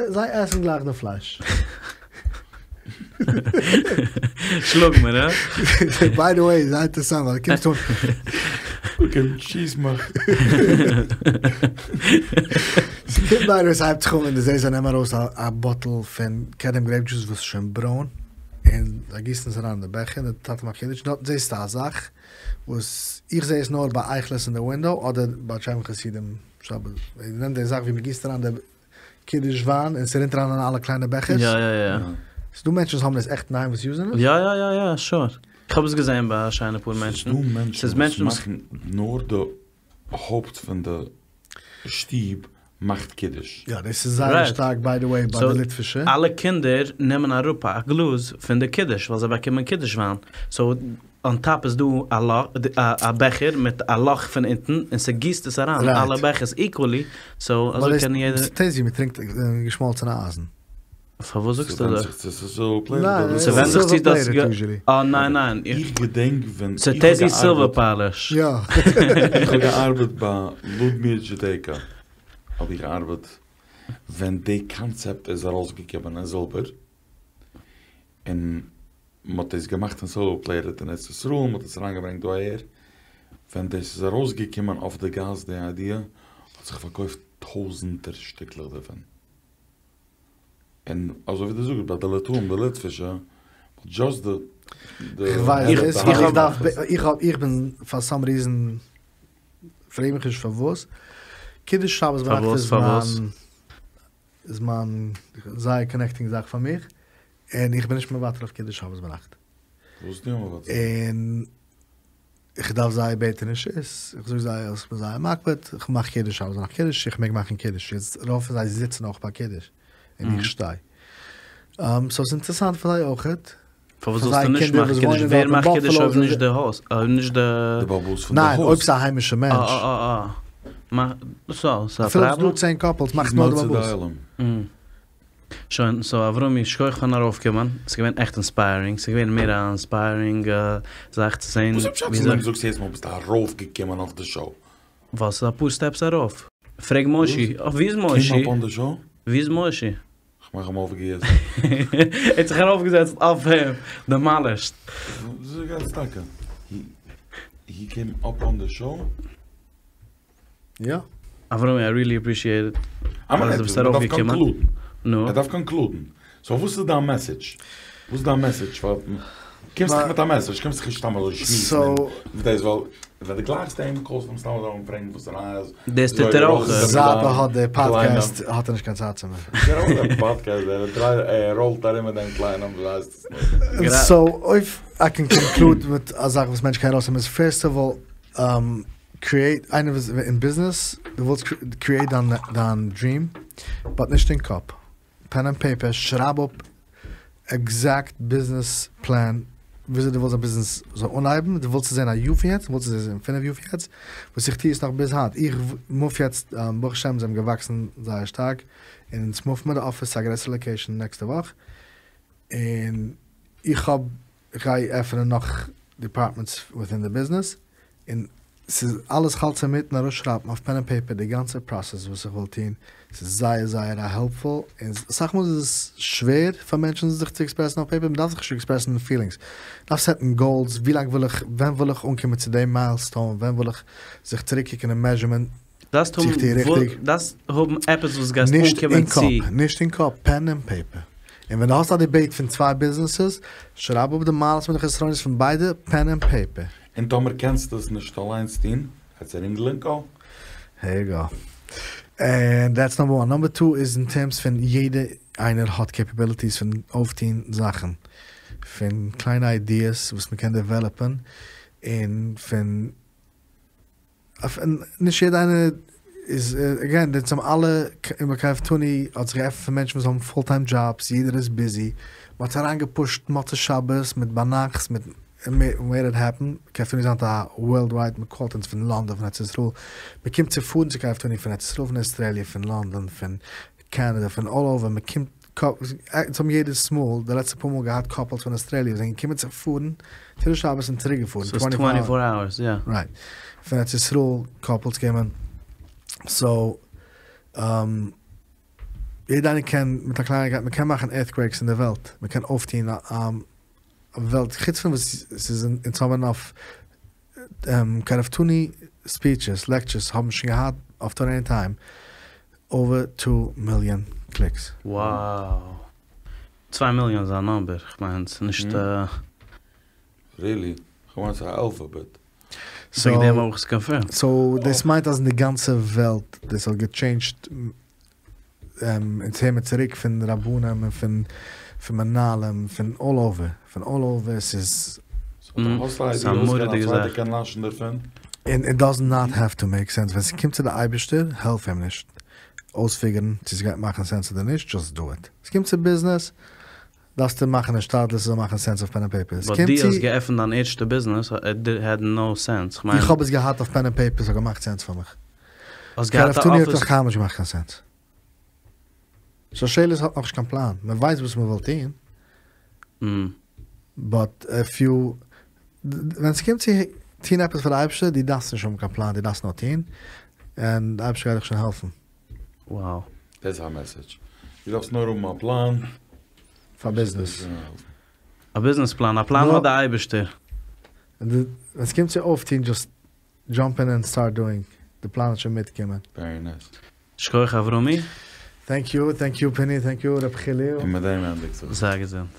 זיי עסן גלייך די פלייש. שלאג מיר, הא? ביי די וועי, זייער אינטערעסאנט ווייל דו קומסט אן. אקעי, שיס מיך. ס'קומט ביי די וועי, ס'הייבט זיך אן ווען דו זעסט זיי נעמען ארויס א באטל פון קדם גרעיפ דזשוס וואס איז שוין ברוין, און זיי גיסן עס אריין אין די בעכער, און די טאטע מאכט קידוש, דארטן זעסטו א זאך וואס איך זע עס נאר ביי אייכלערס אין די ווינדאו אדער ביי טשערנאבל חסידים שבת, זיי נעמען די זאך ווי מ'גיסט אריין די קידוש וויין און ס'רינט אריין אין אלע קליינע בעכערס. יא יא יא. ס'דא מענטשן וואס האבן עס עכט אינדערהיים וואס יוזען עס? יא יא יא יא שור. איך האב עס געזען ביי א שיינע פאר מענטשן. ס'דא מענטשן וואס מאכן נאר די הויפט פון די שטוב מאכט קידוש. יא דאס איז זייער שטארק ביי די וועי ביי די ליטווישע. אלע קינדער נעמען אראפ א גלאז פון די קידוש ווייל זיי באקומען קידוש וויין. סאו אן טאפ איז דא א לאך, א בעכער מיט א לאך פון אונטן און ס'גיסט עס אריין אין אלע בעכערס איקוועלי, סאו אזוי קען יעדער. ס'טעיסט ווי מ'טרינקט געשמאלצענע אייזן. פארוואס זאגסטו אזוי? ס'ווענדט זיך צו דאס אה ניין ניין. איך געדענק ווען איך האב ס'טעיסט ווי סילווער פאליש. יא. איך האב געארבעט ביי לודמיר דזשודעיקא האב איך געארבעט ווען די קאנצעפט איז ארויסגעקומען אין זילבער און מען האט דאס געמאכט אין סילווער פלעיטעד אין ארץ ישראל, מען האט עס אריינגעברענגט דא אהער, ווען דאס איז ארויסגעקומען אויף די גאס די איידיע, האט זיך פארקויפט טויזענטער שטיקלעך דערפון, און אזוי ווי דו זאגסט ביי די ליטאים די ליטווישע, דזשאסט די די. כ'ווייס, איך דארף, איך האב, איך בין פאר סאם ריזען, פרעג מיך נישט פארוואס, קידוש שבת ביינאכט איז מיין. איז מיין זייער קאנעקטינג זאך פאר מיך, און איך בין נישט מוותר אויף קידוש שבת ביינאכט. וואס די מוותר? און איך דארף זיי בעטן רשות, איך זאג זיי אז איך בין זייער מקפיד, איך מאך קידוש שבת ביינאכט קידוש, איך מעג מאכן קידוש, יעצט רוב פון זיי זיצן אויך ביי קידוש, און איך שטיי. סאו ס'איז אינטערעסאנט פאר זיי אויכעט. פארוואס זאלסטו נישט מאכן קידוש? ווער מאכט קידוש אויב נישט די הויז? אויב נישט די. די בעל הבית פון די הויז. ניין, אויב ס'איז א היימישע מענטש. אה אה אה אה. סא, ס'איז א אפילו פראבלעם? ס'איז דא צען קאפלס מאכט נאר די בעל הבית. שוין, סאו אברומי, שכוח פארן ארויפקומען, ס'איז געווען עכט אינספיירינג, ס'איז געווען מער א אינספיירינג זאך צו זען וואס איז פשט פון דעם זאגסט יעדעס מאל ביסטו ארויפגעקומען אויף די שאו? ווייל ס'איז אפאר סטעפס ארויף. פרעג מושי, ווי איז מושי? קעים אפ אן די שאו? ווי איז מושי? כ'מאך אים אויפגעהערט. ער האט זיך ארויפגעזעצט אויף אים, דעמאלישט. וויאזוי גייטס טאקע? הי קעים אפ אן די שאו? יא. אברומי איי ריעלי אפרישיעט איט אז דו ביסט ער דארף ארויפגעקומען. קאנקלודן. נו. ער דארף קאנקלודן. סאו וואס איז דיין מעסעדזש? וואס איז דיין מעסעדזש פאר קומסט דאך מיט א מעסעדזש, קומסט דאך נישט סתם אזוי שמועסן און דאס ווייל ווען דו גלייכסט אים קאלסטו אים סתם אזוי אן פרעגן וואס איז נייעס. דאס טוט ער אויך. זייט ער האט די פאדקעסט האט ער נישט קיין צייט צו מיר. ער האט די פאדקעסט ער ראלט ארום מיט דעם קליינעם וואס הייסט עס נאך. סאו אויב איי קען קאנקלוד מיט א זאך וואס מענטשן קענען ארויסנעמען איז פירסט אוו אלל קריעט איינער וואס אין ביזנעס דו ווילסט קריעט דיין דריעם באט נישט אין קאפ פען ענד פעיפער, שרייב אפ עקזעקט ביזנעס פלען וויאזוי דו ווילסט דיין ביזנעס זאל אנהייבן, דו ווילסט עס זען א יאר פון יעצט, דו ווילסט עס זען פינף יאר פון יעצט, וואס איך טוה עס נאך ביז היינט, איך מוף יעצט, ברוך השם זיי האבן געוואקסן זייער שטארק, און אונז מופן מיר די אפיס צו א גרעסערע לאקעישאן נעקסטע וואך, און איך האב, איך גיי עפענען נאך דיפארטמענטס וויטין די ביזנעס, און ס'איז אלעס כ'האלט אינמיטן אראפשרייבן אויף פען און פעיפער די גאנצע פראסעס וואס איך וויל טון, ס'איז זייער זייער א העלפפול, און אסאך מאל איז עס שווער פאר מענטשן זיך צו עקספרעסן אויף פעיפער, מ'דארף זיך נישט עקספרעסן אין פילינגס, מ'דארף סעטן גאולס, ווי לאנג וויל איך, ווען וויל איך אנקומען צו די מיילסטאון, ווען וויל איך זיך צוריקקוקן און מעזשערמען דארפסט צו איך טו ריכטיג. דארפסט האבן עפעס וואס גייסט נישט אנקומען אין צו. קאפ, נישט אין קאפ, פען און פעיפער. און ווען דו האסט א דיבעיט פון צוויי ביזנעסעס, שרייב אפ די מעלות מיט די חסרונות פון ביידע, פען און פעיפער. און טאמער קענסטו עס נישט אליינס טון, גיי צו רינגל ענד קא. העיר יו גאו. ענד דעטס נאמבער וואן. נאמבער טו איז אין טערמס פון יעדע איינער האט קעפעביליטיס פון אויפטון זאכן. פון קליינע איידיעס וואס מ'קען דעוועלאפען, און פון נישט יעדע איינער איז, עגעין, אונז האבן אלע, אין קרבתנו האט זיך געעפנט פאר מענטשן וואס האבן פול טיים דזשאבס, יעדער איז ביזי, מען האט אריין געפושט מוצאי שבת מיט ביינאכטס מיט מעיד איט העפן, קרבתנו איז היינט א ווארלד ווייד, מען קאלט אונז פון לאנדאן פון ארץ ישראל, מען קומט צו פארן צו קרבתנו פון ארץ ישראל פון אויסטראליע פון לאנדאן פון קאנאדע פון אלל אווער, מען קומט אונז האבן יעדעס מאל די לעצטע פאר מאל געהאט קאפלס פון אוסטרעליע וואס זענען געקומען צו פארן צו די שבת און צוריק געפארן ס'איז טווענטי פאר אווערס יא. רייט. פון ארץ ישראל קאפלס קומען סאו. יעדער איינער קען מיט א קלייניקייט, מען קען מאכן ערטקוועיקס אין די וועלט, מען קען אויפטוהן א וועלט, חוץ פון וואס ס'איז אונז האבן אויף קרבתנו ספיטשעס, לעקטשערס האבן שוין געהאט אויף תורה עניטיים אווער טו מיליאן קליקס. Wow! צוויי מיליאן איז א נאמבער, כ'מיין ס'איז נישט. רילי? כ'מיין ס'איז א אלפאבעט. וועגן דעם האב איך עס קאנפירמד. סאו דאס מיינט אז אין די גאנצע וועלט דאס האט געטשעינדזשט אונז הער מיר צוריק פון רבנים און פון פון מנהלים פון אלל אווער פון אלל אווער ס'איז האסט א איידיע וואס קען א צווייטער קען נאשן דערפון? און איט דאז נאט העוו טו מעיק סענס ווען ס'קומט צו די אייבערשטער העלף אים נישט אויספיגערן צו ס'גייט מאכן סענס אדער נישט דזשאסט דו איט ס'קומט צו ביזנעס דארפסטו מאכן השתדלות ס'זאל מאכן סענס אויף פען און פעיפער. באט דו האסט געעפנט דיין ערשטע ביזנעס, איט העד נאו סענס, כ'מיין. איך האב עס געהאט אויף פען און פעיפער ס'האט געמאכט סענס פאר מיך. האסט געהאט א קרבתנו האט אפיס? נאך קיינמאל נישט געמאכט קיין סענס. שושלת האט נאכנישט קיין פלאן, מען ווייסט וואס מען וויל טון. באט איף יו, ווען ס'קומט צו טון עפעס פאר די אייבערשטער, דו דארפסט נישט האבן קיין פלאן, דו דארפסט נאר טון, און די אייבערשטער גייט דיך שוין העלפן. Wow. דאס איז א מעסעדזש. דו דארפסט נאר האבן א פלאן. פאר ביזנעס. א ביזנעס פלאן. א פלאן האט די אייבערשטער. ווען ס'קומט צו אויפטון דזשאסט דזשאמפ אין ענד סטארט דואינג. די פלאן וועט שוין מיטקומען. ווערי נייס. שכוח אברומי. טענק יו, טענק יו פיני, טענק יו רב חילי. און מיט דעם ענדיגט זיך. זיי געזונט.